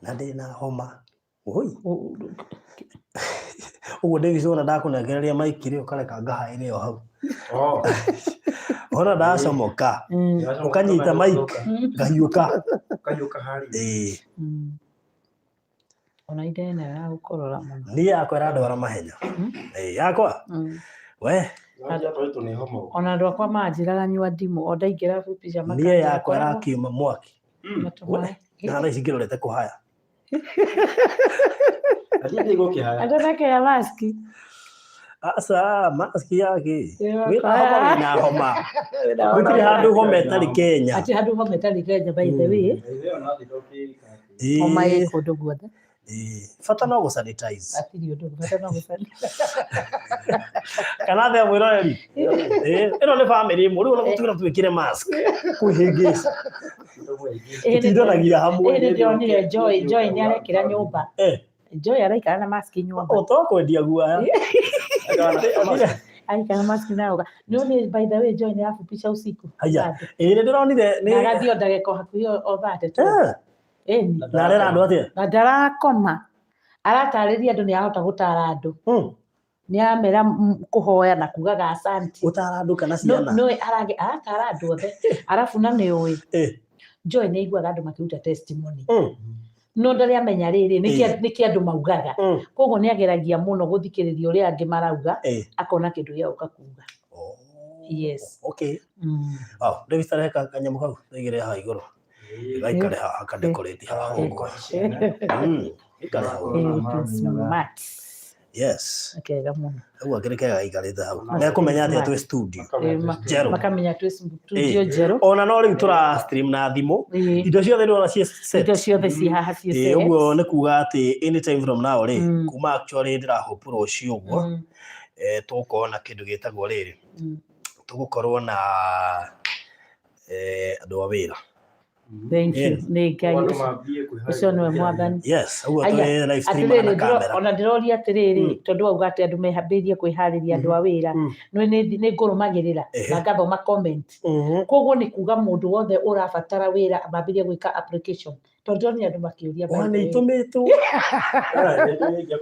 Na ndĩna homa. Oi. Ũguo Davis wona ndakũnengereria maiki rĩ, ũkareka ngahaĩre o hau. Oh. Wona ndacomoka, ũkanyita mic, ngahiũka. Ũkahiũka harĩa. Ĩĩ. Ona inde nayo ya gũkorora mũno. Niĩ yakwa ĩrandwara mahenya. Ĩĩ, yakwa? We, Wanja twaitwo nĩ homa. Ona andũ akwa manjĩraga nyua ndimũ o ndaingĩra mbica niĩ yakwa ĩrakiuma mwaki. Matũ Na thaa ici ngĩrorete kũhaya. Athiĩ ndĩ gũkĩhaya. Atanekea maski. Aca, maski yake. Ĩyo Wĩna homa, wĩna homa. Gũtirĩ handũ homa ĩtarĩ Kenya. Ati handũ homa ĩtarĩ Kenya, by the way. Ĩyo no thĩ ndũkĩrika. Ĩĩ. Homa ĩ kũndũ guothe. Ĩĩ. Bata no gũ sanitize. Hatirĩ ũndũ, bata no gũ sanitize. Kana atĩa mwĩroreri? Ĩĩ, ĩno nĩ bamĩrĩ ĩmwe. Rĩu ona gũtwĩra twĩkĩre mask. Kwĩhĩngĩca. Tũtindanagia hamwe. Ĩĩ, nĩndĩronire Joy, Joy nĩ arekĩra nyũmba. Joy araikara na mask nyũmba. O to kwendia guoya. Araikara na mask na oga. Nĩ ũĩ, by the way, Joy nĩ arafupisha usiku. Haya. Bado. Ĩĩ, nĩ ndĩronire Na nĩ agathiĩ o ndagĩka o hakuhĩ o 30 tu. Ĩni. Na arera andũ atĩa? Na ndarakoma. Aratarĩria andũ nĩ arahota gũtara andũ. Nĩ aramera kũhoya na kugaga asante. Gũtara andũ kana ciana? Nĩ aratara andũ othe. Arabu na nĩ ũĩ. Joy nĩ aiguaga andũ makĩruta testimony. No ndarĩ amenya rĩrĩ, nĩkĩ andũ maugaga. Koguo nĩ ageragia mũno gũthikĩrĩria ũrĩa angĩ marauga, akona kĩndũ gĩa gũka kuga. Oh. Yes. Okay. Oh, Davis tarehe kanyamũ kau, tũigĩrĩre haha igũrũ. Gaikare haha, ka decorate haha ũguo. Gaikare hau. It is smart. Yes. Kega mũno. Ũguo akĩrĩ kega gaikarĩte hau. Mekũmenya atĩa twĩ studio njerũ? Makamenya twĩ studio njerũ. Ona no rĩu tũra stream na thimũ. Indo ciothe ndĩrona ciĩ set. Indo ciothe ciĩ haha ciĩ set. Ũguo nĩ kuga atĩ anytime from now rĩ, kuma actually ndĩra hope rũciũ ũguo, tũgũkorwo na kĩndũ gĩtagwo rĩrĩ. Tũgũkorwo na andũ a wĩra. Thank you. Nĩ Ngai Andũ ũcio. mambie kwĩharĩria. Ũcio nĩwe mwathani. Yes, ũguo Aya, twĩ live stream na atĩrĩrĩ, kamera. ona ndĩroria atĩrĩrĩ, tondũ wauga atĩ andũ mehambĩrĩrie kwĩharĩria andũ a wĩra, nĩ ngũrũmagĩrĩra na ngathoma comment. Koguo nĩ kuga mũndũ wothe ũrabatara wĩra mambĩrĩrie gwĩka application. Tondũ ndĩronire andũ makĩũria, by Wa the nĩ way. itũmĩtwo.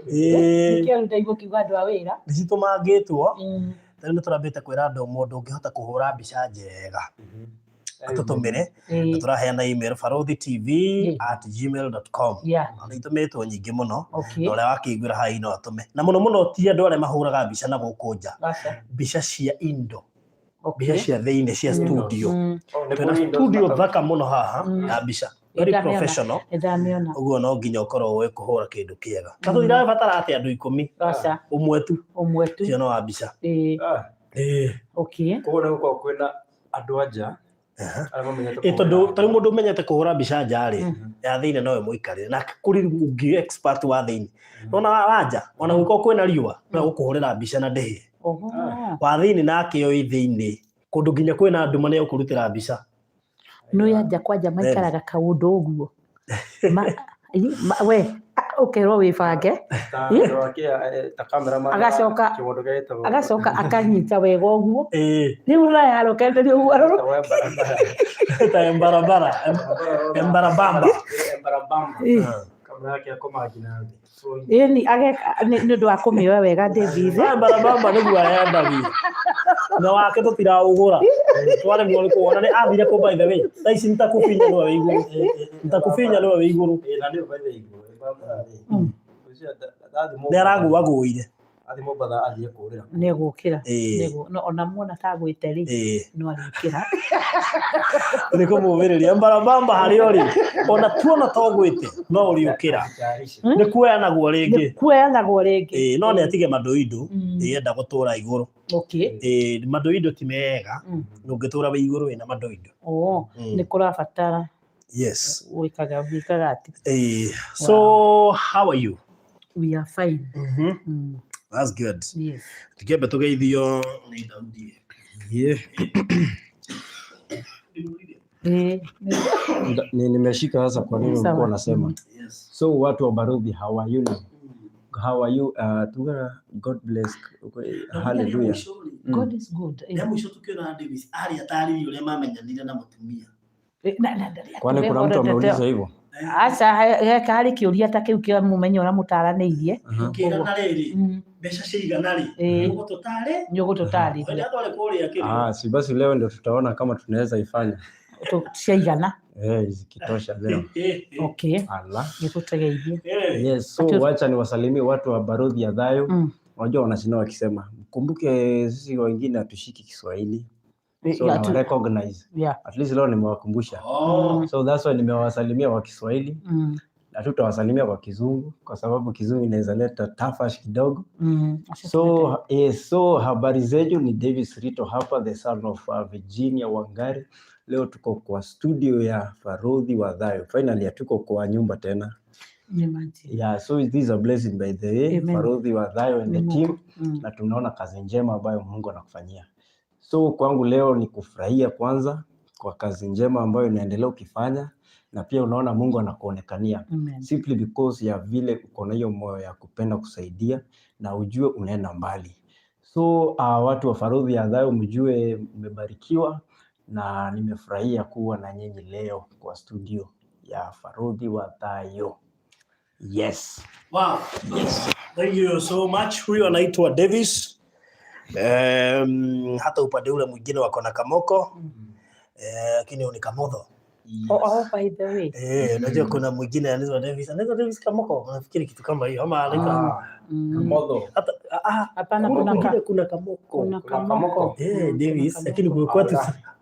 Ĩĩ. Nĩkĩo rĩu ndaigua ũkiuga andũ a wĩra. Nĩ citũmangĩtwo. Rĩu nĩ tũrambĩte kwĩra andũ mũndũ ũngĩhota kũhũra mbica njega atũtũmĩre, na tũraheana email barothitv@gmail.com. Na itũmĩtwo nyingĩ mũno. Na ũrĩa wakĩiguĩra haha no atũme. Na mũno mũno ti andũ arĩa mahũraga mbica na gũkũ nja. Mbica cia indo. Mbica cia thĩinĩ cia studio. Twĩna studio thaka mũno haha ya mbica. Very professional. Nĩndamĩona. Ũguo no nginya ũkorwo ũĩ kũhũra kĩndũ kĩega. Na tũtirabatara atĩ andũ 10. Aca. Ũmwe tu. Ũmwe tu. Ũcio no wa mbica. Koguo nĩ gũkorwo kwĩna andũ a nja arĩa mamenyete Ĩ, tondũ kũhũra. tarĩu mũndũ ũmenyete kũhũra mbica nja rĩ, ya thĩinĩ no ĩmũikarĩre. Na kũrĩ ũngĩ expert wa thĩinĩ. Nona wa nja, ona gũkorwo kwĩna riũa, no egũkũhũrĩra mbica na ndĩhĩe. Wa thĩinĩ nake oĩ thĩinĩ, kũndũ nginya kwĩna nduma nĩ egũkũrutĩra mbica. Nĩ anja kwanja maikaraga kaũndũ ũguo. We ũkerwo wĩbange. Ta andũ a ta cameraman wa kĩmondo kĩrĩa gĩtagwo- Agacoka akanyita wega ũguo. Rĩu naye arokenderia ũguo aroro. Ta wa barabara. Ta embarabara. Embarabamba. Embarabamba. Kamera yake akomaga nginya thĩ. Ĩni ageka nĩ ũndũ wa kũmĩoya wega David. Embarabamba nĩguo ayendagia. Na wake tũtiraũgũra. Twaremwo nĩ kũwona nĩ athire kũ by the way. Thaa ici nitakubinya nĩwe wĩ igũrũ. Nitakubinya nĩwe wĩ igũrũ. Ĩĩ, na nĩwe by the way igũrũ. Embarabara rĩ. Ũcio ndathiĩ Nĩ araguagũire. Athiĩ Mombatha athiĩ kũrĩra. Nĩ egũkĩra. No, ona muona ta agwĩte rĩ, no arĩũkĩra. Nĩ kũmũmĩrĩria. Mbarabamba harĩa ũrĩ, ona tuona to gwĩte, no ũrĩũkĩra. Nĩ kuoyanagwo rĩngĩ. Nĩ kuoyanagwo rĩngĩ. Ĩĩ, no nĩ atige mandoindo, ĩĩ, enda gũtũra igũrũ. Ĩĩ, mandoindo ti mega, ndũngĩtũra wĩ igũrũ wĩna mandoindo. Oh, nĩ kũrabatara. Yes. Wĩkaga wĩkaga atĩ. So how are you? We are fine. That's good. Yes. Tukĩambe tũgeithio nĩ Daudi. Yeah. Ni nimeshika sasa kwa nini ulikuwa unasema. Yes. So watu wa Baruthi, how are you now? How are you? Tugara God bless. Hallelujah. God is good. Ya mũico tũkĩona Davis arĩ atarĩrie ũrĩa mamenyanire na mũtumia. Na, na, na, Kwani kuna mtu ameuliza hivyo? Aca, harĩ kĩũria ta kĩu kĩa mũmenyo ũrĩa mũtaranĩirie. Ũkĩrana rĩrĩ, mbeca cigana rĩ, ũgũtũtarĩ. Nĩ ũgũtũtarĩria. Tware kũrĩa kĩrĩ. Ah, si basi leo ndio tutaona kama tunaweza ifanya. Ciaigana. Eh, zikitosha leo. Okay. Ala. Nĩgũtegeithie. Yes, so wacha niwasalimie watu wa Barodhi ya Thayo. Unajua wanashinda wakisema, mkumbuke sisi wengine hatushiki Kiswahili. So na recognize. At least leo nimewakumbusha. So that's why nimewasalimia kwa Kiswahili. Na tutawasalimia kwa Kizungu kwa sababu Kizungu inaweza leta tafash kidogo. So yes, so habari zetu ni Davis Rito hapa, the son of Virginia Wangari. Leo tuko kwa studio ya Farodhi wa Thayo. Finally hatuko kwa nyumba tena. Yeah, so this is a blessing by the way. Farodhi wa Thayo and the team. Na tunaona kazi njema ambayo Mungu anakufanyia. So kwangu leo ni kufurahia kwanza kwa kazi njema ambayo inaendelea ukifanya, na pia unaona Mungu anakuonekania. Simply because ya vile uko na hiyo moyo ya kupenda kusaidia na ujue unaenda mbali. So watu wa Farodhi ya Thayo mjue mmebarikiwa, na nimefurahia kuwa na nyinyi leo kwa studio ya Farodhi wa Thayo. Yes. Wow. Yes. Thank you so much. Huyu anaitwa Davis. Hata upande ule mwingine wako na Kamoko. Lakini ni Kamotho. Yes. Oh, by the way. Unajua kuna mwingine anaitwa Davis. Anaitwa Davis Kamoko. Nafikiri kitu kama hiyo ama anaitwa Kamotho. Hata Hapana, kuna Kamoko. Kuna Kamoko. Davis, lakini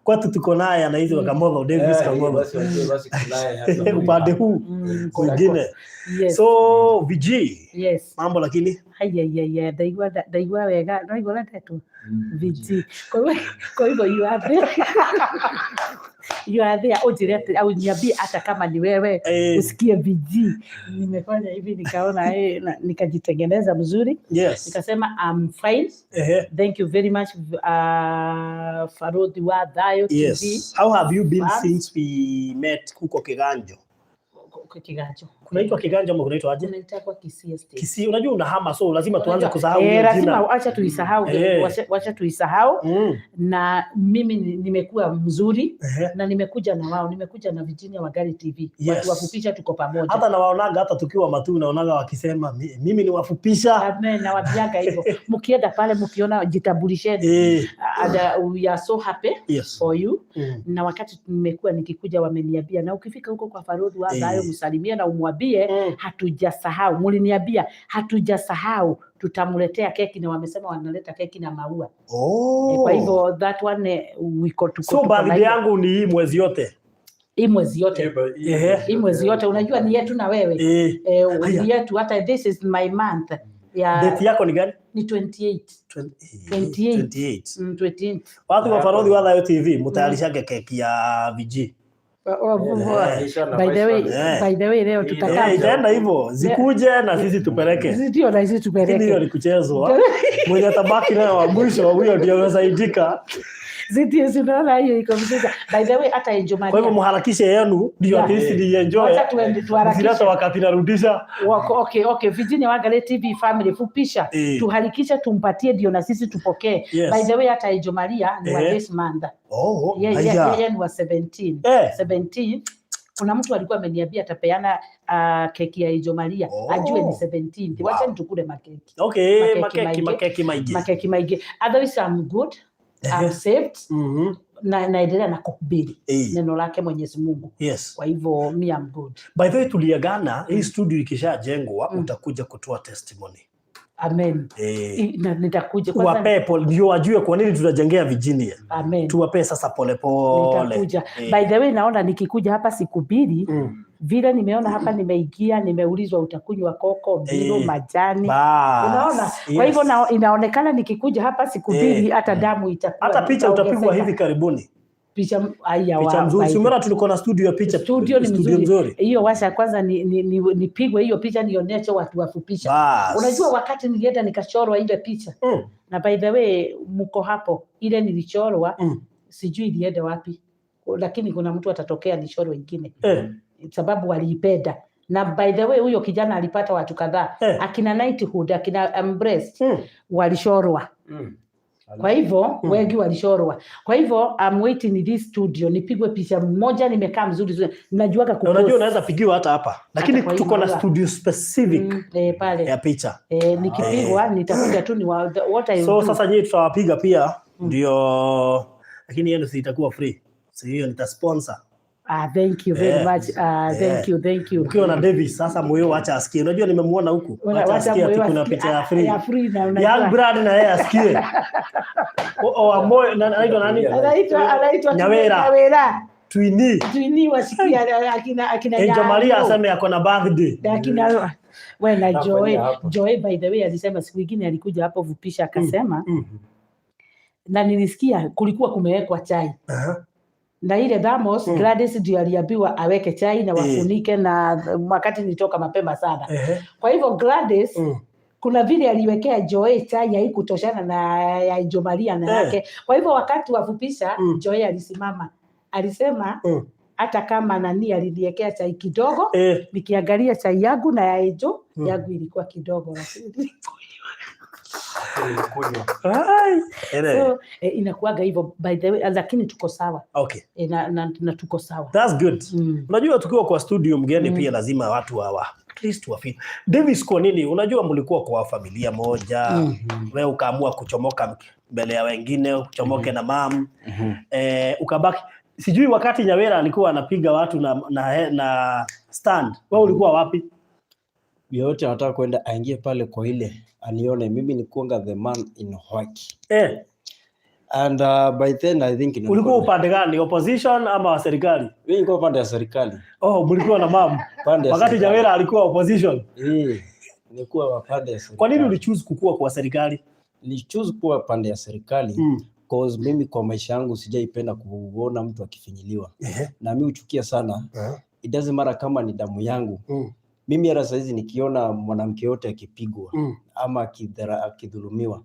kwetu tuko naye anaitwa Kamotho, Davis Kamotho. Upande huu mwingine. So VG. Yes. Mambo lakini Haya, ndaigua wega, ndaigua ndeto. VG. Kwa hivyo you are there. You are there. Ujire ati au niambie hata kama ni wewe usikie VG. Nimefanya hivi nikaona nikajitengeneza mzuri. Yes. Nikasema I'm fine. Thank you very much, Farodhi wa Thayo TV. Yes. How have you been Fans. since we met huko Kiganjo? Kwa Kiganjo. Kunaitwa Kiganjo ama kunaitwa aje? Kunaitwa Kisii Estate. Kisii, unajua unahama, so lazima tuanze kusahau hiyo Lazima jina. acha tuisahau, wacha tuisahau. Na mimi nimekuwa mzuri na nimekuja na wao, nimekuja na Virginia Wangari TV. Yes. Watu wafupisha tuko pamoja. Hata nawaonaga hata tukiwa matu naonaga wakisema mimi ni wafupisha. Amen, nawaambiaga hivyo. Mkienda pale mkiona jitambulisheni. We are so happy for you. Na wakati nimekuwa nikikuja wameniambia, na ukifika huko kwa Farodhi wa Thayo msalimie na umwambie hatujasahau. Mliniambia hatujasahau, tutamletea keki, na wamesema wanaleta keki na maua. Kwa hivyo that one we got to So birthday yangu ni hii mwezi yote. Hii mwezi yote. Hii mwezi yote, unajua ni yetu na wewe. Ni yetu, hata this is my month. Ya, Date yako ni gani? Ni 28. 28. 28. 28. Watu wa Farodhi wa Thayo TV mtayarishage keki ya VG. By the way, leo tutakaa. Itaenda hivyo, zikuje na sisi tupeleke. Ndio, na sisi tupeleke. Hiyo ni kuchezwa. Mwenye tabaki nayo wa mwisho huyo ndio amesaidika. Ziti unaona hiyo iko vizuri. By the way, hata Angel Maria. Kwa hivyo mharakishe yenu ndio at least ni enjoy. Wacha tuende tuharakishe. Msilete wakati narudisha. Okay, Virginia Wangari TV family fupisha. Tuharakishe tumpatie ndio na sisi tupokee. Yes. By the way, hata Angel Maria ni wa this month. Oh, Yeye ni wa 17. 17. Kuna mtu alikuwa ameniambia atapeana keki ya Angel Maria. Ajue ni 17. Wow. Wacha nitukule makeki. Okay, Makeki makeki maigi. Makeki maigi. Otherwise I'm good. I'm saved. Na naendelea na kuhubiri neno lake Mwenyezi Mungu. Yes. Kwa hivyo me I'm good. By the way, tuliagana hii studio ikishajengwa utakuja kutoa testimony. Amen. Nitakuja kwanza. Tuwapee pole ndio wajue kwa nini tunajengea Virginia. Amen. Tuwapee sasa pole pole. Nitakuja. By the way, naona nikikuja hapa siku mbili, vile nimeona hapa nimeingia, nimeulizwa utakunywa koko, mbilo, majani. Unaona? Yes. Kwa hivyo inaonekana nikikuja hapa siku mbili hata damu itakuwa. Hata picha utapigwa hivi karibuni. Picha haya picha mzuri. Si umeona tulikuwa na studio ya picha. Studio ni mzuri. Hiyo washa kwanza nipigwe hiyo picha nionyeshe watu wafupisha. Unajua wakati nilienda nikachorwa ile picha. Na by the way mko hapo ile nilichorwa sijui ilienda wapi. Lakini kuna mtu atatokea nichorwe ingine. Sababu waliipenda. Na by the way huyo kijana alipata watu kadhaa. Akina Knighthood, akina Embrace walishorwa. Kwa hivyo wengi walichorwa. Kwa hivyo I'm waiting in this studio nipigwe picha moja nimekaa mzuri zuri. Najuaga Na unajua kupost. Unaweza pigiwa hata hapa, lakini Hata kwa hii tuko na maua. Studio specific Pale. Ya picha. Nikipigwa nitakuja tu ni what I will So do. sasa nyinyi tutawapiga pia ndio, lakini yenu si itakuwa free. Si hiyo nitasponsor. Ah, thank you very much. Ah, thank you, thank you. Ukiwa na Davis sasa moyo wacha asikie. Unajua nimemuona huku. Wacha Wacha asikie ati moyo kuna asikie. picha ya Ah, free. ya free na unajua. Young Brad na yeye asikie. O moyo na anaitwa nani? Anaitwa Nyawera. Nyawera. Twini. Twini wasikia akina Angel Maria Nyayo. aseme ako na birthday. Akina we na Joy, Nafanyia hapo. Joy by the way alisema siku ingine alikuja hapo Vupisha akasema na nilisikia kulikuwa kumewekwa chai na ile thermos. Gladys ndio aliambiwa aweke chai na wafunike, na wakati nilitoka mapema sana. Kwa hivyo Gladys kuna vile aliwekea Joy chai haikutoshana na ya Jo Maria na yake. Kwa hivyo wakati wa Fupisha Joy alisimama alisema hata kama nani aliniwekea chai kidogo, nikiangalia chai yangu na ya Ejo, yangu ilikuwa kidogo lakini Nilikunywa. Ai. Ere. So, inakuwaga hivyo by the way, lakini tuko sawa. Na tuko sawa. That's good. Unajua tukiwa kwa studio mgeni pia lazima watu hawa at least wa feel. Davis, kwa nini? Unajua mlikuwa kwa familia moja, wewe ukaamua kuchomoka mbele ya wengine, uchomoke na mam. Ukabaki sijui wakati Nyawera alikuwa anapiga watu na stand. Wewe ulikuwa wapi? Yeyote anataka kwenda aingie pale kwa ile anione mimi ni kuanga the man in white. And by then I think nilikuwa Ulikuwa upande gani? Opposition ama wa serikali? Mimi nilikuwa pande ya serikali. Oh, mlikuwa na mam. Pande ya Wakati serikali. Nyawera alikuwa opposition. Eh, nilikuwa wa pande ya serikali. Kwa nini ulichoose kukua kwa serikali? Nilichoose kuwa pande ya serikali cause mimi kwa maisha yangu sijaipenda kuona mtu akifinyiliwa. Na mimi huchukia sana. It doesn't matter kama ni damu yangu. Mimi hata saizi nikiona mwanamke yote akipigwa ama akidhulumiwa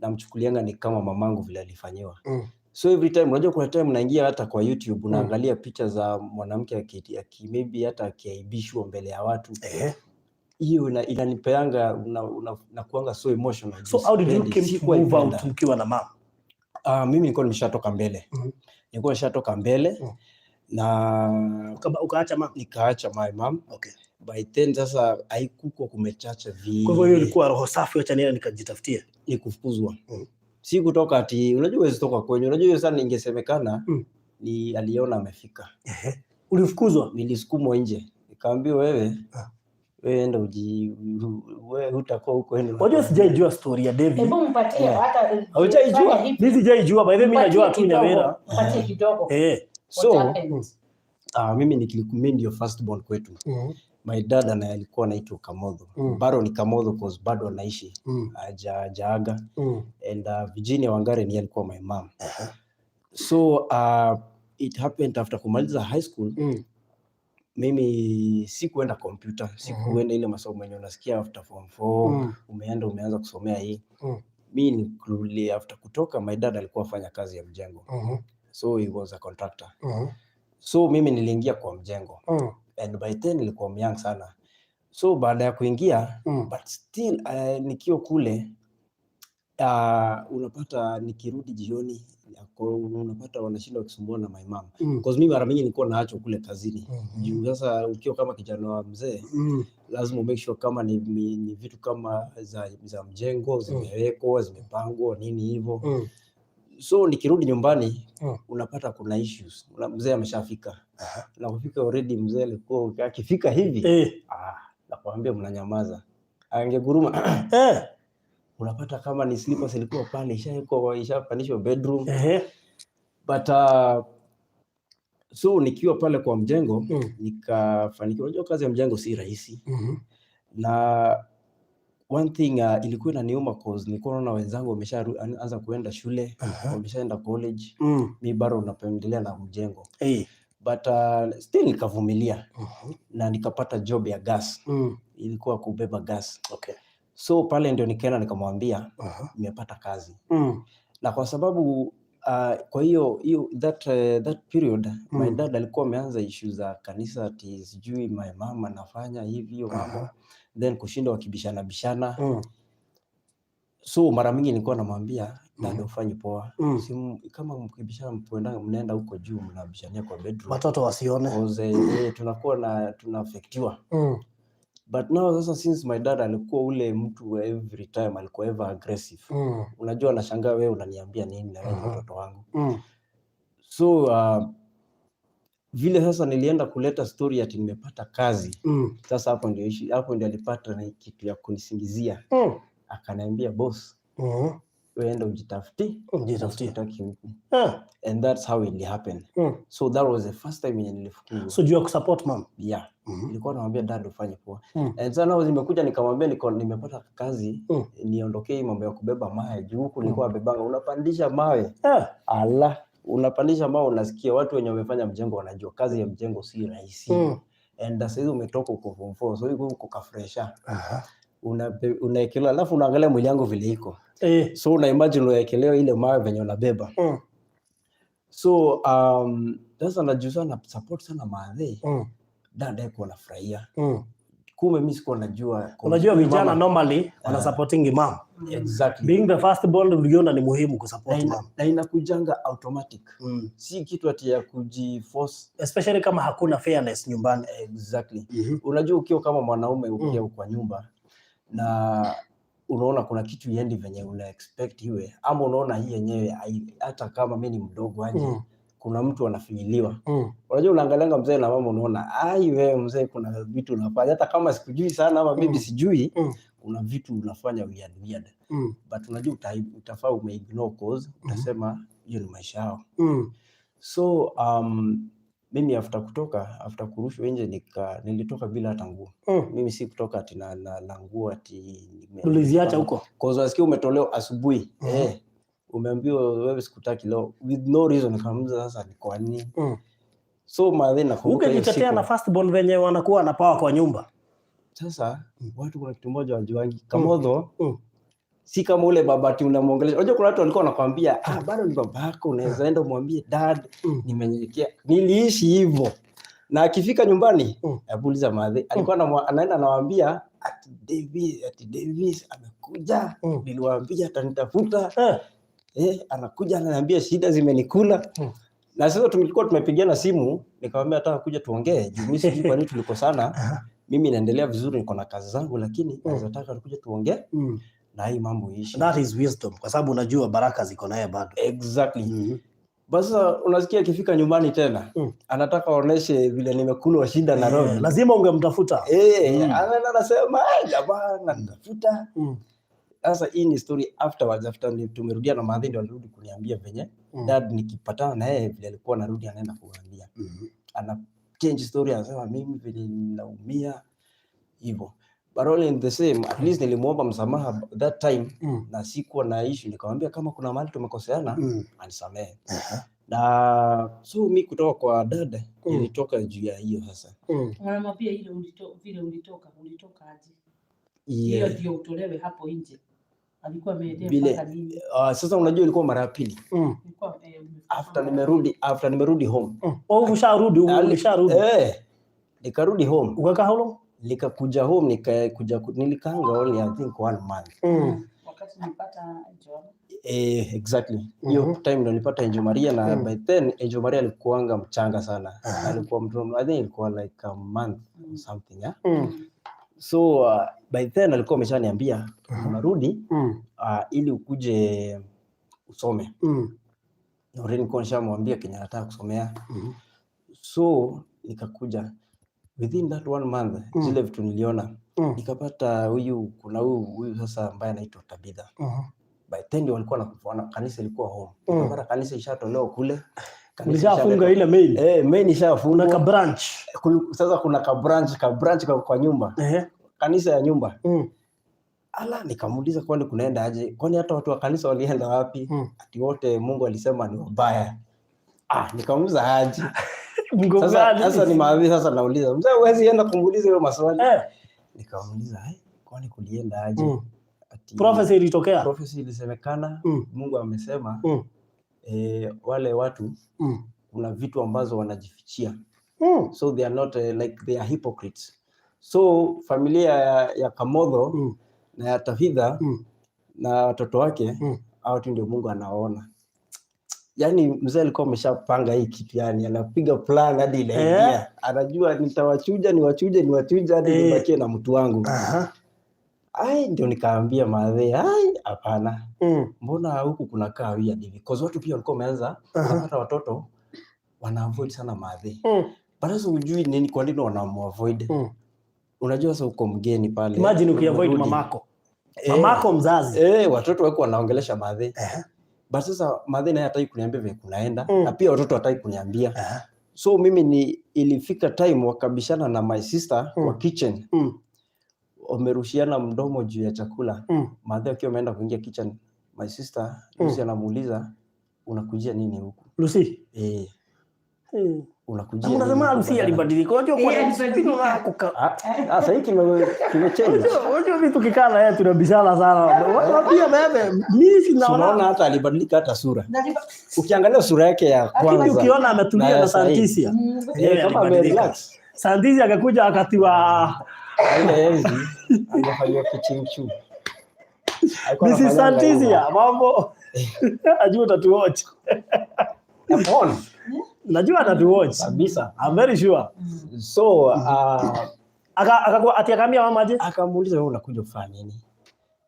namchukulianga ni kama mamangu vile alifanyiwa. So every time, unajua kuna time unaingia hata kwa YouTube unaangalia picha za mwanamke maybe hata akiaibishwa mbele ya watu. Hiyo inanipeanga nakuanga so emotional. So how did you Sipendi, came to sikuwahi move out penda. mkiwa na mama? Ah, mimi nilikuwa nimeshatoka mbele. Nilikuwa nishatoka mbele na Ukaacha mama? Nikaacha my mom. By then sasa haikukuwa kumechacha vile. Kwa hivyo hiyo ilikuwa roho safi, acha niende nikajitafutie. Ni kufukuzwa. Si kutoka ati unajua huwezi toka kwenye. Unajua hiyo sana ingesemekana ni aliona amefika. Ulifukuzwa? Nilisukumwa nje. Nikaambiwa wewe wewe enda wewe hutakuwa huko, enda. Unajua sijaijua story ya David. Hebu mpatie hata Haujaijua? fanya hivi. Mimi sijaijua, by the way mimi najua tu Mpatie kidogo, Nyawera. mpatie kidogo. So, What happened? Mimi mimi ndio first born kwetu. My dad naye alikuwa anaitwa Kamotho. Bado ni Kamotho cause bado anaishi. Hajaaga. And Virginia Wangari ni alikuwa my mom. So it happened after kumaliza high school mimi sikuenda computer, sikuenda ile masomo yenye unasikia after form 4 umeenda umeanza kusomea hii. Mi ni after kutoka, my dad alikuwa afanya kazi ya mjengo. So he was a contractor. So mimi niliingia kwa mjengo and by then nilikuwa young sana. So baada ya kuingia but still nikiwa kule unapata nikirudi jioni unapata wanashinda wakisumbua na my mom. Cause mimi mara mingi nilikuwa naachwa kule kazini. Juu sasa ukiwa kama kijana wa mzee lazima make sure kama ni vitu kama za mjengo zimewekwa, zimepangwa nini hivyo. So nikirudi nyumbani unapata kuna issues. Mzee ameshafika. Na kufika already mzee alikuwa akifika hivi ah, nakwambia mnanyamaza. Angeguruma unapata kama ni slippers ilikuwa pale ishawekwa ishapandishwa bedroom. But so nikiwa pale kwa mjengo nikafanikiwa. Unajua kazi ya mjengo si rahisi. Na one thing ilikuwa inaniuma cause nilikuwa naona wenzangu wameshaanza kuenda shule, wameshaenda college, mi bado napendelea na mjengo. But still nikavumilia na nikapata job ya gas. Ilikuwa kubeba gas. So pale ndio nikaenda nikamwambia nimepata kazi. Na kwa sababu kwa hiyo hiyo that period my dad alikuwa ameanza issue za kanisa ati sijui my mama anafanya hivi hiyo mambo then kushinda wakibishana bishana. So mara mingi nilikuwa namwambia Dad, hufanyi poa. Si kama mkibishana mkienda mnaenda huko juu mnabishania kwa bedroom. Watoto wasione. Cause, tunakuwa na tunaaffectiwa. But now sasa since my dad alikuwa ule mtu every time alikuwa ever aggressive. Unajua anashangaa wewe unaniambia nini na wewe ni mtoto wangu. So vile sasa nilienda kuleta story ati nimepata kazi. Sasa hapo ndio issue, hapo ndio alipata na kitu ya kunisingizia. Akaniambia, "Boss, wewe enda ujitafutie, Ujitafutie. Sitaki huku." Ah. And that's how it happened. So that was the first time yenye nilifukuzwa. So juu ya kusupport mom. Yeah. Nilikuwa namwambia, "Dad, ufanye poa." And sana nimekuja nikamwambia niko nimepata kazi, niondokee hii mambo ya kubeba mawe juu huku nilikuwa nabebanga, unapandisha mawe. Ala, unapandisha mawe, unasikia watu wenye wamefanya mjengo wanajua kazi ya mjengo si rahisi. And sasa hizi umetoka uko form 4, so uko kafresha. Unaekelewa alafu unaangalia mwili yangu vile iko. So una imagine unaekelewa ile mawe venye unabeba. So sasa najua sana support sana maadhe. Dad hakuwa anafurahia. Kumbe mimi sikuwa najua. Unajua vijana Mama- normally wana supporting mom. Exactly. Being the first born, uliona ni muhimu Na kusupport mom. Na inakujanga automatic. Si kitu ati ya kujiforce. Especially kama hakuna fairness nyumbani. Exactly. Unajua ukiwa kama mwanaume, ukiwa kwa nyumba na unaona kuna kitu iendi venye una expect iwe, ama unaona hii yenyewe hata kama mi ni mdogo aje, kuna mtu anafinyiliwa. Unajua unaangalianga mzee na mama, unaona, ai, wewe mzee, kuna vitu unafanya hata kama sikujui sana ama maybe sijui, kuna vitu unafanya weird weird, but unajua utafaa umeignore cause utasema hiyo ni maisha yao. So mimi after kutoka, after kurushwa nje, nilitoka bila hata nguo. Mimi si kutoka ati na nguo ati Uliziacha huko. Cause wasikia umetolewa asubuhi, eh, umeambiwa wewe sikutaki leo with no reason. Nikamuuliza sasa ni kwa nini? So madhe, nakumbuka hiyo Ungejitetea siku na first born venye wanakuwa na power kwa nyumba. Sasa watu kuna kitu moja wajuangi Kamotho, si kama ule baba ati unamwongelesha. Unajua kuna watu walikuwa wanakwambia, "Ah, bado ni baba yako, unaweza enda umwambie, 'Dad, nimenyenyekea.'" Niliishi hivyo, na akifika nyumbani, hebu uliza madhe, alikuwa anaenda anawaambia ati Davis amekuja, niliwaambia atanitafuta. Eh, anakuja ananiambia shida zimenikula. Na sasa tulikuwa tumepigana simu, nikamwambia nataka kuja tuongee juu mimi sijui kwa nini tulikosana. Mimi naendelea vizuri, niko na kazi zangu, lakini naweza taka kuja tuongee na hii mambo iishi. That is wisdom kwa sababu unajua baraka ziko naye bado. Exactly. Basi sasa unasikia akifika nyumbani tena anataka aoneshe vile nimekulwa shida Nairobi. Eh, lazima ungemtafuta. Eh, anaenda anasema, "Eh, jamaa anatafuta." Sasa hii ni story afterwards, after tumerudia na madhe ndio alirudi kuniambia venye dad nikipatana na yeye vile alikuwa anarudi anaenda kuambia. Ana change story, anasema mimi vile ninaumia hivyo. But all in the same, at least nilimuomba msamaha that time na sikuwa na issue, nikamwambia kama kuna mahali tumekoseana anisamehe. Na so mi kutoka kwa dada nilitoka juu ya hiyo sasa. Unamwambia ile vile ulitoka aje? Hiyo ndio utolewe hapo nje. Alikuwa ameendea mpaka nini? Sasa unajua ilikuwa mara ya pili Ilikuwa, after nimerudi home. Oh, usharudi, ulisharudi. Eh, nikarudi home. Ukakaa how long? Nikakuja home, nikakuja nilikaanga only, I think, one month. Wakati nilipata John. Eh, exactly. Hiyo time ndo nilipata Angel Maria na by then Angel Maria alikuanga mchanga sana. Alikuwa mtoto, I think ilikuwa like a month or something, yeah? So by then alikuwa ameshaniambia unarudi ili ukuje usome. Already nilikuwa nishamwambia kenye nataka kusomea. So nikakuja within that one month, zile vitu niliona, nikapata huyu, kuna huyu sasa ambaye anaitwa Tabitha. By then ndio walikuwa na kanisa ilikuwa home. Nikapata kanisa ishatolewa kule. Kanisa Ulishafunga ile main. Eh, main Kuna ishafungwa. ka branch. Sasa kuna ka branch kwa nyumba. Kanisa ya nyumba. Ala, nikamuuliza kwani kunaenda aje? Kwani hata watu wa kanisa walienda wapi? Ati wote Mungu alisema ni wabaya. Ah, nikamuuliza aje? Mungu Sasa gani? sasa ni maadhi sasa nauliza. Mzee, huwezi enda kumuuliza hiyo maswali. Nikamuuliza, "Eh, kwani kulienda aje?" Ati Prophecy ilitokea. Prophecy ilisemekana, Mungu amesema wale watu kuna vitu ambazo wanajifichia. So they are not like they are hypocrites. So familia ya Kamotho na ya Tabitha na watoto wake Hao tu ndio Mungu anaona. Yani mzee alikuwa ameshapanga hii kitu, yani anapiga plan hadi inaingia. Anajua nitawachuja, niwachuje, niwachuje hadi nibakie na mtu wangu. Ai, ndio nikaambia madhe, ai, hapana. Mbona huku kunakaa weird hivi? Cause watu pia walikuwa wameanza unapata watoto wana avoid sana madhe. But sasa hujui nini, kwa nini wanamuavoid. Unajua sasa uko mgeni pale. Imagine ukiavoid Umerudi. Mamako. Mamako mzazi. Eh, watoto wako wanaongelesha madhe. But sasa madhe naye hataki kuniambia vile kunaenda na pia watoto hataki kuniambia. So mimi ni ilifika time wakabishana na my sister kwa kitchen. Wamerushiana mdomo juu ya chakula. Madhe akiwa ameenda kuingia kitchen, my sister Lucy anamuuliza, "Unakujia nini huku?" Lucy. Eh, unakujia Na nini unasema huku Lucy badala? Alibadilika. Unajua kwa Eh, alibadilika. unakuka. Ah, sasa hii kime change. Unajua mimi tukikaa na yeye tunabishana sana. Wapia bebe, mimi Si sinaona. unaona hata alibadilika hata sura. Ukiangalia sura yake ya Lakini kwanza ukiona ametulia na na ya sahi. Santisia. Yeye Kama alibadilika. amerelax. Santisia akakuja wakati wa Ile enzi angefanywa kichinchu. Alikuwa Mrs. anafanyanga hivyo. Santisia, mambo. Najua utatuwatch. Upon. Najua atatuwatch. Kabisa. I'm very sure. So Akakuwa ati akaambia mama aje? Akamuuliza, "Wewe unakuja kufanya nini?"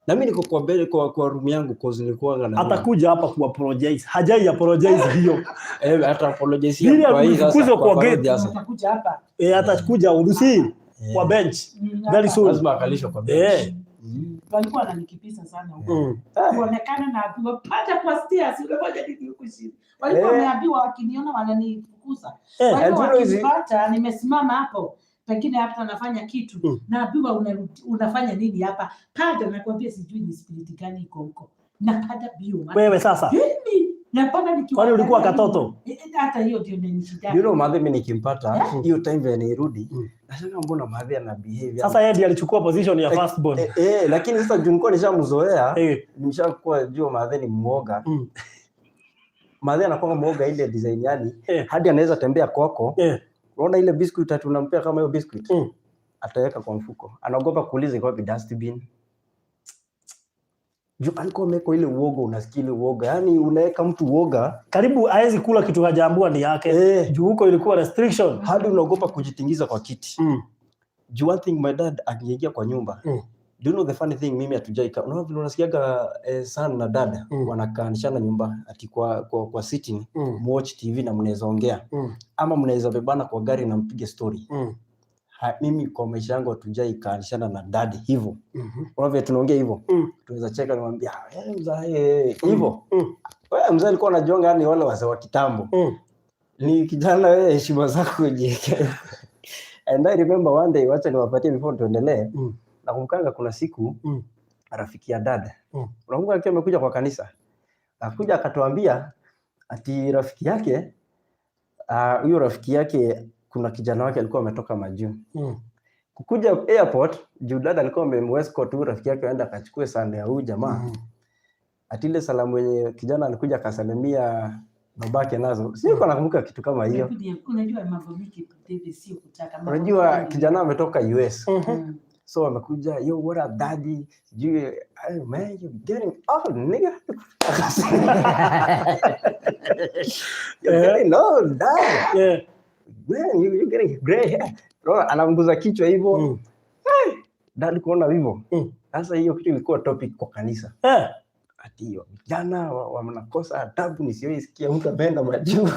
Na mimi niko kwa mbele kwa room yangu, cause nilikuwa na Atakuja hapa ku apologize. Hajai apologize hiyo. Eh, hata apologize Vile kwa hii sasa alifukuzwa kwa parody gate. sasa. Atakuja hapa. Eh, atakuja urusi kwa bench very soon. Lazima akalishwe kwa bench. Walikuwa wananikimbiza sana huko. Kuonekana na pata kwa stairs unafanya nini huku chini? Walikuwa wameambiwa wakiniona wananifukuza. Kwa hivyo And you know hizi- wakinipata nimesimama hapo, pengine hata nafanya kitu, naambiwa, "Unafanya nini hapa? Panda." Nakwambia sijui ni spirit gani iko huko. Napanda bio. Wewe sasa. Mimi napanda nikiwa Kwani ulikuwa katoto? Eh, eh, hata hiyo ndio inanishinda. You know madhe mimi nikimpata hiyo time vile nirudi, nashangaa mbona madhe ana behave. Sasa yeye ndiye alichukua position ya first born. Eh, eh, lakini sasa juu nilikuwa nishamzoea, nimeshakuwa jua madhe ni muoga. Madhe anakuwa muoga ile design, yani hadi anaweza tembea kwako. Unaona ile biscuit ati unampea kama hiyo biscuit, ataweka kwa mfuko. Anaogopa kuuliza iko wapi dustbin. Juu alikuwa ameweka ile uoga, unasikia ile uoga. Yaani unaweka mtu uoga. Karibu haezi kula kitu hajaambua ni yake. Juu huko ilikuwa restriction. Hadi unaogopa kujitingiza kwa kiti. Juu one thing, my dad akiingia kwa nyumba. Do you know the funny thing, mimi hatujai, unaona vile unasikiaga son na dada wanakaanishana nyumba ati kwa sitting, watch TV na mnaweza ongea ama mnaweza bebana kwa gari na mpige story. Ha, mimi kwa maisha yangu hatujai kaanishana na dad hivyo. Unaona vile tunaongea hivyo? Tunaweza cheka, nimwambia, "Eh, mzee, eh," hivyo. Wewe mzee alikuwa anajonga, yani wale wazee wa kitambo. Ni kijana wewe, heshima zako jiweke. And I remember one day, wacha niwapatie before tuendelee. Nakumbukanga kuna siku rafiki ya dada. Unakumbuka akiwa amekuja kwa kanisa. Akakuja akatuambia ati rafiki yake, huyo rafiki yake kuna kijana wake alikuwa ametoka majuu. Kukuja airport, juu dada alikuwa amemwescort huyu rafiki yake aende akachukue sande ya huyu jamaa. Ati ile salamu yenye kijana alikuja akasalimia babake nazo. Sio nakumbuka kitu kama hiyo. Unajua mambo mingi, David, sio kutaka. Mambo Unajua mingi. kijana ametoka US. So amekuja, "Yo, what up, daddy?" Sijui, "Hey, man, you getting old, nigga. You're getting old, dad. Man, you getting gray hair." Unaona, anamguza kichwa hivyo. Dad kuona hivyo. Sasa hiyo kitu ilikuwa topic kwa kanisa. Ati hiyo vijana wanakosa adabu, nisiyoisikia mtu ameenda majuu.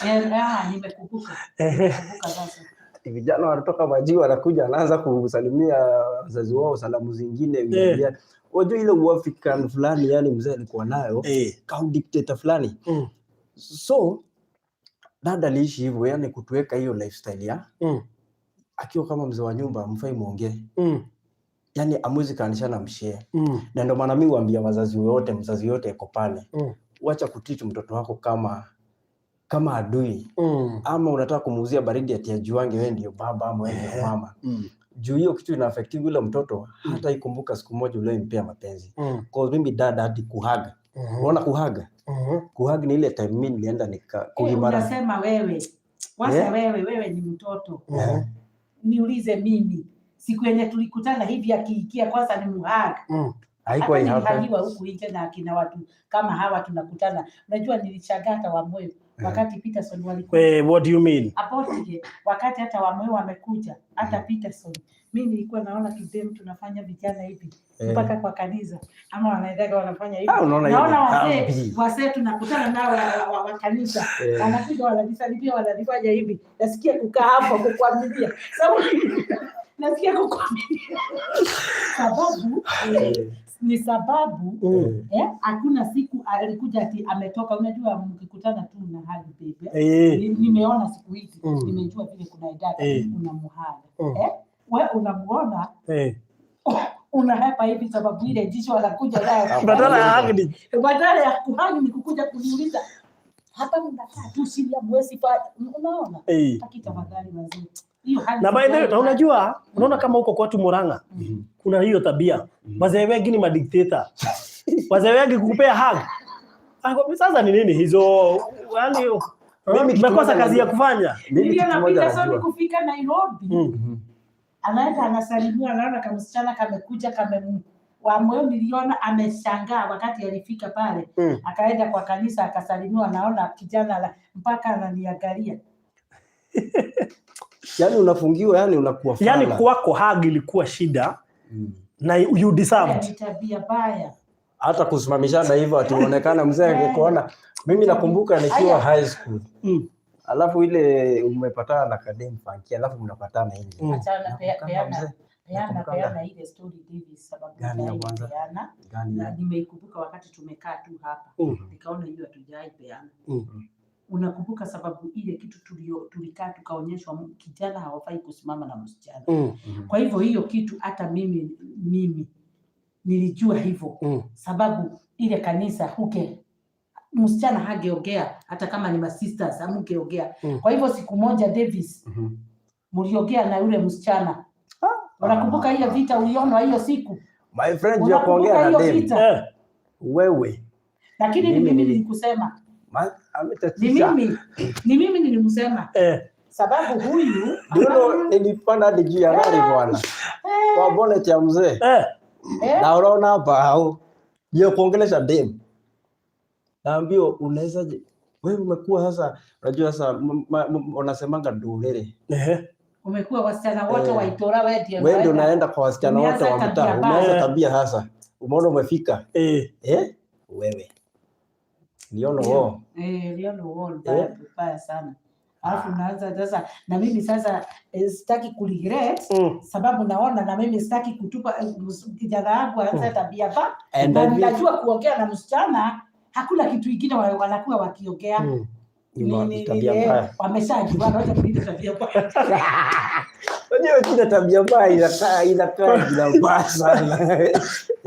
Eh, ah, nimekumbuka. Nimekumbuka sasa. Ati vijana wanatoka majuu, wanakuja wanaanza kusalimia wazazi wao salamu zingine. Unajua ile uafrican fulani, yani mzee alikuwa nayo kama dictator fulani. So dada aliishi hivyo, yani kutuweka hiyo lifestyle ya akiwa kama mzee wa nyumba, mfai muongee, yani amwezi kaanishana mshare. Na ndio maana mi huambia wazazi wote, mzazi yote eko pale, wacha kutreat mtoto wako kama adui ama unataka kumuuzia baridi ati ajuange wewe ndio baba ama wewe ndio mama, juu hiyo kitu ina affect yule mtoto, hata ikumbuka siku moja ulimpea mapenzi. Kwa mimi dada hadi kuhug, unaona kuhug, kuhug ni ile time mimi nilienda nika Eh, kuhimara. unasema wewe wacha, wewe ni mtoto. Niulize mimi, siku yenye tulikutana hivi akiikia kwanza ni muhug. Haikuwa Hata ihappen. nilihagiwa huku nje na akina watu kama hawa tunakutana. Unajua nilishangaa hata Wamoyo wakati Peterson walikuja. What do you mean? Apotige, wakati hata Wamoyo wamekuja, hata Peterson. Mimi nilikuwa naona kidem tunafanya vijana hivi mpaka kwa kanisa ama wanaendaga wanafanya hivi. Ah, unaona hiyo Naona ni wazee dhambi. wazee tunakutana nao wa kanisa wanakuja wananisalibia wananifanya hivi, nasikia kukaa hapo kukuamilia sababu nasikia kukuamilia sababu ni sababu hakuna siku alikuja ati ametoka. Unajua mkikutana tu na hali bebe nimeona siku hizi nimejua vile kuna idadi unamuhaga we unamuona unahepa hivi sababu ile jicho anakuja nayo Badala ya hug badala ya kuhug ni kukuja kuniuliza hapa mnakaa tu chini ya mwezi pa unaona haki tafadhali wazee hiyo hali Na by the way, sijawahi na unajua unaona kama huko kwetu Murang'a kuna hiyo tabia. Wazee wengi ni madikteta. Wazee wengi kukupea hug. Ah, sasa ni nini hizo? Yaani Mimi kitu umekosa moja kazi ya najua. kufanya. Mimi kitu Niliona moja Peterson najua. kufika Nairobi anaenda anasalimiwa, anaona kamsichana kamekuja kame Wamoyo niliona ameshangaa wakati alifika pale akaenda kwa kanisa akasalimiwa, naona kijana mpaka ananiangalia. Yaani unafungiwa, yani unakuwa Yaani fala. kwako hug ilikuwa shida na you deserved. Ni tabia baya. Hata kusimamishana hivyo ati uonekana mzee angekuona. Mimi nakumbuka nikiwa high school. Alafu ile umepatana na kadem funky, alafu mnapatana nje. Achana, Nakumbuka peana mzee. peana Nakumbuka peana ile story Davis, sababu Gani ya hujai kwanza? peana Gani na ya? nimeikumbuka wakati tumekaa tu hapa nikaona hiyo hatujai peana. Unakumbuka sababu ile kitu tulikaa tukaonyeshwa kijana hawafai kusimama na msichana. Kwa hivyo hiyo kitu hata mimi nilijua hivyo sababu ile kanisa huke msichana hageongea hata kama ni masisters amugeongea. Kwa hivyo siku moja Davis mliongea na yule msichana. Unakumbuka hiyo vita uliona hiyo siku? My friend, juu ya kuongea Unakumbuka na hiyo dem. vita? Wewe. Lakini ni Mimi mimi nilikusema. Ni Ametatiza. mimi nilimsema. Sababu huyu Ndio nilipanda hadi juu ya gari bwana. Kwa bonnet ya mzee. Na unaona hapa au ya kuongelesha dem. Naambiwa unaweza wewe umekuwa sasa unajua sasa wanasemanga ndurere. Umekuwa wasichana wote wa Itora wewe ndiye Wewe ndio unaenda. unaenda kwa wasichana wote wa Umeanza mtaa. tabia mbaya. Umeanza tabia sasa. Umeona umefika. Wewe. Niona wao. Liona wao mbaya mbaya sana. Alafu naanza sasa na mimi sasa sitaki kuregret sababu naona na mimi sitaki kutupa kijana wangu aanze tabia ba And na I believe ninajua kuongea na msichana hakuna kitu ingine wanakuwa wakiongea. Ni tabia mbaya. Wameshajua wacha tuite tabia mbaya. Unajua jina tabia mbaya inakaa jina mbaya sana.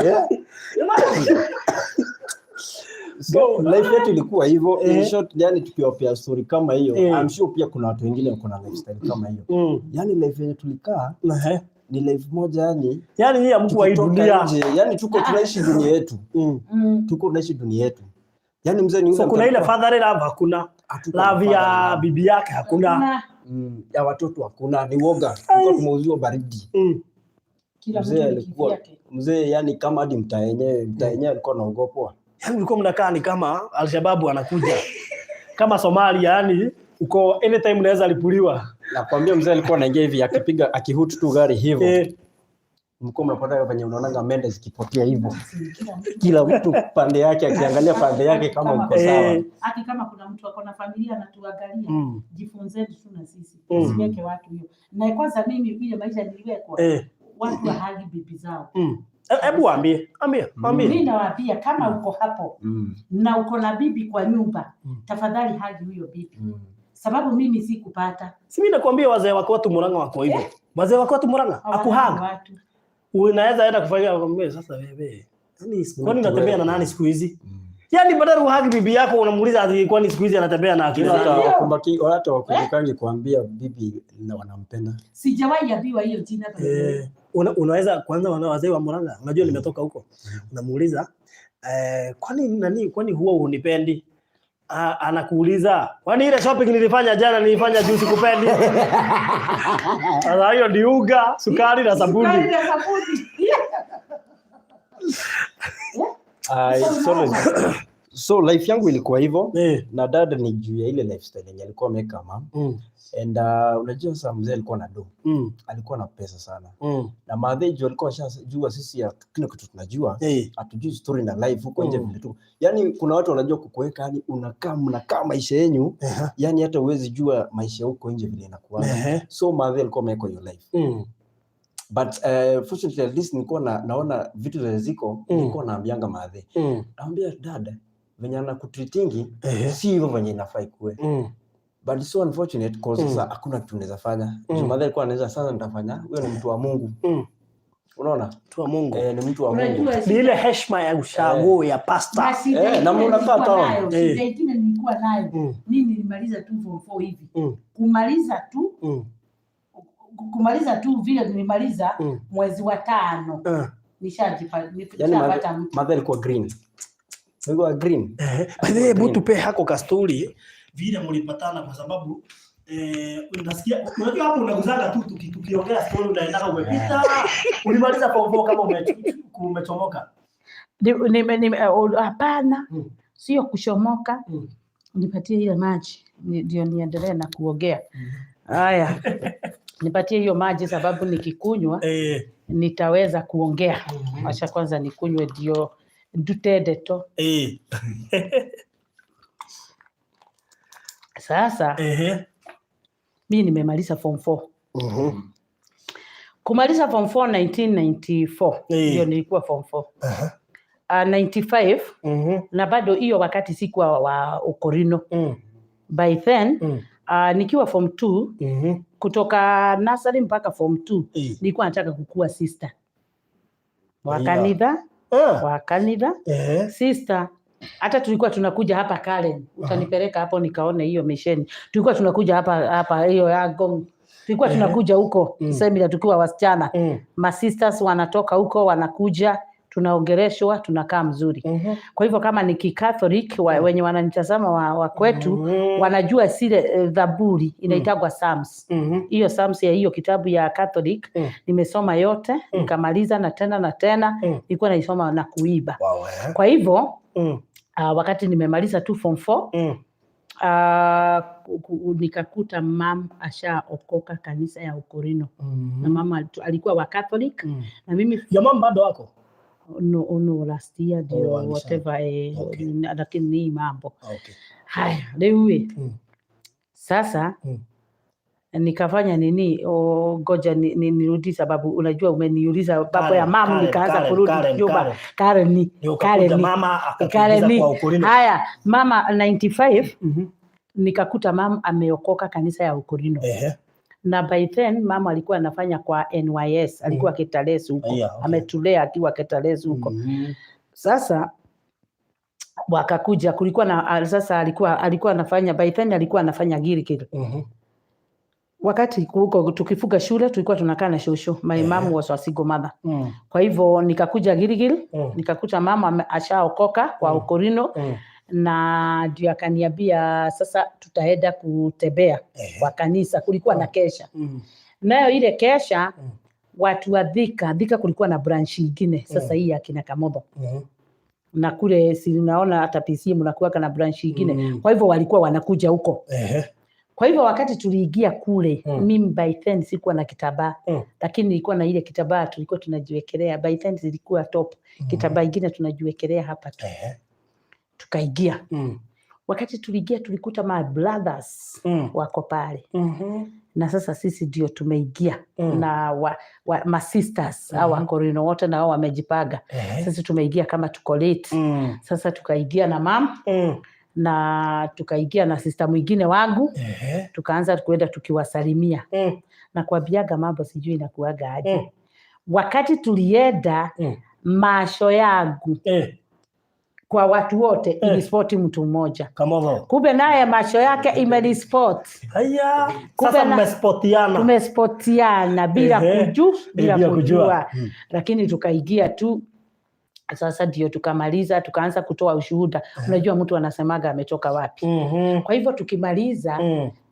Yeah. So life yetu ilikuwa hivyo. In short, yani tukiwapea story kama hiyo, I'm sure pia kuna watu wengine wako na lifestyle kama hiyo. Yani life yenye tulikaa ni life moja yani Yaani hii hamkuwa hii tukitoka dunia. nje, yani tuko tunaishi dunia yetu. Tuko tunaishi dunia yetu. Yani mzee ni yule So kuna ile mtu alikuwa- fatherly love hakuna. Hatuko na Love ya fatherly love. bibi yake hakuna. Hakuna. Ya watoto hakuna, ni woga. Tulikuwa tumeuziwa baridi. Kila Mzee mtu ni alikuwa kivyake. mzee, yani kama hadi mtaa yenyewe alikuwa anaogopwa. Yaani mlikuwa mnakaa ni kama Alshababu anakuja. Kama Somalia yani uko anytime unaweza lipuliwa. Nakwambia mzee alikuwa anaingia hivi akipiga akihoot tu gari hivyo. Mlikuwa mnapata venye unaonanga mende zikipotea hivyo. Kila mtu Kila mtu pande yake akiangalia pande yake kama uko sawa. Haki kama kuna mtu ako na familia anatuangalia, jifunzeni tu na sisi. Usiweke watu hiyo. Na kwanza mimi ile maisha niliwekwa, watu wahug bibi zao. Hebu waambie, ambie, waambie. Mimi nawaambia kama uko hapo na uko na bibi kwa nyumba, tafadhali hug huyo bibi. Sababu mimi sikupata. Si mimi nakwambia wazee wako watu Murang'a wako hivyo. Wazee wako watu Murang'a akuhug. Watu. Unaweza enda kufanya kwambie sasa wewe. Yaani kwani unatembea na nani siku hizi? Yaani badala uhug bibi yako unamuuliza ati kwani siku hizi anatembea na akina Hata nani? wakumbaki hata wakumbukangi kuambia bibi na wanampenda. Sijawahi ambiwa hiyo jina by the way. Unaweza kwanza wana wazee wa Murang'a, unajua nimetoka huko. Unamuuliza kwani nani kwani huwa hunipendi? Ah, anakuuliza kwani ile shopping nilifanya jana nilifanya juu sikupendi? Sasa hiyo ni unga, sukari na Sukari sabuni. na sabuni. So life yangu ilikuwa hivyo na dad ni juu ya ile lifestyle yenye alikuwa ameweka mam. And unajua sasa mzee alikuwa na do. Alikuwa na pesa sana. Na madhe juu alikuwa ashajua sisi ya kila kitu tunajua. Hatujui story na life huko nje vile tu. Yaani kuna watu wanajua kukuweka, yani unakaa mnakaa maisha yenu, yani hata huwezi jua maisha huko nje vile inakuwa. So madhe alikuwa ameweka hiyo life. But fortunately at least nilikuwa naona vitu zenye ziko, nilikuwa naambianga madhe. Naambia dad venye anakutreatingi si hivyo venye inafaa ikuwe. But it's so unfortunate cause sasa hakuna kitu unaweza fanya. Juu madhe alikuwa anaweza sasa nitafanya, huyo ni mtu wa Mungu. Unaona? Mtu wa Mungu. Ni mtu wa Mungu. Ni ile heshima ya ushago ya pasta. Na mnakaa town. Shida ingine nilikuwa nayo. Mimi nilimaliza tu form 4 hivi. Kumaliza tu. Kumaliza tu vile nilimaliza mwezi wa 5. Nishapata mtu. Mother alikuwa green. Alikuwa green. By the way, hebu tupe hako ka story vile mlipatana kwa sababu unasikia unajua hapo unaguzaga tu tukiongea story unaendaka umepita. Ulimaliza form 4 kama umechomoka. Hapana. Sio kuchomoka. Nipatie ile maji ndio niendelee na kuongea. Haya. Nipatie hiyo maji sababu nikikunywa nitaweza kuongea. Acha kwanza nikunywe ndio ndute ndeto. Sasa mimi nimemaliza form 4. Kumaliza form 4 1994 ndio nilikuwa form 4. 95 na bado hiyo wakati sikuwa wa Ukorino. By then nikiwa form 2 kutoka nursery mpaka form 2 nilikuwa nataka kukua sister wa kanitha. Wa kanitha sister. Hata tulikuwa tunakuja hapa Karen, utanipeleka hapo nikaone hiyo misheni. Tulikuwa tunakuja hapa hapa hiyo ya Gong. Tulikuwa tunakuja huko semina tukiwa wasichana. Ma sisters wanatoka huko wanakuja, tunaongeleshwa, tunakaa mzuri. Kwa hivyo kama ni Catholic wenye wananitazama wa kwetu wanajua zile dhaburi inaitagwa Psalms. Hiyo Psalms ya hiyo kitabu ya Catholic nimesoma yote nikamaliza na tena na tena nilikuwa naisoma na kuiba. Wow, Kwa hivyo wakati nimemaliza tu form 4 nikakuta mam ashaokoka kanisa ya Ukorino. Na mama alikuwa wa Catholic na mimi. Ya mama bado wako? No, last year ndio whatever lakini ni mambo. Haya, leo sasa nikafanya nini? Ngoja nirudi sababu unajua umeniuliza baba ya mama nikaanza kurudi nyumba. Karen. Mama akakuuliza kwa Ukorino. Haya, mama 95 nikakuta mama ameokoka kanisa ya Ukorino. Na by then mama alikuwa anafanya kwa NYS, alikuwa Ketales huko. Ametulea akiwa Ketales huko. Sasa wakakuja, kulikuwa na sasa alikuwa anafanya by then alikuwa anafanya Gilgil. Wakati huko tukifuga shule tulikuwa tunakaa na shosho. My mom was a single mother. Kwa hivyo nikakuja Gilgil, nikakuta mama ashaokoka kwa Ukorino. Na ndio akaniambia sasa tutaenda kutembea kwa kanisa. Kulikuwa na kesha. Nayo ile kesha watu wa Thika kulikuwa na branch nyingine sasa hii ya kina Kamotho. Na kule si unaona hata PC mnakuwa na branch nyingine. Kwa hivyo walikuwa wanakuja huko. Kwa hivyo wakati tuliingia kule mimi by then sikuwa na kitambaa. Lakini nilikuwa na ile kitambaa tulikuwa tunajiwekelea. By then zilikuwa top. Kitambaa kingine tunajiwekelea hapa tu. Tukaingia. Wakati tuliingia tulikuta my brothers wako pale. Na sasa sisi ndio tumeingia na ma sisters au Wakorino wote na wao wamejipaga. Sisi tumeingia kama tuko late. Sasa tukaingia na mam na tukaingia na sister mwingine wangu. Tukaanza kuenda tukiwasalimia. Na kuambiaga mambo sijui inakuaga aje. Wakati tulienda macho yangu kwa watu wote ilispoti mtu mmoja. Kumbe naye macho yake imelispot. Haya, sasa mmespotiana. Tumespotiana bila kujua, kujua. Lakini tukaingia tu. Sasa ndio tukamaliza, tukaanza kutoa ushuhuda. Unajua mtu anasemaga ametoka wapi. Kwa hivyo tukimaliza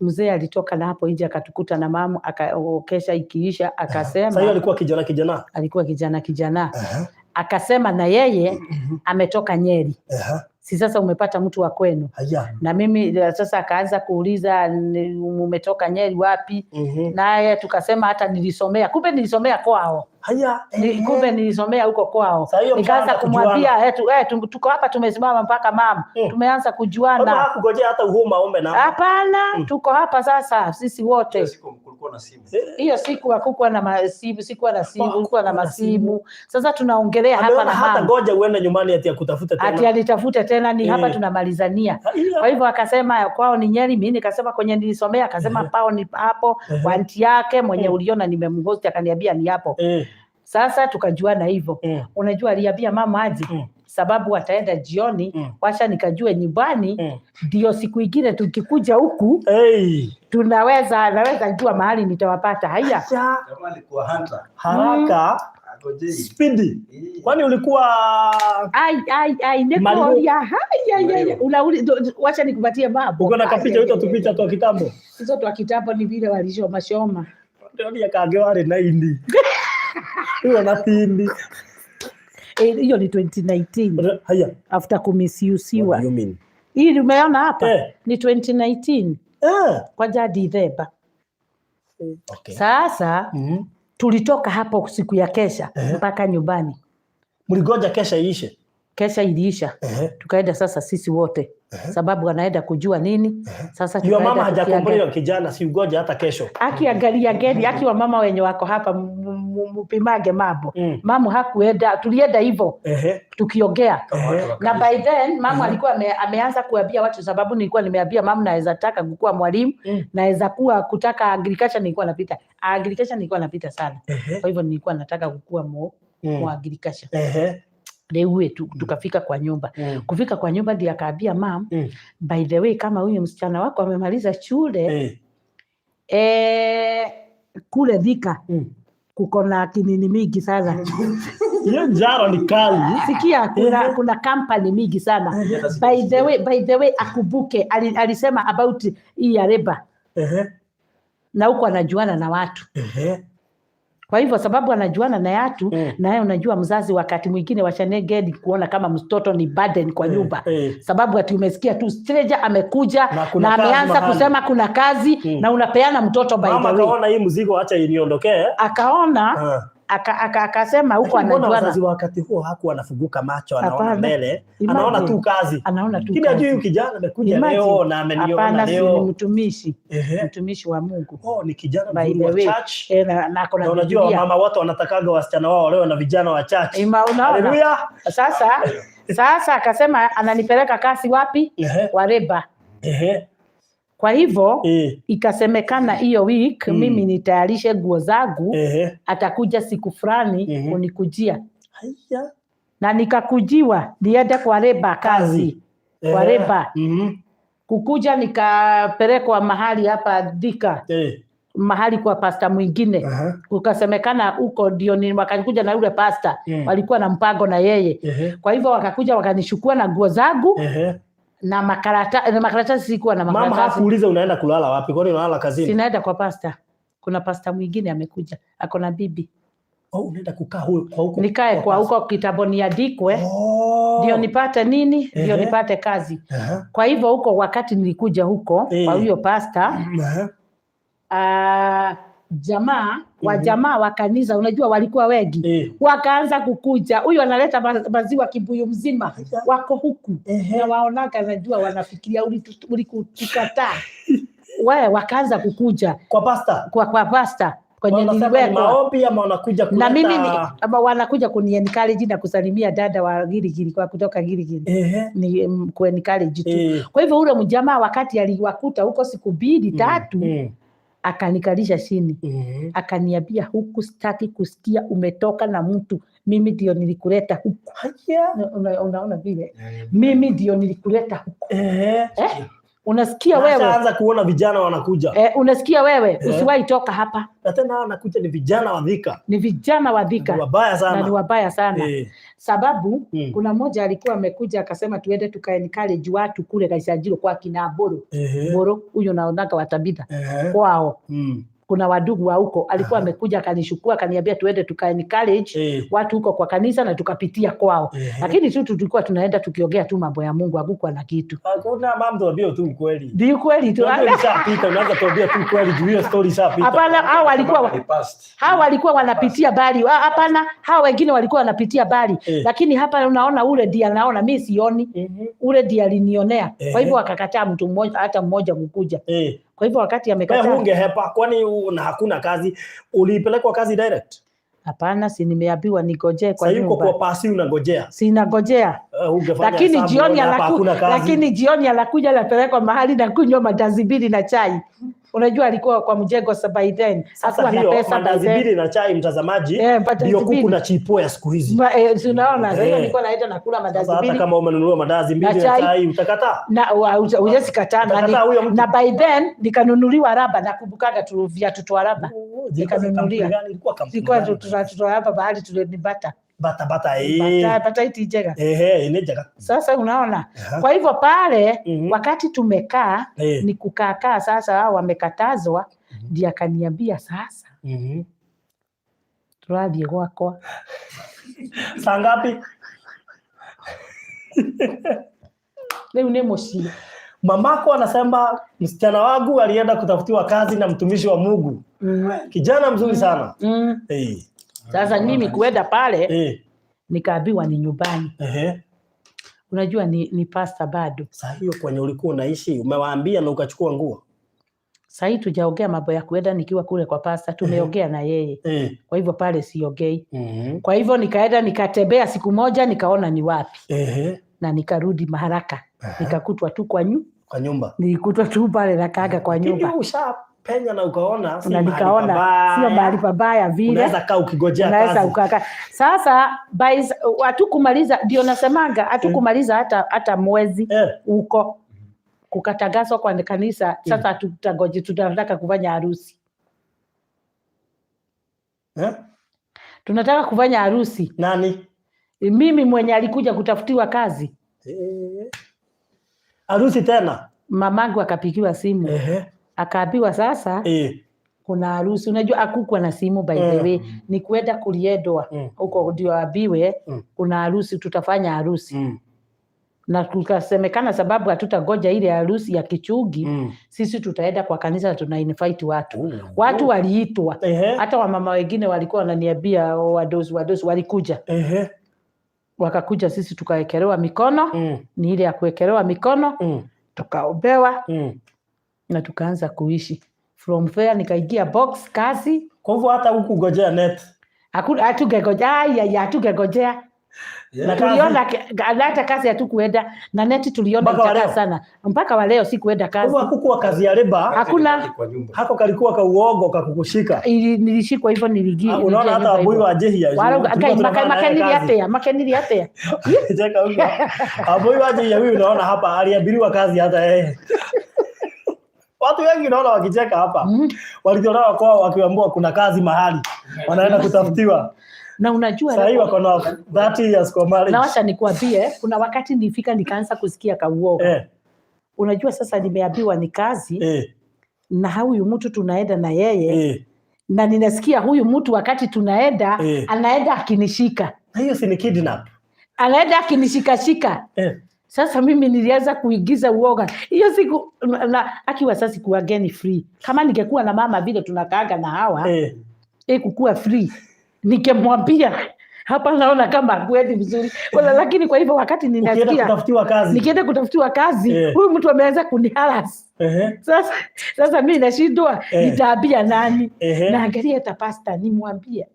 mzee alitoka na hapo nje akatukuta na mamu, akakesha ikiisha akasema. Sasa alikuwa kijana kijana. Alikuwa kijana kijana. Akasema na yeye ametoka Nyeri. Si sasa umepata mtu wa kwenu. Na mimi sasa akaanza kuuliza umetoka Nyeri wapi? Naye tukasema hata nilisomea. Kumbe nilisomea kwao. Kumbe nilisomea huko kwao. Nikaanza kumwambia tuko hapa tumesimama mpaka mama. Tumeanza kujuana. Hakungojea hata uhuma ombe na. Hapana, tuko hapa sasa sisi wote. Hiyo siku hakukuwa na masimu, sikuwa na simu, kulikuwa na masimu. Sasa tunaongelea hapa na hata ngoja uende nyumbani ati akutafuta tena. Ati alitafute tena ni hapa tunamalizania. Kwa hivyo akasema kwao ni Nyeri, mimi nikasema kwenye nilisomea, akasema pao ni hapo, kwa aunti yake mwenye uliona nimemhost akaniambia ni hapo. Sasa tukajuana hivyo. Unajua aliambia mama aje sababu ataenda jioni, wacha nikajue nyumbani ndio siku ingine tukikuja huku tunaweza naweza jua mahali nitawapata. Haya. Kama alikuwa hunter. Haraka. Speedy. Kwani ulikuwa ai nikuoria hai unauli wacha nikupatie mambo. Uko na kapicha hizo tupicha tu kitambo. Hizo tu kitambo ni vile walishoma shoma. Ndio kange wale na indi. Hiyo na pindi. Hiyo ni 2019. Haya. After kumisiusiwa. Hii umeona hapa ni 2019. Kwa jadi Themba. Okay. Sasa tulitoka hapo siku ya kesha mpaka nyumbani. Mligoja kesha iishe? Kesha iliisha. Tukaenda sasa sisi wote. Sababu anaenda kujua nini. Sasa tukaenda. Mama hajakombolewa kijana, si ugoje hata kesho. Akiangalia geni, akiwa mama wenye wako hapa mpimage mambo. Mama hakuenda, tulienda hivyo. Tukiongea. Na by then mama alikuwa ameanza kuambia watu, sababu nilikuwa nimeambia mama naweza taka kuwa mwalimu, naweza kuwa kutaka agriculture, nilikuwa napita. Agriculture nilikuwa napita sana. Kwa hivyo nilikuwa nataka kukua mu agriculture. Leo tukafika kwa nyumba. Kufika kwa nyumba ndiye akaambia mam, by the way kama huyu msichana wako amemaliza shule kule Thika kuko na kinini mingi sana. Hiyo njaro ni kali. Sikia kuna company mingi sana. By the way akumbuke alisema about hii ya labor. Na huko anajuana na watu. Kwa hivyo sababu anajuana na watu, na yeye unajua mzazi wakati mwingine washanegedi kuona kama mtoto ni burden kwa nyumba. Sababu ati umesikia tu stranger amekuja na ameanza kusema kuna kazi na unapeana mtoto by the way. Mama akaona hii mzigo acha iniondokee. Akaona akasema huko anajuana. Mzazi wakati huo hakuwa anafunguka macho, anaona mbele, anaona tu kazi. Anaona tu kazi. Lakini ajui huyu kijana amekuja leo na ameniona leo. Ni mtumishi. Mtumishi wa Mungu. Oh, ni kijana mzuri wa church. Na kuna unajua mama wote wanatakaga wasichana wao leo na vijana wa church. Haleluya. Sasa akasema ananipeleka kazi wapi? Wareba. Kwa hivyo ikasemekana hiyo week mimi nitayarishe nguo zangu, atakuja siku fulani kunikujia. Na nikakujiwa niende kwa leba kazi. Kwa leba. Kukuja nikapelekwa mahali hapa Thika. Mahali kwa pasta mwingine. Kukasemekana huko ndio ni wakakuja na yule pasta. Walikuwa na mpango na yeye. Kwa hivyo wakakuja wakanishukua na nguo zangu. Na makaratasi sikuwa na makaratasi. Mama hakuuliza unaenda kulala wapi? Kwani unalala kazini? Sinaenda kwa pasta. Kuna pasta mwingine amekuja, ako na bibi. Oh, unaenda kukaa kwa huko. Nikae kwa huko kitambo niandikwe. Ndio nipate nini? Ndio nipate kazi. Kwa hivyo huko wakati nilikuja huko kwa huyo pasta, jamaa wa jamaa wa kanisa unajua walikuwa wengi, wakaanza kukuja. Huyu analeta maziwa kibuyu mzima, wako huku na waonaga, najua wanafikiria ulikutukataa wewe. Wakaanza kukuja kwa pasta, kwa pasta kwenye niliwekwa maombi, ama wanakuja kuleta, na mimi ama wanakuja kuni encourage na kusalimia dada wa Girigiri kwa kutoka Girigiri, ni ku encourage tu. Kwa hivyo ule mjamaa wakati aliwakuta huko siku 2 3 akanikalisha chini, akaniambia huku sitaki kusikia umetoka na mtu, mimi ndio nilikuleta huku. Unaona vile mimi ndio nilikuleta huku. Unasikia wewe? Anaanza kuona vijana wanakuja. Unasikia wewe? Usiwahi toka hapa. Na tena wanakuja ni vijana wa Thika. Ni vijana wa Thika. Ni wabaya sana. Na ni wabaya sana. Sababu kuna mmoja alikuwa amekuja akasema tuende tukae encourage watu kule Kaisajiro kwa kina Mburu. Mburu huyo naonaga wa Tabitha. Kwao. Kuna wadugu wa huko alikuwa amekuja akanishukua akaniambia tuende tukae encourage watu huko kwa kanisa na tukapitia kwao. Lakini tu tulikuwa tunaenda tukiongea tu mambo ya Mungu, hakukuwa na kitu. Hakuna mambo, tuambie tu ukweli. Ndio kweli tu. Tuambie ishapita, unaanza tuambia tu ukweli juu hiyo story ishapita. Hapana, hao walikuwa wanapitia bali. Hapana, hao wengine walikuwa wanapitia bali. Lakini hapa unaona ule ndiye anaona, mimi sioni. Ule ndiye alinionea. Kwa hivyo akakataa mtu mmoja, hata mmoja kukuja. Kwa hivyo wakati amekataa. Wewe ungehepa kwani una hakuna kazi? Ulipelekwa kazi direct? Hapana, si nimeambiwa nigojee kwa nyumba. Sasa yuko kwa pasi unangojea? Sinangojea. Lakini jioni lakini jioni anakuja anapelekwa mahali na kunywa mandazi mbili na chai. Unajua alikuwa kwa mjengo by then. Hakuwa na pesa. Mandazi mbili na chai, mtazamaji, ndio kuku na chipo ya siku hizi. Unaona, sasa nilikuwa naenda nakula mandazi mbili. Hata kama umenunua mandazi mbili na chai utakataa? Na hujasikataa. Na by then nikanunuliwa raba, nakumbukaga tu viatu twa raba. Nikanunulia. Ilikuwa tutoa raba bahali tulinibata. Bata bata Bata iti njega. Ni njega. Sasa unaona. Kwa hivyo pale wakati tumekaa ni kukaa sasa hao wamekatazwa, ndiye akaniambia sasa. Turathie gwakwa. Saa ngapi? Leo ni mucii. Mamako anasema msichana wangu alienda kutafutiwa kazi na mtumishi wa Mungu. Kijana mzuri sana. Sasa mimi kuenda pale nikaambiwa ni nyumbani. Unajua ni pastor bado. Sasa hiyo kwenye ulikuwa unaishi umewaambia na ukachukua nguo? Sasa hii tujaongea mambo ya kuenda nikiwa kule kwa pastor, tumeongea na yeye. Kwa hivyo pale siongei. Kwa hivyo nikaenda nikatembea siku moja nikaona ni wapi. Na nikarudi maharaka. Nikakutwa tu kwa nyumba. Nilikutwa tu pale na kaga kwa nyumba. Penya na ukaona si sio mahali pabaya vile. Unaweza kaa ukigojea kazi. Unaweza ukakaa. Sasa hatukumaliza, ndio nasemanga hatukumaliza hata mwezi huko kukatagazwa kwa kanisa. Sasa tutagoje, tunataka kufanya harusi. Tunataka kufanya harusi. Nani? Mimi mwenye alikuja kutafutiwa kazi. Harusi tena? Mamangu akapigiwa simu. Akaambiwa sasa kuna harusi. Unajua hakukuwa na simu by the way, ni kuenda kuliendwa huko ndio aambiwe kuna harusi, tutafanya harusi. Na tukasemekana sababu hatutagoja ile harusi ya kichungi, sisi tutaenda kwa kanisa na tuna invite watu. Watu waliitwa. Hata wamama wengine walikuwa wananiambia wadozi walikuja. Wakakuja, sisi tukaekelewa mikono. Ni ile ya kuekelewa mikono. Tukaombewa. Na tukaanza kuishi. From there nikaingia box kazi. Kwa hivyo hata hukungojea net. Hakuna, hatungegojea. Na tuliona hata kazi hatukuenda na neti tuliona itakaa sana. Mpaka wa leo sikuenda kazi. Kwa hakukuwa kazi ya leba. Hakuna. Hako kalikuwa ka uongo kakukushika. Nilishikwa hivyo niligia. Unaona hata abui wa jehia. Makenili atea. Cheka huko. Abui wa jehia huyu unaona hapa aliabiriwa kazi hata yeye. Watu wengi naona wakicheka hapa. Walitolewa kwao wakiambiwa kuna kazi mahali. Wanaenda kutafutiwa. Na unajua sasa hivi wako na 30 years kwa marriage. Na wacha nikwambie kuna wakati nilifika nikaanza kusikia kauoga. Unajua sasa nimeambiwa ni kazi. Na huyu mtu tunaenda na yeye. Na ninasikia huyu mtu wakati tunaenda anaenda akinishika. Na hiyo si ni kidnap. Anaenda akinishikashika. Sasa mimi nilianza kuigiza uoga. Hiyo siku na akiwa sasa sikuwa free. Kama ningekuwa na mama vile tunakaaga na hawa, kukua free. Ningemwambia hapa naona kama kweli vizuri. Wala lakini kwa hivyo wakati ninasikia nikienda kutafutiwa kazi, huyu mtu ameanza kuniharas. Sasa mimi nashindwa nitaambia nani? Naangalia hata pastor nimwambie.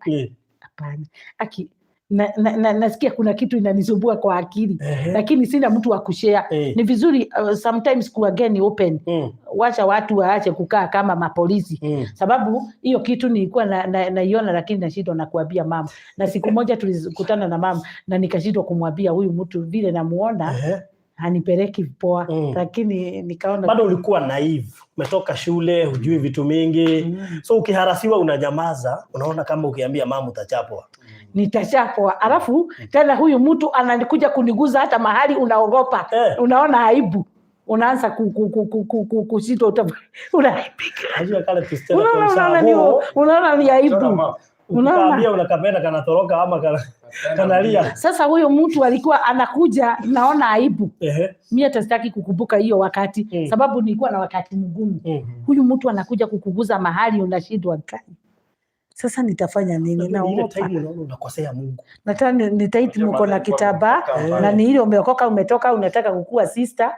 Hapana. Aki nasikia kuna kitu inanisumbua kwa akili. Lakini sina mtu wa kushare. Ni vizuri sometimes kuwa geni open. Wacha watu waache kukaa kama mapolisi. Sababu hiyo kitu nilikuwa naiona lakini nashindwa na kuambia mama. Na siku moja tulikutana na mama na nikashindwa kumwambia huyu mtu vile namuona hanipeleki poa. Lakini nikaona bado ulikuwa naive, umetoka shule, hujui vitu mingi. So ukiharasiwa unanyamaza, unaona kama ukiambia mama utachapwa. Nitachapwa. Alafu tena huyu mtu anakuja kuniguza hata mahali unaogopa. Unaona aibu. Unaanza kushindwa, unaibika. Unajua kale tusichana Unaona, unaona ni ushago, unaona ni aibu. Unaona? Ukiambia unakapenda kanatoroka ama kanalia. Sasa huyo mtu alikuwa anakuja, naona aibu. Mimi hata sitaki kukumbuka hiyo wakati, sababu nilikuwa na wakati mgumu. Huyu mtu anakuja kukuguza mahali unashindwa, kai. Sasa nitafanya nini? Ile Naogopa. time unaona unakosea Mungu. Nataka nitaiti mko na kitambaa na ni ile umeokoka, umetoka, unataka kukua sister.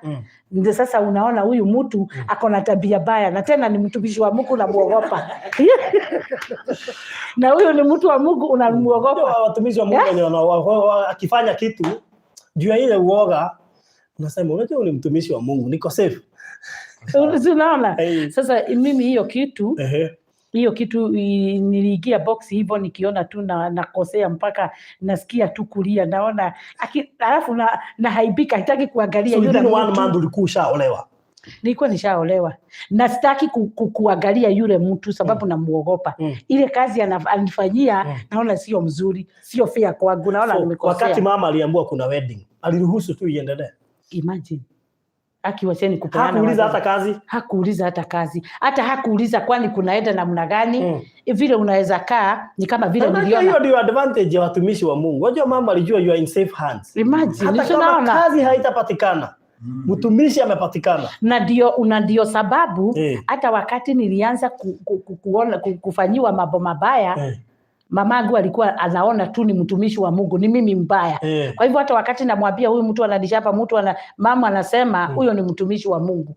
Ndio sasa unaona huyu mtu ako na tabia baya, na tena ni mtumishi wa Mungu, unamuogopa. Na huyu ni mtu wa Mungu, unamuogopa. Unajua watumishi wa Mungu wenye akifanya kitu juu ya ile uoga unasema, unajua ni mtumishi wa Mungu, niko safe. Si unaona? Hey. Sasa mimi hiyo kitu niliingia box hivyo nikiona tu na nakosea mpaka nasikia tu kulia, naona alafu na nahaibika, sitaki kuangalia So yule within one mtu. Month ulikuwa ushaolewa. Nilikuwa nishaolewa na sitaki kuangalia yule mtu sababu namuogopa. Ile kazi anifanyia naona sio mzuri, sio fair kwangu, naona So, nimekosea. wakati mama aliambiwa kuna wedding, aliruhusu tu iendelee. Imagine. Akiwacheni kupeana Hakuuliza wazazi. hata kazi. Hakuuliza hata kazi, hata hakuuliza kwani kunaenda namna gani. Vile unaweza kaa ni kama vile Na unajua niliona. hiyo ndio advantage ya watumishi wa Mungu. Unajua mama alijua you are in safe hands. Imagine, Hata si kama unaona? kazi haitapatikana, mtumishi amepatikana. Na ndio sababu hata wakati nilianza kufanyiwa mambo mabaya, mamangu alikuwa anaona tu ni mtumishi wa Mungu, ni mimi mbaya. Kwa hivyo hata wakati namwambia huyu mtu ananishapa, mtu ana mama anasema huyo ni mtumishi wa Mungu.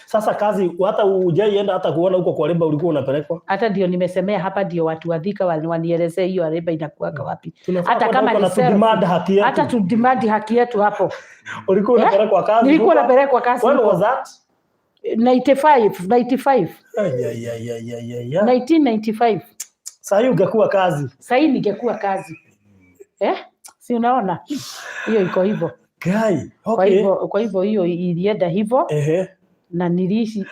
Sasa kazi hata hujaienda hata kuona huko kwa labour ulikuwa unapelekwa? Hata ndio nimesemea hapa, ndio watu wa Thika wanielezee hiyo labour inakuwaga wapi. Tunafaa Hata kwenda kama huko ni na tudemand haki yetu. Hata tudemand haki yetu hapo. Ulikuwa Eh? unapelekwa kazi Nilikuwa huko? napelekwa kazi When huko. was that? 95, 95. Ay, ay, ay, ay, ay, ay, ay. 1995. Sasa hii ungekuwa kazi. Sasa hii ningekuwa kazi. Eh? Si unaona? Hiyo iko hivyo. Guy, Kwa hivyo hiyo ilienda hivyo. Na niliishi,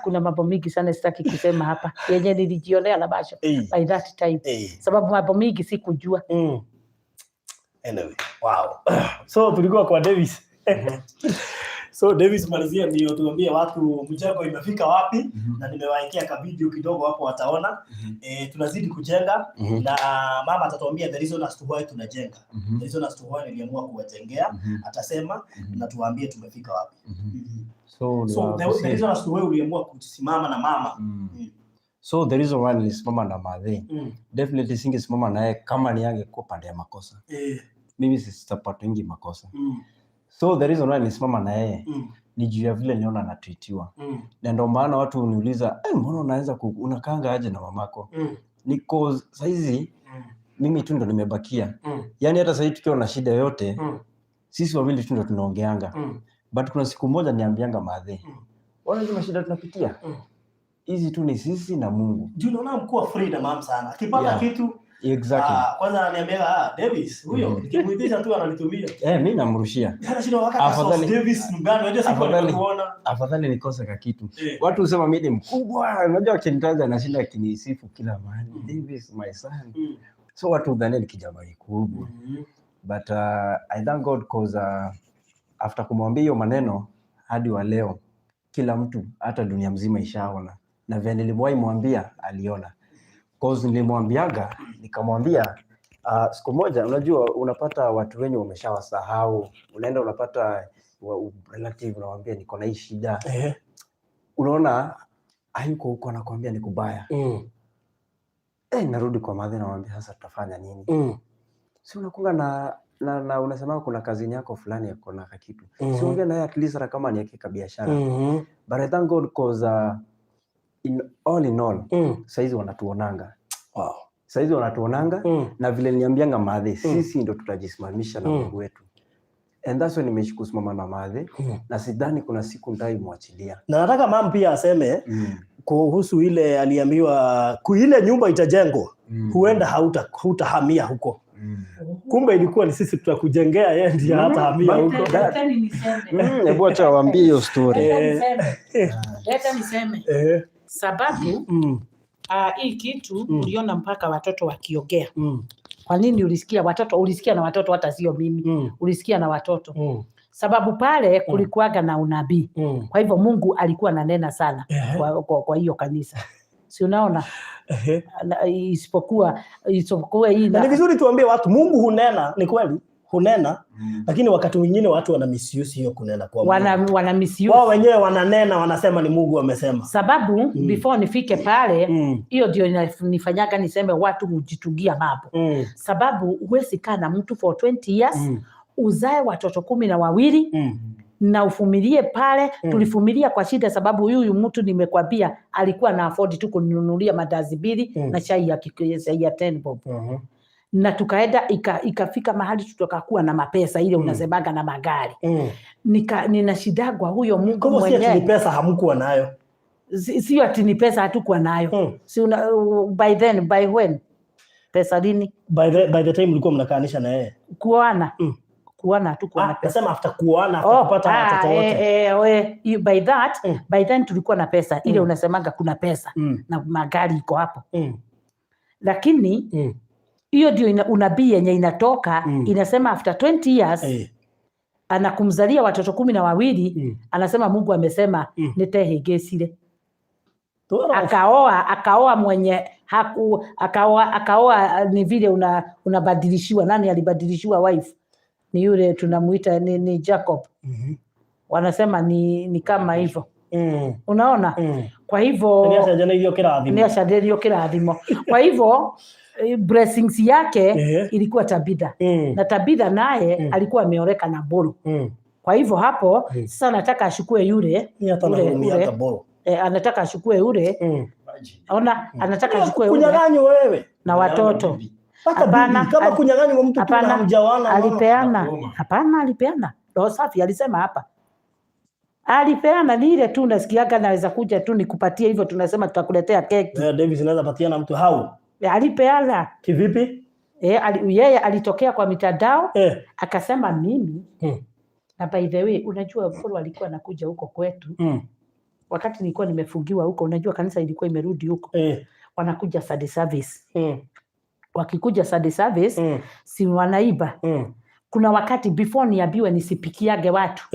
kuna mambo mingi sana sitaki kusema hapa yenye nilijionea na macho by that time. Sababu mambo mingi sikujua. Anyway, wow. So tulikuwa kwa Davis. So Davis, malizia ndio tuambie watu mjengo imefika wapi, na nimewaekea ka video kidogo hapo wataona. Tunazidi kujenga na mama atatuambia the reason as to why tunajenga. The reason as to why niliamua kuwajengea, atasema na tuwaambie tumefika wapi. So, So the reason as to why uliamua kusimama na mama. So the reason why nilisimama na madhe, definitely singesimama naye kama ni angekuwa pande ya makosa. Mimi sitapatingi makosa. So the reason why nilisimama na yeye ni juu ya vile niliona anatreatiwa. Na ndio maana watu huniuliza, mbona unaweza unakaanga aje na mamako? Ni cause saizi mimi tu ndo nimebakia. Yaani hata saizi tukiwa na shida yote, sisi wawili tu ndo tunaongeanga. But kuna siku moja niambianga madhe, "Ona hizi mashida tunapitia. Hizi tu ni sisi na Mungu." Juu naona mkuwa free na mam sana. Akipata kitu, kwanza ananiambia, "Davis, huyo nikimuitisha tu ananitumia." Mimi namrushia. Yana shida wakati Davis ni gani? Unajua siku nimekuona. Afadhali nikose ka kitu. Watu husema mimi ni mkubwa. Unajua akinitaja anashinda akinisifu kila mahali. "Davis, my son." So watu hudhania ni kijana kikubwa. But I thank God cause after kumwambia hiyo maneno hadi wa leo kila mtu hata dunia mzima ishaona. Na vile nilimwahi mwambia aliona. Cause nilimwambiaga nikamwambia, siku moja unajua unapata watu wenye umeshawasahau, unaenda unapata relative unamwambia niko na hii shida. Unaona hayuko huko anakuambia ni kubaya. Narudi kwa madhe namwambia sasa tutafanya nini? Si unakunga na unasema kuna kazini yako fulani ako na kakitu. Si ongea naye at least hata kama ni yake biashara. But I thank God cause in all saizi wanatuonanga. Saizi wanatuonanga na vile niliambianga madhe, sisi ndo tutajisimamisha na Mungu wetu. And that's why nimeishi kusimama na madhe na sidhani kuna siku nitaimwachilia. Na nataka mam pia aseme kuhusu ile aliambiwa ile nyumba itajengwa, huenda hautahamia huko. Kumbe ilikuwa ni sisi tutakujengea, yeye ndiye hatahamia huko. Leta niseme. Hebu acha waambie hiyo story. Leta niseme. Leta niseme. Sababu hii kitu uliona mpaka watoto wakiongea. Kwa nini ulisikia watoto? Ulisikia na watoto, hata sio mimi. Ulisikia na watoto. Sababu pale kulikuwaga na unabii. Kwa hivyo Mungu alikuwa ananena sana kwa hiyo kanisa. Si unaona? Isipokuwa hii Na ni vizuri tuambie watu Mungu hunena, ni kweli hunena, lakini wakati mwingine watu wana misuse hiyo kunena kwa Mungu. Wana misuse. Wao wenyewe wananena, wanasema ni Mungu amesema. Sababu before nifike pale, hiyo ndio inanifanyaga niseme watu hujitungia mambo. Sababu huwezi kaa na mtu for 20 years, uzae watoto 12 na ufumilie pale. Tulifumilia kwa shida, sababu huyu mtu nimekwambia alikuwa na afford tu kuninunulia mandazi 2 na chai ya 10 bob. Na tukaenda ikafika mahali tukakuwa na mapesa ile unasemaga na magari. Ninashidagwa huyo Mungu mwenyewe. Si pesa hamkuwa nayo. Sio ati ni pesa hatukuwa nayo. Si by then, by when? Pesa lini? By the time mlikuwa mnakaanisha na yeye. Kuoana. Kuoana hatukuwa na pesa. Nasema after kuoana, after kupata watoto wote. By that, by then tulikuwa na pesa. Ile unasemaga kuna pesa na magari iko hapo. Lakini hiyo ndio unabii yenye inatoka, inasema after 20 years anakumzalia watoto 12, anasema Mungu amesema nitehegesire. Akaoa mwenye haku, akaoa ni vile unabadilishiwa. Nani alibadilishiwa wife? Ni yule tunamuita ni Jacob. Wanasema ni kama hivyo. Unaona? Kwa hivyo ni acanjanirio kirathimo. Kwa hivyo blessings yake ilikuwa Tabitha. Na Tabitha naye alikuwa ameoleka na Mburu. Kwa hivyo hapo sasa anataka ashukue yule, anataka ashukue yule. Ona, anataka ashukue yule. Kunyang'anywa wewe na watoto. Hapana, kama kunyang'anywa mtu tu na mjawana. Alipeana. Hapana, alipeana. Roho safi alisema hapa. Alipeana ni ile tu unasikiaga naweza kuja tu nikupatie hivyo, tunasema tutakuletea keki. Davis anaweza patiana mtu hao. Alipeana. Kivipi? Yeye alitokea kwa mitandao akasema mimi. Na by the way, unajua Paul alikuwa anakuja huko kwetu. Wakati nilikuwa nimefungiwa huko, unajua kanisa ilikuwa imerudi huko. Wanakuja Sunday service. Wakikuja Sunday service, si wanaiba. Kuna wakati before niambiwe nisipikiage watu.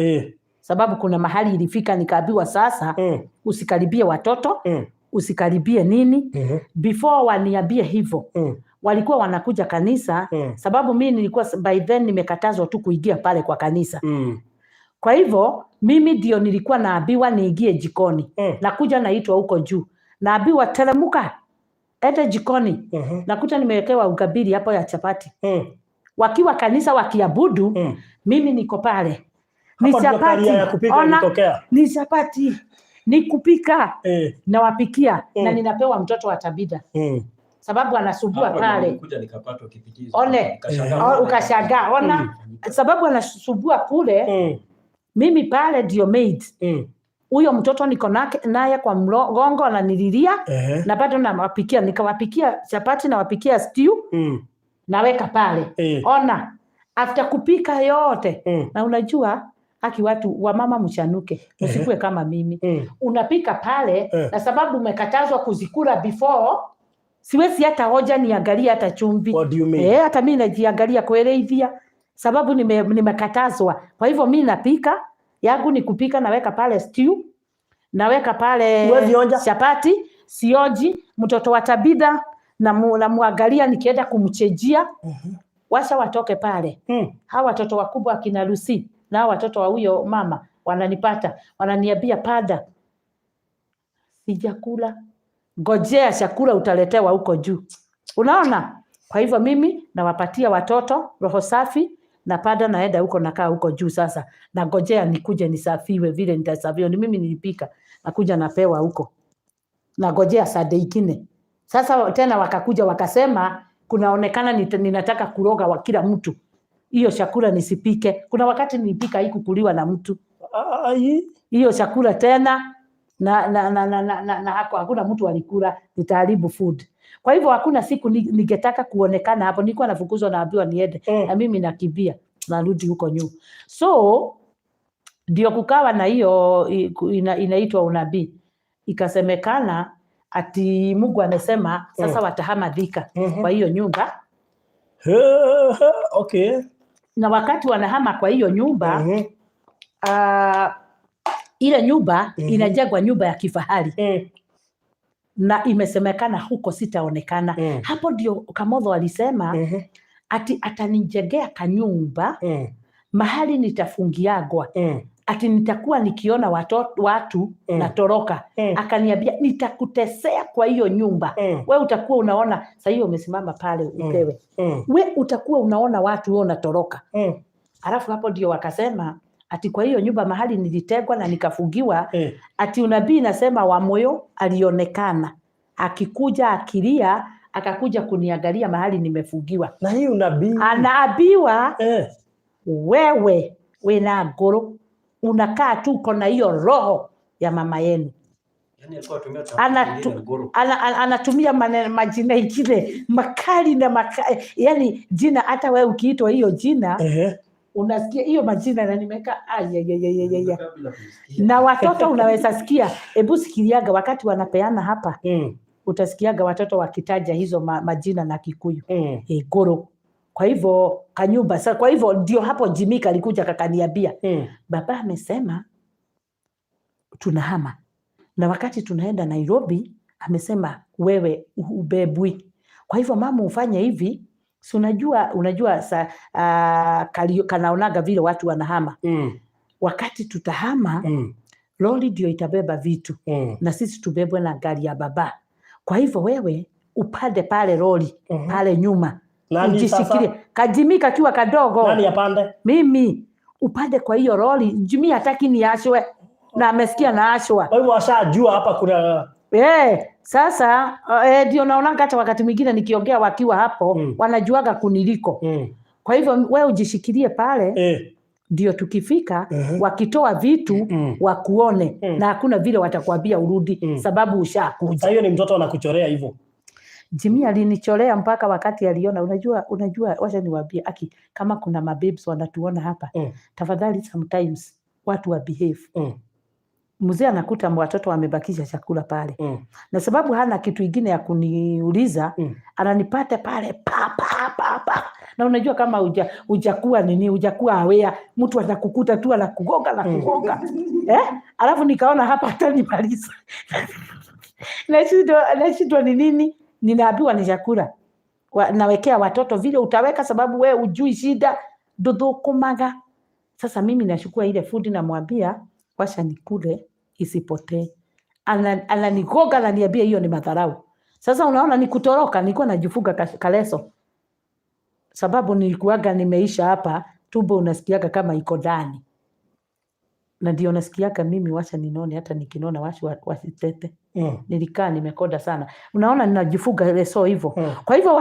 Sababu kuna mahali ilifika nikaambiwa sasa usikaribie watoto, usikaribie nini. Before waniambie hivyo, walikuwa wanakuja kanisa, sababu mimi nilikuwa by then nimekatazwa tu kuingia pale kwa kanisa. Kwa hivyo mimi ndio nilikuwa naambiwa niingie jikoni. Nakuja naitwa huko juu. Naambiwa teremuka, ende jikoni. Nakuta nimewekewa ugabili hapo ya chapati. Wakiwa kanisa wakiabudu, mimi niko pale. Ni chapati. Ona, ni chapati. Ni kupika. Nawapikia na ninapewa mtoto wa Tabitha. Sababu anasubua pale. One, ukashangaa. Ona, sababu anasubua kule. Mimi pale ndio maid. Huyo mtoto niko naye kwa mgongo ananililia, na bado nawapikia, nikawapikia chapati nawapikia stew. Naweka pale. Ona, after kupika yote. Na unajua haki watu wa mama mchanuke, msikue kama mimi. Unapika pale na sababu umekatazwa kuzikula before, siwezi hata hoja niangalie hata chumvi. What do you mean? Hata mimi najiangalia kueleithia sababu nimekatazwa. Kwa hivyo mimi napika yangu ni kupika, naweka pale stew, naweka pale chapati, sioji. Mtoto wa Tabitha na muangalia nikienda kumchejia. Washa watoke pale. Hawa watoto wakubwa akina Lucy na watoto wa huyo mama wananipata, wananiambia pada, sijakula, ngojea chakula utaletewa huko juu. Unaona? Kwa hivyo mimi nawapatia watoto roho safi na pada naenda huko nakaa huko juu sasa. Na ngojea nikuje nisafiwe vile nitasafiwa. Ni mimi nilipika. Nakuja napewa huko. Na ngojea Sunday ingine. Sasa tena wakakuja wakasema kunaonekana ninataka kuroga wa kila mtu. Hiyo chakula nisipike. Kuna wakati nilipika haikukuliwa na mtu. Hiyo chakula tena na hakuna mtu alikula, nitaharibu food. Kwa hivyo hakuna siku ningetaka kuonekana hapo. Nilikuwa nafukuzwa naambiwa niende. Na mimi nakimbia narudi huko nyuma. So ndio kukawa na hiyo inaitwa unabii. Ikasemekana ati Mungu amesema sasa watahama Thika kwa hiyo nyumba. Okay. Na wakati wanahama kwa hiyo nyumba, Ile nyumba inajengwa nyumba ya kifahari na imesemekana huko sitaonekana. Hapo ndio Kamotho alisema ati atanijengea kanyumba mahali nitafungiagwa, ati nitakuwa nikiona watu natoroka. Akaniambia nitakutesea kwa hiyo nyumba. We utakuwa unaona, sasa hiyo umesimama pale upewe. We utakuwa unaona watu wewe unatoroka. Alafu hapo ndio wakasema ati kwa hiyo nyumba mahali nilitegwa na nikafungiwa, ati unabii nasema Wamoyo alionekana akikuja akilia, akakuja kuniangalia mahali nimefungiwa. Na hii unabii Anaambiwa wewe wina nguru unakaa tu uko na hiyo roho ya mama yenu. Yani alikuwa anatumia tamko lingine nguru. Anatumia majina ingine makali na makali, yani jina hata wewe ukiitwa hiyo jina unasikia hiyo majina na nimeka ayayayayaya. Bila kusikia. Na watoto unaweza sikia, hebu sikiliaga wakati wanapeana hapa, utasikiaga watoto wakitaja hizo majina na Kikuyu. Nguru. Kwa hivyo kanyumba sasa, kwa hivyo ndio hapo Jimmy alikuja kakaniambia baba amesema tunahama, na wakati tunaenda Nairobi amesema wewe ubebwi. Kwa hivyo mama ufanye hivi, si unajua sa, kanaonaga vile watu wanahama. Wakati tutahama lori ndio itabeba vitu na sisi tubebwe na gari ya baba. Kwa hivyo wewe upande pale lori pale nyuma Nani ujishikilie. sasa? Kajimi kakiwa kadogo. Nani apande? Mimi upande kwa hiyo lori. Jimmy hataki niashwe na amesikia naashwa. Kwa hivyo washajua hapa kuna Sasa ndio naonanga hata wakati mwingine nikiongea wakiwa hapo wanajuaga kuniliko. Kwa hivyo wewe ujishikilie pale ndio tukifika wakitoa vitu wakuone na hakuna vile watakwambia urudi sababu ushakuja. Sasa hiyo ni mtoto anakuchorea hivyo. Jimmy alinicholea mpaka wakati aliona, unajua wacha niwaambie aki kama kuna mababes wanatuona hapa tafadhali sometimes watu wa behave. Mzee anakuta watoto wamebakisha chakula pale. Na sababu hana kitu ingine ya kuniuliza, ananipata pale pa pa pa pa. Na unajua kama hujakuwa nini, hujakuwa aware, mtu atakukuta tu anakugonga na kugonga. Alafu nikaona hapa atanimaliza. Nashindwa ni nini? Ninaambiwa ni chakula. Nawekea watoto vile utaweka sababu wewe hujui shida nduthukumaga. Sasa mimi nachukua ile food namwambia wacha nikule isipotee. Ananigonga ananiambia hiyo ni madharau. Sasa unaona ni kutoroka, nilikuwa najifunga kaleso. Sababu nilikuwaga nimeisha hapa, tumbo unasikiaga kama iko ndani. Na ndio nasikiaga mimi wacha ninone, hata nikinona wacha wasitete. Nilikaa nimekonda sana. Unaona ninajifunga leso hivyo. Kwa hivyo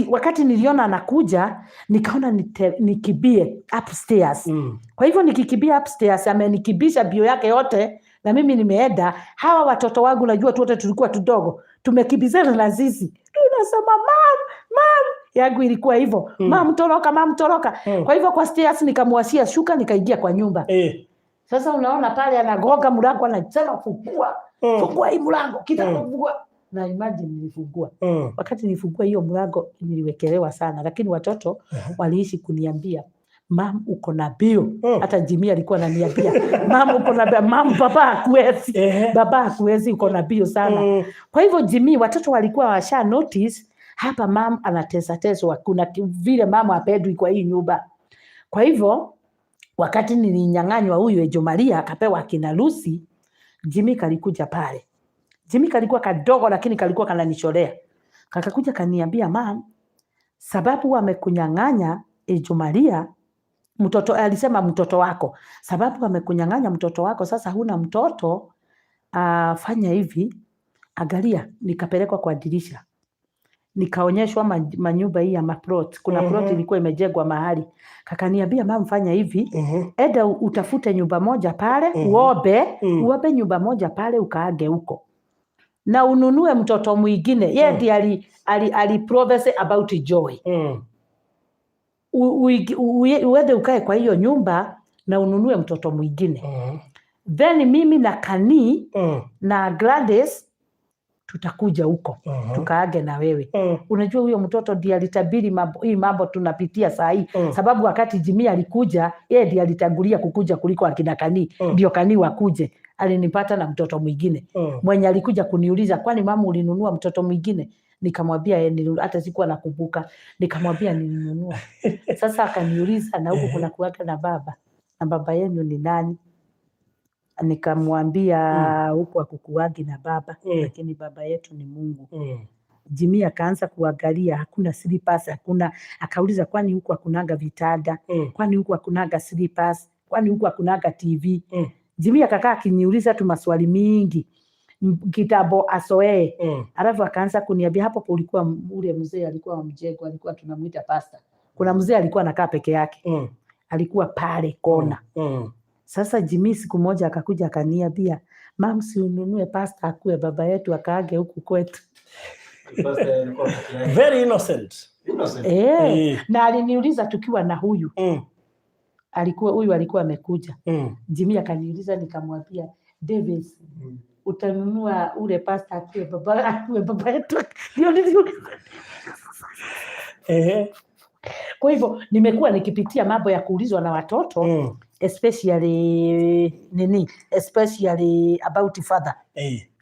wakati niliona anakuja, nikaona nikimbie upstairs. Kwa hivyo nikikimbia upstairs, amenikibisha bio yake yote na mimi nimeenda. Hawa watoto wangu najua tu wote tulikuwa tudogo. Tumekimbizana na sisi. Tunasema mam, mam. Yangu ilikuwa hivyo. Mam toroka, mam toroka. Kwa hivyo kwa stairs nikamwashia shuka nikaingia kwa nyumba. Sasa unaona pale anagonga mlango anasema fungua. Fungua hii mlango, kita kufungua. Na imagine nilifungua. Wakati nilifungua hiyo mlango niliwekelewa sana, lakini watoto waliishi kuniambia mam uko na bio. Hata Jimmy alikuwa ananiambia mam uko na bio, mam baba hakuwezi. Baba hakuwezi, uko na bio sana. Kwa hivyo Jimmy, watoto walikuwa washa notice hapa mam anatesa teswa, kuna vile mama hapendwi kwa hii nyumba. Kwa hivyo wakati nilinyang'anywa huyu Ejo Maria akapewa akina Lucy, Jimmy kalikuja pale. Jimmy kalikuwa kadogo lakini kalikuwa kananicholea. Kakakuja kaniambia mam, sababu wamekunyang'anya Ejo Maria, mtoto, alisema mtoto wako. Sababu wamekunyang'anya mtoto wako, sasa huna mtoto, fanya hivi, angalia. Nikapelekwa kwa dirisha. Nikaonyeshwa manyumba hii ya maplot. Kuna plot ilikuwa imejengwa mahali. Kakaniambia mam fanya hivi, enda utafute nyumba moja pale, uombe nyumba moja pale ukaage huko. Na ununue mtoto mwingine. Yeye ndiye ali prophesy about Joy. Uende ukae kwa hiyo nyumba na ununue mtoto mwingine. Then mimi na Kani na Gladys Tutakuja huko tukaage na wewe. Unajua huyo mtoto ndiye alitabiri mambo, hii mambo tunapitia saa hii, sababu wakati Jimmy alikuja, yeye ndiye alitangulia kukuja kuliko akina Kani. Ndio Kani wakuje. Alinipata na mtoto mwingine mwenye alikuja kuniuliza, kwani mama ulinunua mtoto mwingine? Nikamwambia hata sikuwa nakumbuka. Nikamwambia nilinunua. Sasa akaniuliza, na huku kuna kuwaga na baba, na baba yenu ni nani? Nikamwambia huku hakukuwagi na baba, lakini baba yetu ni Mungu. Jimmy akaanza kuangalia, hakuna slippers, hakuna. Akauliza, kwani huku hakunanga vitanda? Kwani huku hakunanga slippers? Kwani huku hakunanga TV? Jimmy akakaa akiniuliza tu maswali mingi kitambo asoee. Alafu akaanza kuniambia hapo kulikuwa ule mzee alikuwa wa mjengo, alikuwa tunamuita pastor. Kuna mzee alikuwa anakaa peke yake, alikuwa pale kona. Sasa Jimmy siku moja akakuja akaniambia, mam, si ununue pastor akuwe baba yetu akaage huku kwetu. Very innocent. Na aliniuliza tukiwa na huyu. Alikuwa huyu alikuwa amekuja. Jimmy akaniuliza, nikamwambia Davis, utanunua ule pastor akuwe baba yetu? Ndio niliuliza. Kwa hivyo nimekuwa nikipitia mambo ya kuulizwa na watoto, especially nini, especially about father,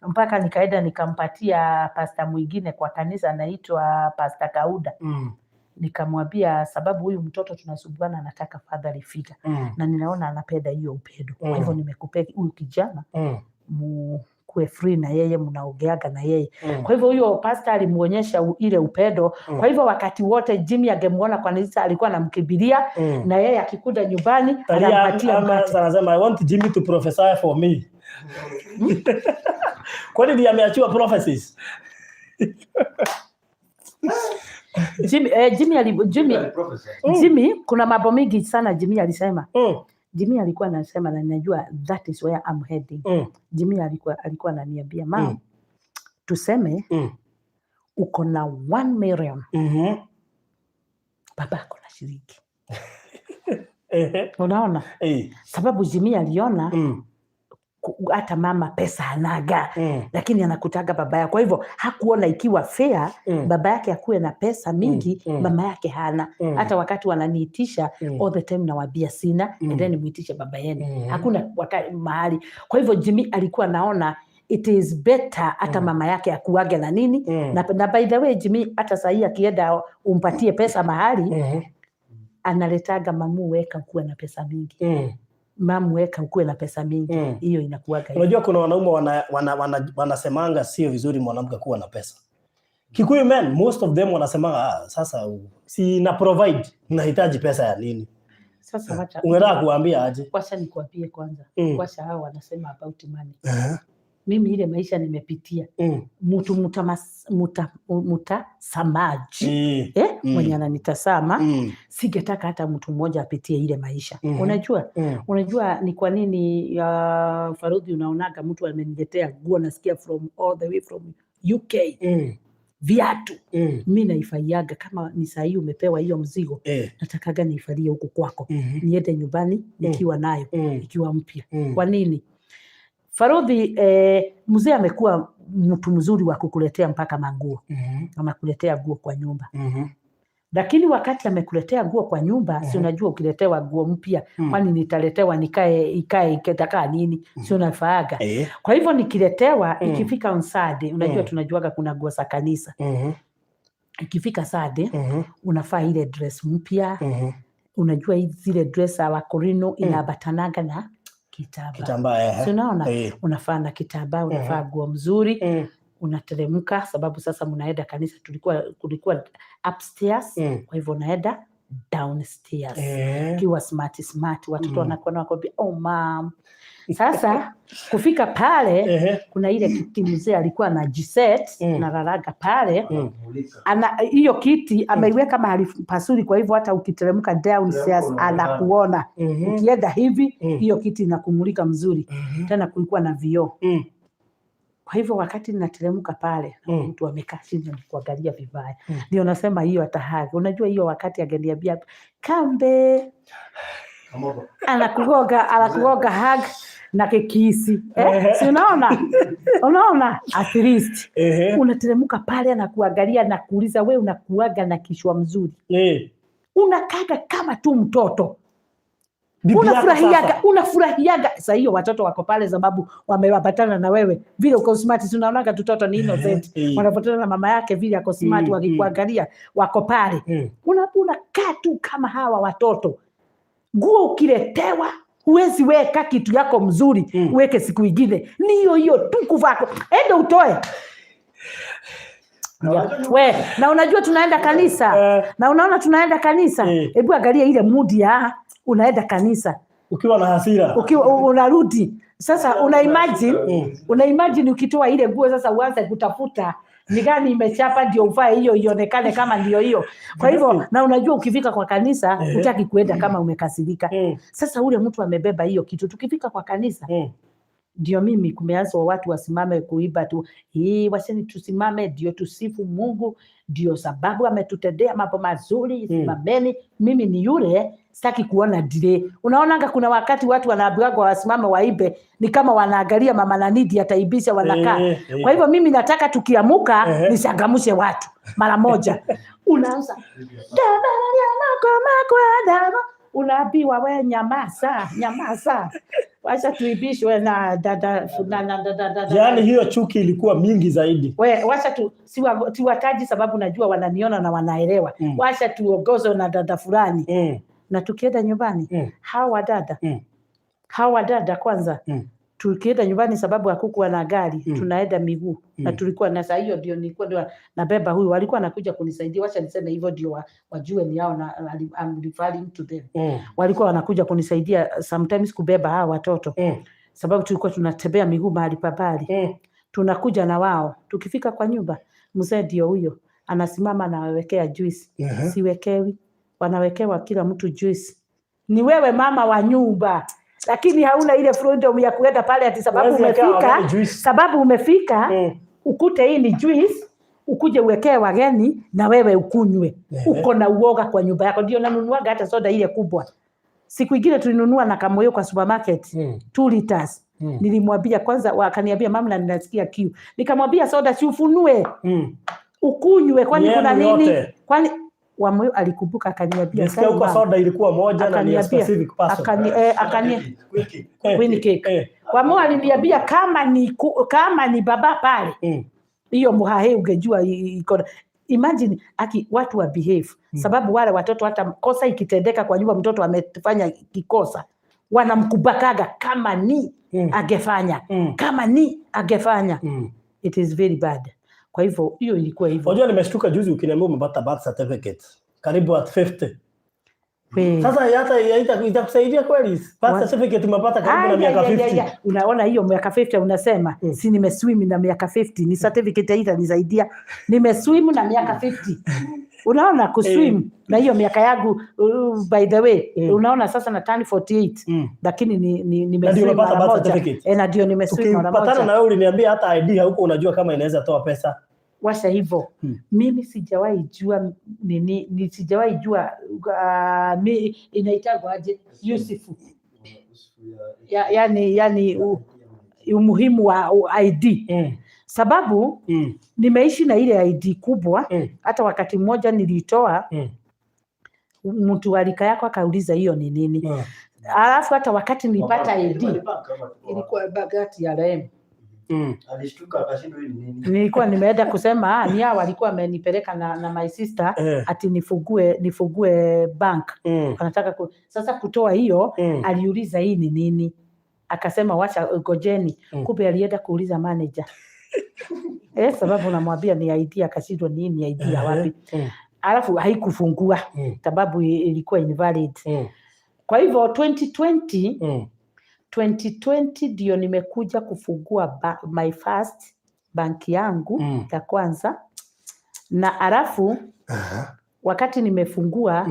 mpaka nikaenda nikampatia pasta mwingine kwa kanisa anaitwa Pasta Kauda. Nikamwambia sababu huyu mtoto tunasumbuana, anataka fatherly figure, na ninaona anapenda hiyo upendo, kwa hivyo nimekupea huyu kijana, mkuwe free na yeye, mnaongeaga na yeye. Kwa hivyo huyo pasta alimuonyesha ile upendo. Kwa hivyo wakati wote Jimmy angemuona kwa kanisa alikuwa anamkimbilia, na yeye akikuja nyumbani Talia anampatia ama mkate. Anasema, "I want Jimmy to prophesy for me." Kwani ndiye ameachiwa prophecies? Jimmy, Jimmy, kuna mambo mingi sana Jimmy alisema. Jimmy alikuwa anasema, na ninajua that is where I'm heading. Jimmy alikuwa ananiambia, "Mom, tuseme uko na 1 million, baba ako na shilingi." Unaona? Sababu Jimmy aliona hata mama pesa anaga, lakini anakutaga baba yake. Kwa hivyo hakuona ikiwa fair baba yake akuwe na pesa mingi, mama yake hana. Hata wakati wananiitisha, all the time nawaambia sina, endeni muitishe baba yenu. Hakuna mahali. Kwa hivyo Jimmy alikuwa naona it is better hata mama yake akuage na nini. Na by the way, Jimmy hata sahii akienda umpatie pesa mahali, analetaga, "Mamu, weka ukuwe na pesa mingi. Mamu, weka ukuwe na pesa mingi." Hiyo inakuwaga hivyo. Unajua kuna wanaume wanasemanga sio vizuri mwanamke kuwa na pesa. Kikuyu men, most of them wanasemanga, "Ah, sasa si na provide, nahitaji pesa ya nini?" Sasa wacha Ungetaka kuambia aje? Wacha nikuambie kwanza. Wacha hao wanasema about money. Mimi ile maisha nimepitia, mtu mutasamaji mwenye ananitasama, singetaka hata mtu mmoja apitie ile maisha. Unajua, unajua ni kwa nini ya Farudhi unaonaga mtu ameniletea nguo, nasikia from all the way from UK, viatu, mi naifaiaga kama ni sahii umepewa hiyo mzigo, natakaga niifalie huku kwako, niende nyumbani nikiwa nayo, ikiwa mpya. Kwa nini, Farudhi? Mzee amekuwa mtu mzuri wa kukuletea mpaka manguo, amekuletea nguo kwa nyumba, lakini wakati amekuletea nguo kwa nyumba, si unajua ukiletewa nguo mpya, kwani nitaletewa nikae ikae itakaa nini? Si unafaaga? Kwa hivyo nikiletewa, ikifika on Sunday, unajua tunajuaga kuna nguo za kanisa. Ikifika Sunday, unafaa ile dress mpya. Unajua zile dress za Wakorino inaambatanaga na kitambaa. Kitambaa, eh. Si unaona? Unafaa na kitambaa, unafaa nguo mzuri, unateremka sababu sasa mnaenda kanisa. Tulikuwa kulikuwa upstairs, kwa hivyo unaenda downstairs ukiwa smart smart, watoto wanakuona wakwambia, "Oh mom." Sasa kufika pale, kuna ile kiti mzee alikuwa anajiset na raraga pale. Ana hiyo kiti ameiweka mahali pazuri, kwa hivyo hata ukiteremka downstairs anakuona. Ukienda hivi, hiyo kiti inakumulika mzuri. Tena kulikuwa na vioo. Kwa hivyo wakati ninateremka pale, mtu amekaa chini anakuangalia vibaya. Ndio nasema hiyo atahagi. Unajua hiyo wakati angeniambia kambe. Anakugonga hug na kikisi, eh? Si unaona? Unaona? At least unateremka pale, anakuangalia na kuuliza, we unakuaga na kichwa mzuri, unakaga kama tu mtoto, unafurahiaga unafurahiaga. Sasa hiyo watoto wako pale sababu wamewapatana na wewe vile uko smart, si unaonaga tutoto ni innocent, wanapatana na mama yake vile ako smart, wakikuangalia wako pale, unakaa tu kama hawa watoto. Nguo ukiletewa huwezi weka kitu yako mzuri, uweke siku ingine, ni hiyo hiyo tu kuvaa, enda utoe. Yeah. We, na unajua tunaenda kanisa, na unaona tunaenda kanisa, hebu angalia ile mood ya unaenda kanisa ukiwa na hasira, ukiwa unarudi sasa, una imagine ukitoa ile nguo sasa uanze kutafuta ni gani imechapa ndio uvae hiyo ionekane kama ndio hiyo. Kwa hivyo na unajua ukifika kwa kanisa hutaki kuenda kama umekasirika. Sasa ule mtu amebeba hiyo kitu, tukifika kwa kanisa ndio mimi kumeanza watu wasimame kuiba tu, hii washeni tusimame ndio tusifu Mungu, ndio sababu ametutendea mambo mazuri, simameni. Mimi ni yule sitaki kuona delay. Unaonanga kuna wakati watu wanaambiwa wasimame waibe, ni kama wanaangalia mama Nanidi ataibisha, wanakaa. Kwa hivyo mimi nataka tukiamuka nishangamushe watu mara moja. Unaanza unaambiwa we nyamaza, nyamaza. Wacha tuibishwe na dada na dada. Yaani hiyo chuki ilikuwa mingi zaidi. We wacha tu siwataji sababu najua wananiona na wanaelewa. Wacha tuongozwe na dada fulani. Na tukienda nyumbani hawa dada hawa dada kwanza tukienda nyumbani sababu hakukuwa na gari, tunaenda miguu. Na tulikuwa na saa hiyo ndio nilikuwa ndio nabeba huyu, walikuwa wanakuja kunisaidia, wacha niseme hivyo ndio wajue ni hao na I'm referring to them. Walikuwa wanakuja kunisaidia sometimes kubeba hawa watoto. Sababu tulikuwa tunatembea miguu mahali pabali. Tunakuja na wao, tukifika kwa nyumba mzee ndio huyo anasimama na wawekea juice. Siwekewi, wanawekewa kila mtu juice. Ni wewe mama wa nyumba, lakini hauna ile freedom ya kuenda pale ati sababu umefika, sababu umefika ukute hii ni juice, ukuje uwekee wageni na wewe ukunywe. Uko na uoga kwa nyumba yako. Ndio nanunuaga hata soda ile kubwa. Siku ingine tulinunua na Kamoyo kwa supermarket 2 liters. Nilimwambia kwanza, akaniambia mama na ninasikia kiu. Nikamwambia soda si ufunue. Ukunywe kwani kuna nini? Kwani Wamoyo alikumbuka akaniambia nisikia huko soda ilikuwa moja na ni specific person. Queen cake. Wamoyo aliniambia kama ni baba pale. Hiyo muhahe ungejua iko. Imagine aki watu wa behave. Sababu wale watoto hata kosa ikitendeka kwa nyumba, mtoto amefanya kikosa, wanamkubakaga kama ni angefanya. Kama ni angefanya. It is very bad. Kwa hivyo hiyo ilikuwa hivyo. Unajua nimeshtuka juzi ukiniambia umepata birth certificate karibu at 50. Sasa hata itakusaidia kweli? Birth certificate umepata karibu na miaka 50. Unaona hiyo miaka 50 unasema si nimeswim na miaka 50, ni certificate itanisaidia. Nimeswim na miaka 50. Unaona kuswim na hiyo miaka yangu, by the way, unaona sasa na turn 48, lakini ni nimeswim mara moja. Na ndio nimeswim mara moja. Ukipatana na wewe uliniambia hata ID hauko unajua kama inaweza toa pesa. Washa hivyo. Mimi sijawahi jua nini, sijawahi jua inaitwa aje Yusufu. Yani umuhimu wa ID. Sababu nimeishi na ile ID kubwa. Hata wakati mmoja nilitoa, mtu alika yako akauliza hiyo ni nini. Alafu hata wakati nilipata ID ilikuwa bagati ya RM. Alishtuka akashindwa hii ni nini. Nilikuwa nimeenda kusema ni hao walikuwa wamenipeleka na my sister ati nifungue bank. Anataka sasa kutoa hiyo. Aliuliza hii ni nini? Akasema wacha ngojeni. Kumbe alienda kuuliza manager. Sababu namwambia ni ID, akashindwa nini ID ya wapi. Alafu haikufungua sababu ilikuwa invalid. Kwa hivyo 2020 ndio nimekuja kufungua my first bank yangu ya kwanza. Na alafu wakati nimefungua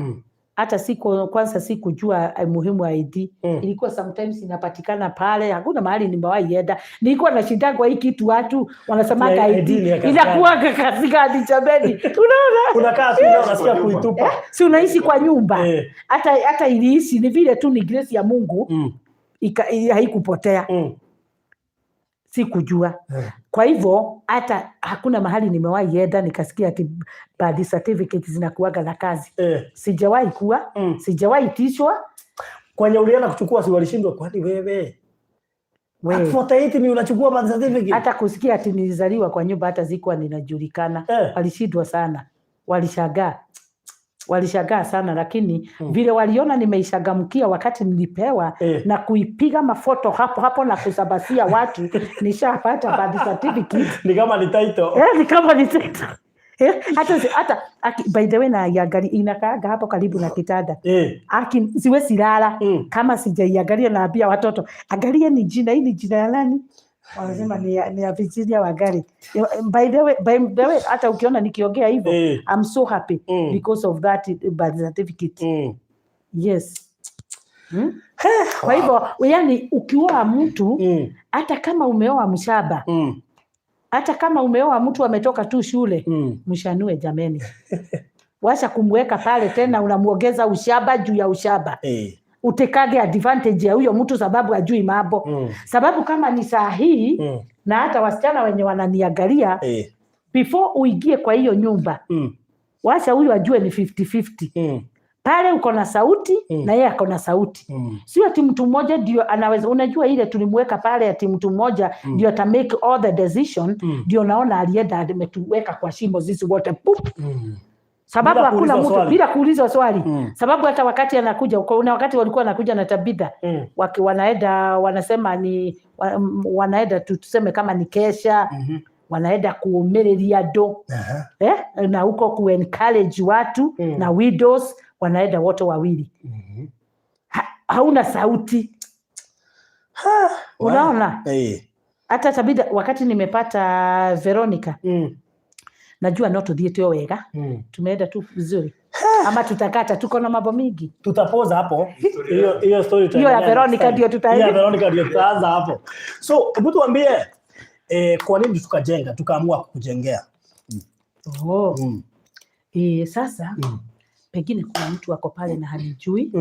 Hata siku kwanza sikujua muhimu wa ID. Ilikuwa sometimes inapatikana pale, hakuna mahali nimewahi enda. Nilikuwa nashindagwa hii kitu, watu wanasemaga ID ID ni ya kazi inakuwaga kazi gani jameni? Unaona? Unakaa tu unasikia kuitupa. Si unaishi kwa nyumba. Hata iliishi ni vile tu ni grace ya Mungu haikupotea. Sikujua. Kwa hivyo hata hakuna mahali nimewahi enda nikasikia ati birth certificate zinakuwaga na kazi. Sijawahi kuwa, sijawahi tishwa. Kwenye ulienda kuchukua si walishindwa, kwani wewe? We. At 48 ni unachukua birth certificate? Hata kusikia ati nilizaliwa kwa nyumba hata sikuwa ninajulikana. Walishindwa sana, walishangaa, walishangaa sana, lakini vile waliona nimeishangamkia wakati nilipewa na kuipiga mafoto hapo hapo na kusambasia watu nishapata birth certificate. Ni kama ni title. Ni kama ni title. Hata by the way na iangalia inakaaga hapo karibu na kitanda. Aki siwezi lala kama sijaiangalia. Naambia watoto, angalia ni jina hii, ni jina ya nani? Wanasema ni ya Virginia Wangari. By the way hata ukiona nikiongea hivyo, I'm so happy because of that birth certificate. Yes. Kwa hivyo yani ukioa mtu, hata kama umeoa mshaba, hata kama umeoa mtu ametoka tu shule, mshanue jameni. Wacha kumweka pale tena unamuongeza ushaba juu ya ushaba. Utekage advantage ya huyo mtu sababu ajui mambo. Sababu kama ni saa hii, na hata wasichana wenye wananiangalia, before uingie kwa hiyo nyumba, wacha huyu ajue ni 50-50. Pale uko na sauti na yeye ako na sauti. Sio ati mtu mmoja ndio anaweza. Unajua ile tulimweka pale ati mtu mmoja ndio ata make all the decision, ndio naona alienda ametuweka kwa shimo sisi wote, pup. Sababu Bila hakuna kuulizwa mtu swali. bila kuulizwa swali. Sababu hata wakati anakuja, kuna wakati walikuwa wanakuja na Tabitha, wanaenda wanasema ni wanaenda tu, tuseme kama ni kesha, wanaenda kuumĩrĩria andũ, na huko ku encourage watu na widows, wanaenda wote wawili. Hauna sauti. Unaona? Hata Tabitha wakati nimepata Veronica, najua no tuthiĩte o wega, tumeenda tu vizuri ama tutakata, tuko na mambo mingi. Tutapoza hapo hiyo hiyo story. Hiyo ya tutaendelea Veronica next time. ndio tutaenda. Hiyo ya Veronica ndio tutaanza hapo. So hebu tuambie, kwa nini tukajenga, tukaamua kukujengea? Oh. Sasa pengine kuna mtu ako pale na hanijui.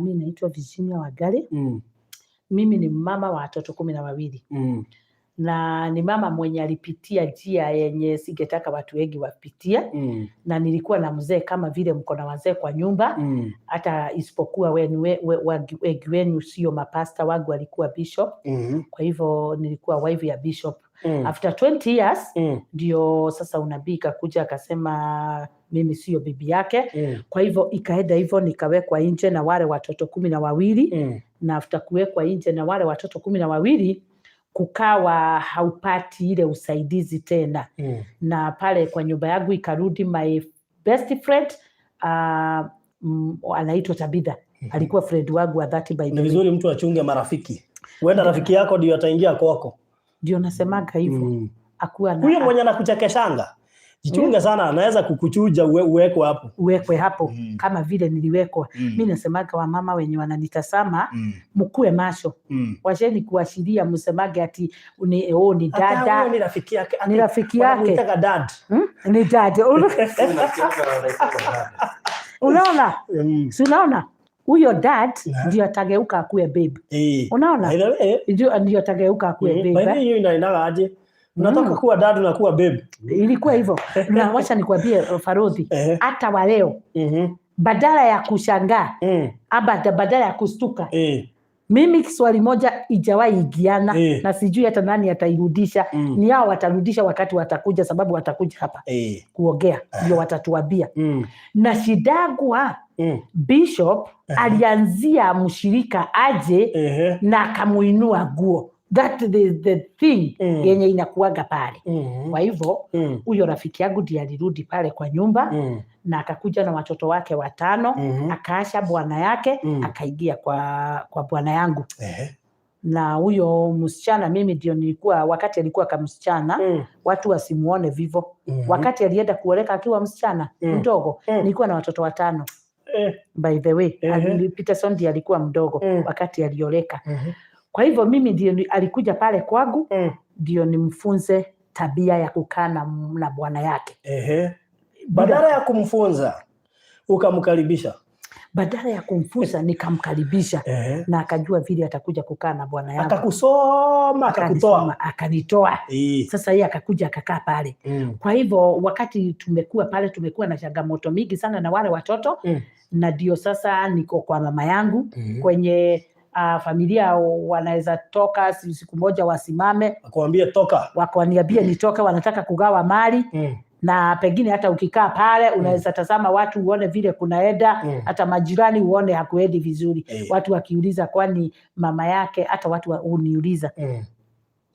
Mi naitwa Virginia Wangari. Mimi ni mama wa watoto 12 na ni mama mwenye alipitia njia yenye singetaka watu wengi wapitie, na nilikuwa na mzee kama vile mko na wazee kwa nyumba, hata isipokuwa wenu, wengi wenu sio mapasta, wangu alikuwa bishop. Kwa hivyo nilikuwa wife ya bishop. After 20 years ndio sasa unabii ikakuja akasema mimi sio bibi yake. Kwa hivyo ikaenda hivyo, nikawekwa nje na wale watoto 12. Na after kuwekwa nje na wale watoto 12, kukawa haupati ile usaidizi tena. Na pale kwa nyumba yangu ikarudi my best friend, anaitwa Tabitha. Alikuwa friend wangu wa dhati, by the Ni way. vizuri mtu achunge marafiki, huenda rafiki yako ndio ataingia kwako. Ndio nasemaga hivyo. Akuwa na Huyo mwenye anakuchekeshanga, jichunge sana, anaweza kukuchuja uwekwe hapo. Uwekwe hapo kama vile niliwekwa. Mi nasemaga wamama wenye wananitazama, mkuwe macho. Wacheni kuashiria msemage ati ni, oh, ni Hata huyo dada. Ni rafiki yake. Ni rafiki yake. Wanamuitaga dad. Ni dada. Unaona? Si unaona huyo dad ndio atageuka akuwe babe? Unaona? By the way, Ndio atageuka akuwe by the babe. way, hiyo inaendaga aje? Unataka kuwa dad na kuwa babe. Ilikuwa hivyo, na wacha nikwambie, Farodhi, hata wa leo, badala ya kushangaa ama badala ya kustuka, mimi swali moja ijawahi ingiana na sijui hata nani atairudisha. Ni hao watarudisha wakati watakuja, sababu watakuja hapa kuongea, ndio watatuambia. Na shidagwa bishop alianzia mshirika aje na akamuinua guo. That the thing yenye inakuaga pale. Kwa hivyo huyo rafiki yangu ndiye alirudi pale kwa nyumba na akakuja na watoto wake watano, akaasha bwana yake, akaingia kwa bwana yangu. Na huyo msichana mimi ndio nilikuwa wakati alikuwa kamsichana, watu wasimuone vivo. Wakati alienda kuoleka akiwa msichana mdogo, nilikuwa na watoto watano. By the way, Peterson ndiye alikuwa mdogo wakati alioleka. Kwa hivyo mimi ndio alikuja pale kwangu ndio nimfunze tabia ya kukaa na bwana yake. Badala ya kumfunza ukamkaribisha. Badala ya kumfunza nikamkaribisha, na akajua vile atakuja kukaa na bwana yangu. Akakusoma, akakutoa. Akanitoa. Sasa yeye akakuja akakaa pale. Kwa hivyo wakati tumekuwa pale, tumekuwa na changamoto mingi sana na wale watoto. Na ndio sasa niko kwa mama yangu kwenye familia wanaweza toka siku moja wasimame, Wakuambie toka. Wakaniambia nitoke, wanataka kugawa mali. Na pengine hata ukikaa pale unaweza tazama watu uone vile kunaenda, hata majirani uone hakuendi vizuri. Watu wakiuliza kwani mama yake, hata watu huniuliza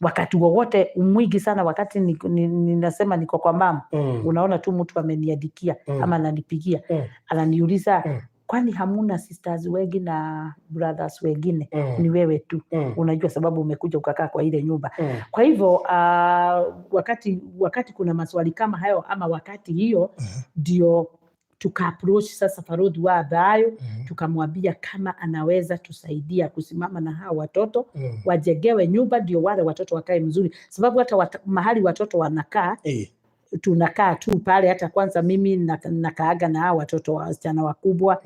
wakati wowote mwingi sana, wakati ninasema niko kwa mama, unaona tu mtu ameniandikia ama ananipigia, ananiuliza, kwani hamuna sisters wengi na brothers wengine? Ni wewe tu. Unajua sababu umekuja ukakaa kwa ile nyumba. Kwa hivyo wakati kuna maswali kama hayo ama wakati hiyo ndio tuka approach sasa Farodhi wa Thayo, tukamwambia kama anaweza tusaidia kusimama na hawa watoto wajengewe nyumba ndio wale watoto wakae mzuri, sababu hata mahali watoto wanakaa, tunakaa tu pale. Hata kwanza mimi nakaaga na hawa watoto wasichana wakubwa,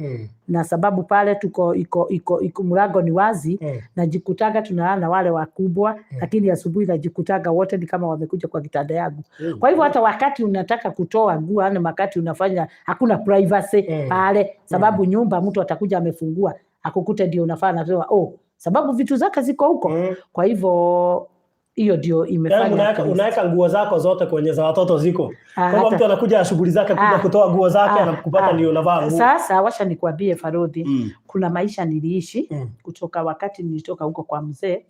na sababu pale tuko iko iko iko mlango ni wazi, najikutaga tunalala na wale wakubwa, lakini asubuhi najikutaga wote ni kama wamekuja kwa kitanda yangu. Kwa hivyo hata wakati unataka kutoa nguo, yani wakati unafanya, hakuna privacy pale, sababu nyumba mtu atakuja amefungua akukute ndio unafaa, nasema oh, sababu vitu zake ziko huko. Kwa hivyo hiyo ndio Yaani imefanya unaweka nguo zako zote kwenye za watoto ziko. Ah, Kama mtu anakuja shughuli zake kuja kutoa nguo zake, anakupata ndio unavaa nguo. Sasa wacha nikwambie Farodhi, kuna maisha niliishi kutoka wakati nilitoka huko kwa mzee.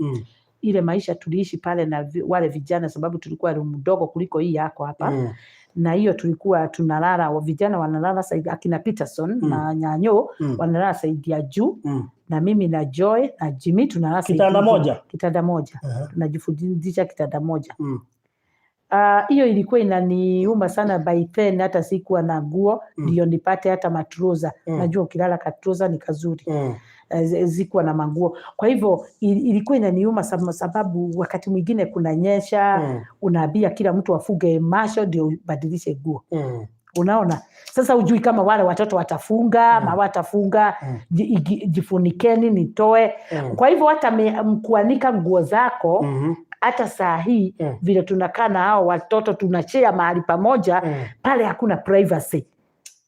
Ile maisha tuliishi pale na wale vijana, sababu tulikuwa room ndogo kuliko hii yako hapa. Na hiyo tulikuwa tunalala, vijana wanalala side, akina Peterson na Nyanyo wanalala side ya juu, na mimi na Joy na Jimmy tunalala side Kitanda ingine. moja? Kitanda moja. Tunajifundisha kitanda moja. Hiyo ilikuwa inaniuma sana by then, hata sikuwa na nguo ndio nipate hata matrouser. Najua ukilala katrouser ni kazuri. Zikuwa na manguo. Kwa hivyo ilikuwa inaniuma sababu wakati mwingine kunanyesha, unaambia kila mtu afuge macho ndio ubadilishe nguo. Unaona? Sasa hujui kama wale watoto watafunga, ama hawatafunga, jifunikeni nitoe. Kwa hivyo hata kuanika nguo zako, hata saa hii vile tunakaa na hao watoto tunashare mahali pamoja, pale hakuna privacy.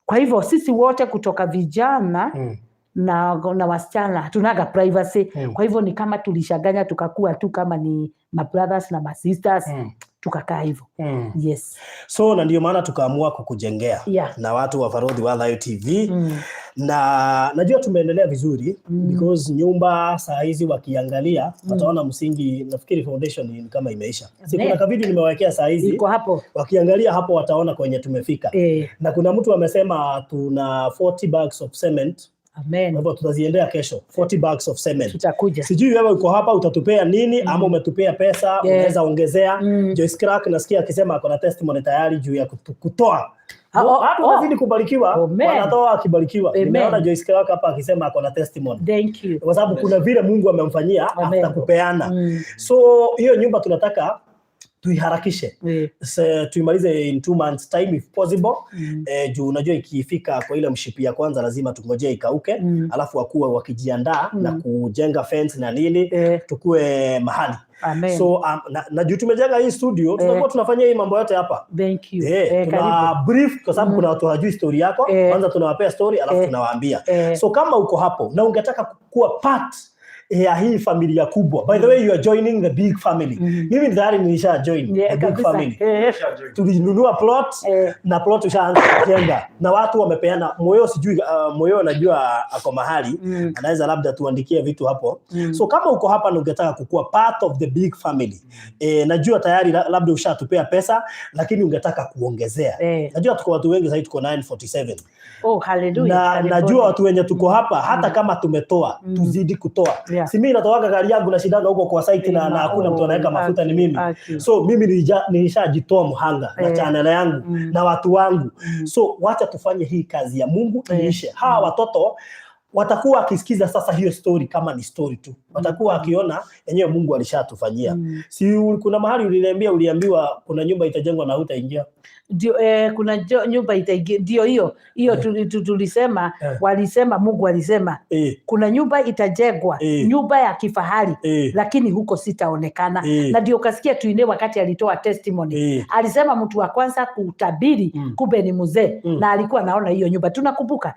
Kwa hivyo sisi wote kutoka vijana na wasichana hatunaga privacy. Kwa hivyo ni kama tulishaganya tukakuwa tu kama ni ma brothers na ma sisters, tukakaa hivyo. Yes. So na ndio maana tukaamua kukujengea na watu wa Farodhi wa Thayo TV. Na najua tumeendelea vizuri because nyumba saa hizi wakiangalia wataona msingi, nafikiri foundation ni kama imeisha. Si kuna kavideo nimewekea saa hizi. Iko hapo. Wakiangalia hapo wataona kwenye tumefika. Na kuna mtu amesema tuna 40 bags of cement. Amen. Kwa hivyo tutaziendea kesho, 40 bags of cement. Tutakuja. Sijui wewe uko hapa utatupea nini ama umetupea pesa, unaweza ongezea. Joyce Clark nasikia akisema ako na testimony tayari juu ya kutoa. Watu wanazidi kubarikiwa, Amen. wanatoa akibarikiwa. Amen. Nimeona Joyce Clark hapa akisema ako na testimony. Thank you. Kwa sababu kuna vile Mungu amemfanyia Amen. after kupeana. So hiyo nyumba tunataka tuiharakishe. Tuimalize in 2 months time if possible. Juu unajua ikifika kwa ile mshipi ya kwanza lazima tungojee ikauke, alafu wakuwe wakijiandaa na kujenga fence na nini, tukue mahali. Amen. So na juu tumejenga hii studio, tutakuwa tunafanya hii mambo yote hapa. Thank you. Tuna Karibu. brief kwa sababu kuna watu hawajui story yako. Kwanza tunawapea story alafu tunawaambia. So kama uko hapo na ungetaka kuwa part ya hii familia kubwa. By the way, you are joining the big family. Mimi tayari nilisha join the big family. Tulinunua plot na plot ushaanza kujenga na watu wamepeana moyo, sijui moyo najua ako mahali anaweza labda tuandikie vitu hapo. So kama uko hapa na ungetaka kukua part of the big family, najua tayari labda ushatupea pesa lakini ungetaka kuongezea. Najua tuko watu wengi sasa, tuko 947. Oh, hallelujah. Na Karibuni. najua watu wenye tuko hapa hata kama tumetoa tuzidi kutoa. Si mimi natoaga gari yangu na shidanga huko kwa site na hakuna mtu anaweka mafuta, ni mimi. So mimi nilishajitoa mhanga na channel yangu na watu wangu. So wacha tufanye hii kazi ya Mungu iishe. Hawa watoto watakuwa wakisikiza sasa hiyo story kama ni story tu, watakuwa wakiona yenyewe Mungu alishatufanyia. Si kuna mahali uliniambia, uliambiwa kuna nyumba itajengwa na hutaingia? Ndio, kuna nyumba itaingia, ndio hiyo hiyo. Tulisema walisema, Mungu alisema kuna nyumba itajengwa, nyumba ya kifahari, lakini huko sitaonekana. Na ndio ukasikia tuine wakati alitoa testimony, alisema mtu wa kwanza kutabiri kumbe ni mzee na alikuwa anaona hiyo nyumba. Tunakumbuka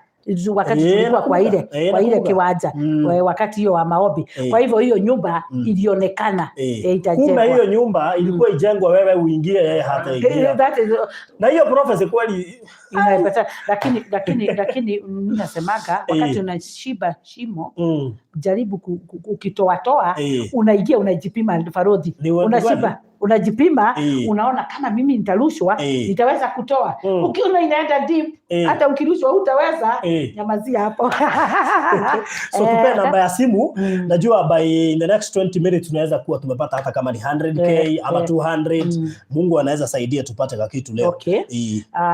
wakati tulikuwa kwa ile kwa ile Nakumbuka. Kiwanja wakati hiyo wa maombi. Kwa hivyo hiyo nyumba ilionekana itajengwa. Kumbe hiyo nyumba ilikuwa ijengwa wewe uingie, yeye hataingia. That is Na hiyo prophecy kweli inaipata, lakini mimi nasemaga wakati unashiba shimo, jaribu ukitoatoa unaingia, unajipima, Farodhi. Unashiba, unajipima, unaona kama mimi nitarushwa nitaweza kutoa. Ukiona inaenda deep, hata ukirushwa hutaweza, nyamazia hapo. So tupe namba ya simu. Najua by in the next 20 minutes tunaweza kuwa tumepata hata kama ni 100K ama 200. Mungu anaweza saidia tupate kakitu leo. Okay.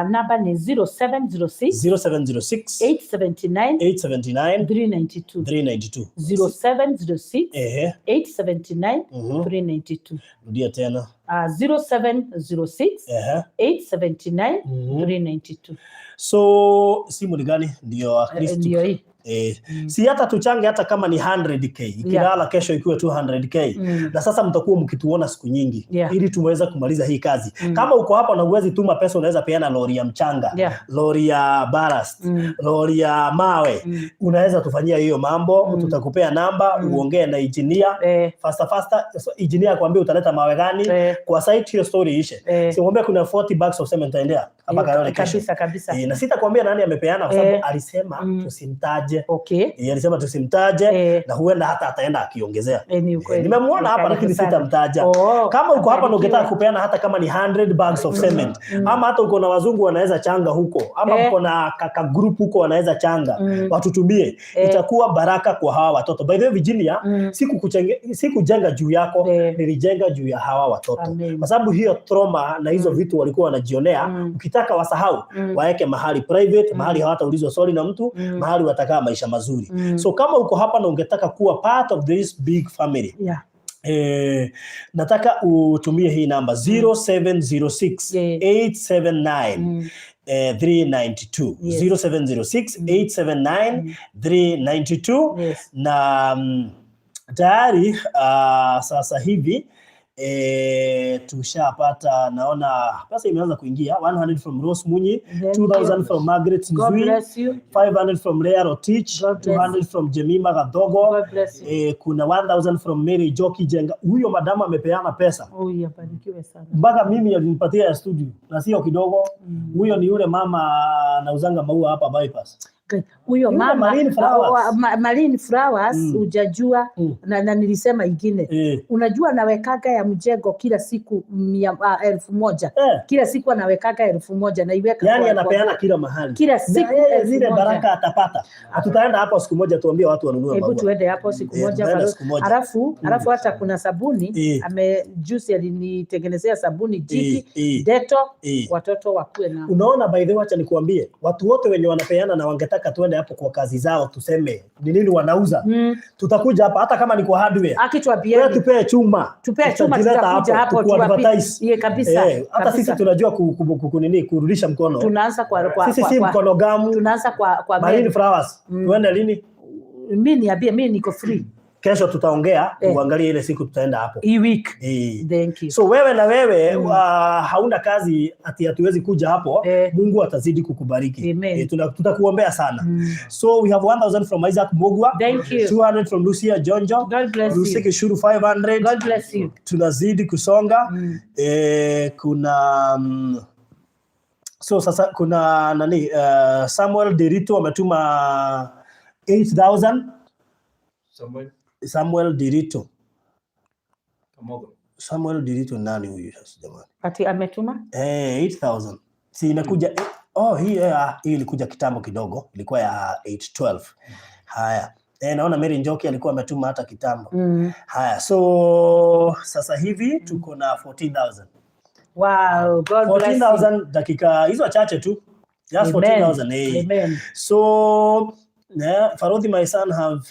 Namba ni 0706 0706 879 879 392. 392. 0706 879 392. Rudia tena. 0706 879 392. So simu ni gani ndio at least Ndio hii. Si hata tuchange hata kama ni 100K, ikilala kesho ikiwe 200K. Na sasa mtakuwa mkituona siku nyingi ili tumeweza kumaliza hii kazi. Kama uko hapa na uwezi tuma pesa, unaweza peana lori ya mchanga, lori ya ballast, lori ya mawe. Unaweza tufanyia hiyo mambo. Tutakupea namba uongee na engineer faster faster. So, engineer akwambie utaleta mawe gani kwa site, hiyo story ishe. Si kuna 40 bags of cement taendea hapa Kayole kesho. Kabisa kabisa. Na sitakwambia nani amepeana kwa sababu alisema tusimtaje. Alisema tusimtaje na huenda hata ataenda akiongezea. Ni ukweli. Nimemuona hapa Karibu lakini sana. sitamtaja. Oh, Kama uko hapa na ukitaka abarikiwe. kupeana hata kama ni 100 bags of cement ama hata uko na wazungu wanaweza changa huko ama mko na kaka group huko wanaweza changa, watutumie, itakuwa baraka kwa hawa watoto. By the way, Virginia, sikujenga juu yako, nilijenga juu ya hawa watoto Amen. kwa sababu hiyo trauma na hizo vitu walikuwa wanajionea, ukitaka wasahau, waeke mahali private, mahali hawataulizwa swali na mtu, mahali watakaa maisha mazuri. So kama uko hapa na ungetaka kuwa part of this big family, nataka utumie hii namba 0706 879 392. 0706 879 392. Na tayari sasa hivi tushapata, naona pesa imeanza kuingia, 100 from Rose Munyi, Thank 2000 you. from Margaret God Nzui, bless you. 500 from Lea Rotich, God bless. 200 from Jemima Gadogo. God bless you. Kuna 1000 from Mary Joki Jenga. Huyo madamu amepeana pesa Huyu abarikiwe sana. mpaka mimi alinipatia ya studio na sio kidogo. Huyo ni yule mama anauzanga maua hapa Bypass. Okay. Huyo Yule mama Marine Flowers. Marine Flowers, hujajua na nilisema ingine, unajua nawekaga ya mjengo kila siku 1,000. Kila siku anawekaga 1,000, naiweka Yani anapeana kila mahali. Kila Na siku yeye elfu zile moja. baraka atapata. Tutaenda hapo siku moja tuambie watu wanunue Hebu maua. tuende hapo siku moja, Tutaenda bado. siku moja. Alafu hata kuna sabuni ame juzi alinitengenezea sabuni Jiki, Dettol, watoto wakuwe na Unaona, by the way, acha nikuambie, watu wote wenye wanapeana na wangetaka tuende hapo kwa kazi zao tuseme ni nini wanauza, tutakuja hapa hata kama ni kwa hardware. Wewe Akituambieni tupee chuma. Tupee chuma, Tutajileta tutakuja hapo tukuadvertise. Iye, kabisa. Hata sisi tunajua nini, kurudisha mkono. Tunaanza kwa Sisi kwa, si kwa, mkono gamu. Tunaanza kwa Marine Flowers. Tuende lini? Mimi niambie, mimi niko free. Kesho tutaongea uangalie ile siku tutaenda hapo. Hii week. Thank you. So wewe na wewe hauna kazi ati hatuwezi kuja hapo. Mungu atazidi kukubariki. Amen. Tutakuombea sana. So we have 1000 from Isaac Mogwa, Thank you. 200 from Lucia Jonjo, God bless Lucy you. Kishuru 500. God bless you. Tunazidi kusonga. Kuna so sasa kuna nani, Samuel Dirito ametuma 8000. Samuel Samuel Dirito. Kamogo. Samuel Dirito, nani huyu sasa jamani? Ati ametuma? 8000. Si inakuja oh, hii ilikuja kitambo kidogo, ilikuwa ya 812. Haya. Naona Mary Njoki alikuwa ametuma hata kitambo. Haya, so sasa hivi tuko na 14,000. Wow, God bless you. 14,000 dakika hizo chache tu. Just 14,000. Amen. So yeah, Farodhi, my son have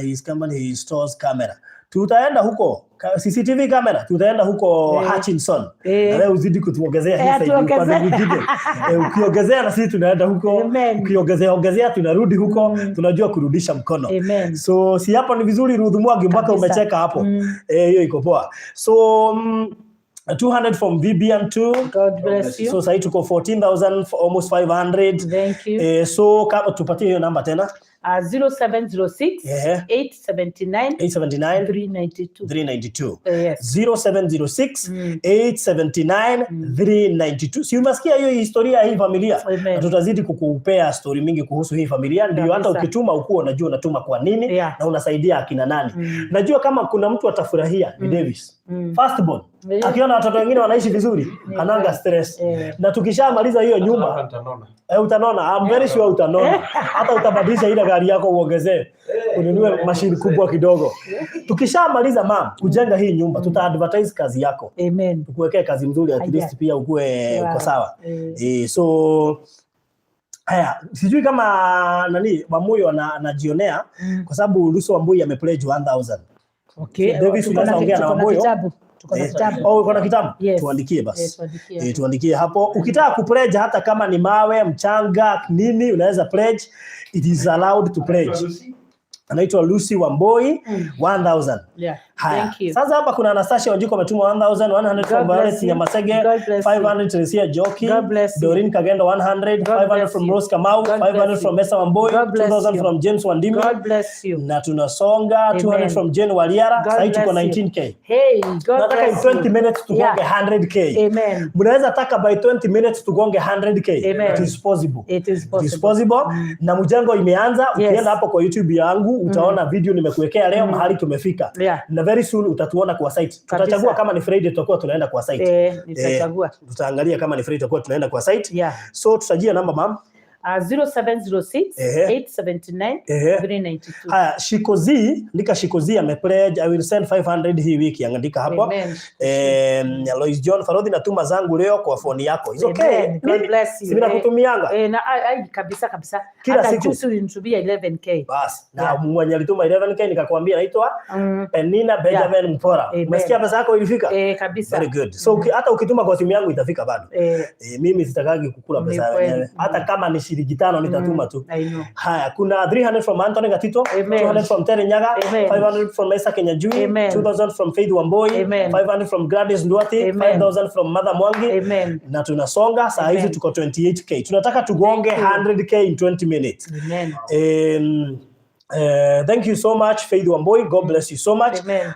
his company, he stores camera. Tutaenda huko CCTV camera, tutaenda huko Hutchinson. Na wewe uzidi kutuongezea hii side upande tuongezee. mwingine. Ukiongezea na sisi tunaenda huko. Amen. Ukiongezea ongezea tunarudi huko, tunajua kurudisha mkono. Amen. So si hapo ni vizuri Ruth Mwangi mpaka umecheka hapo. Hiyo iko poa. So 200 from VBN2. God bless you. So sasa tuko 14,000 for almost 500. Thank you. So kama tupatie hiyo namba tena. 0706 879 879 392. 392. Yes. 0706 879 392. Si umesikia hiyo historia ya hii familia? Amen. Na tutazidi kukupea story mingi kuhusu hii familia, ndio hata ukituma ukuwa unajua unatuma kwa nini na unasaidia akina nani. Najua kama kuna mtu atafurahia ni Davis. Firstborn. Akiona watoto wengine wanaishi vizuri, hananga stress. Na tukishamaliza hiyo nyumba, utanona. I'm very sure utanona. Hata utabadilisha ile gari yako uongezee, ununue mashini kubwa kidogo. Tukishamaliza mam kujenga hii nyumba, tuta advertise kazi yako. Amen. Tukuwekee kazi mzuri at least pia ukue uko sawa. So haya, sijui kama nani Wamuyu anajionea kwa sababu Lucy Wambui amepledge 1000. Okay. Davis, Tuko na unaweza ongea na tuko na Wamuyu? kitabu. Tuko na kitabu. Oh, uko na kitabu? Yes. Tuandikie basi. Tuandikie. Tuandikie hapo. Ukitaka kupledge hata kama ni mawe, mchanga, nini, unaweza pledge. It is allowed to pledge. Anaitwa Lucy Wamboi 1000. Haya. Thank you. Sasa hapa kuna Anastasia Wanjiko ametuma 1100 from God bless Violet you. Nyamasege, God bless you. 500 Teresia Joki, God bless you. Doreen Kagendo 100, God 500 bless from you. Rose Kamau, God 500 bless from you. Esther Wamboi, God bless 2000 you. from James Wandimi. God bless you. Na tunasonga Amen. 200 from Jane Waliara, God sasa tuko bless you. 19K. Hey, God Nataka in bless 20 you. minutes tugonge 100K. Amen. Mnaweza taka by 20 minutes tugonge 100K. Amen. It is possible. It is It is possible. possible. Na mjengo imeanza. Ukienda hapo kwa YouTube yangu utaona video nimekuwekea leo mahali tumefika. Na very soon utatuona kwa site. Tutachagua kama ni Friday tutakuwa tunaenda kwa site. Nitachagua. Tutaangalia kama ni Friday tutakuwa tunaenda kwa site. So tutajia namba ma'am. 0706 879 392. Haya, Shikozi, andika Shikozi amepledge I will send 500 hii wiki, andika hapo. Lois John Farodhi, natuma zangu leo kwa phone yako. It's okay. Amen. God bless you. Si nakutumianga. Na kabisa kabisa. Kila Hata siku. juzi ulinitumia 11K. Bas. Na mwenye alituma 11K nikakwambia naitwa Penina Benjamin Mpora. Umesikia pesa yako ilifika? Kabisa. Very good. So hata ukituma kwa simu yangu itafika bado. Mimi sitakagi kukula pesa wenyewe. Hata kama ni shilingi 5 nitatuma tu. I know. Haya, kuna 300 from Anthony Gatito, Amen. 200 from Terry Nyaga, Amen. 500 from Esther Kenyajui, Amen. 2000 from Faith Wamboi, Amen. 500 from Gladys Nduati, Amen. 5000 from Mother Mwangi. Amen. Na tunasonga saa hizi tuko 28K. Tunataka tugonge 100K in 20 minutes. Amen. Thank you so much, Faith Wamboi. God bless you so much. Amen.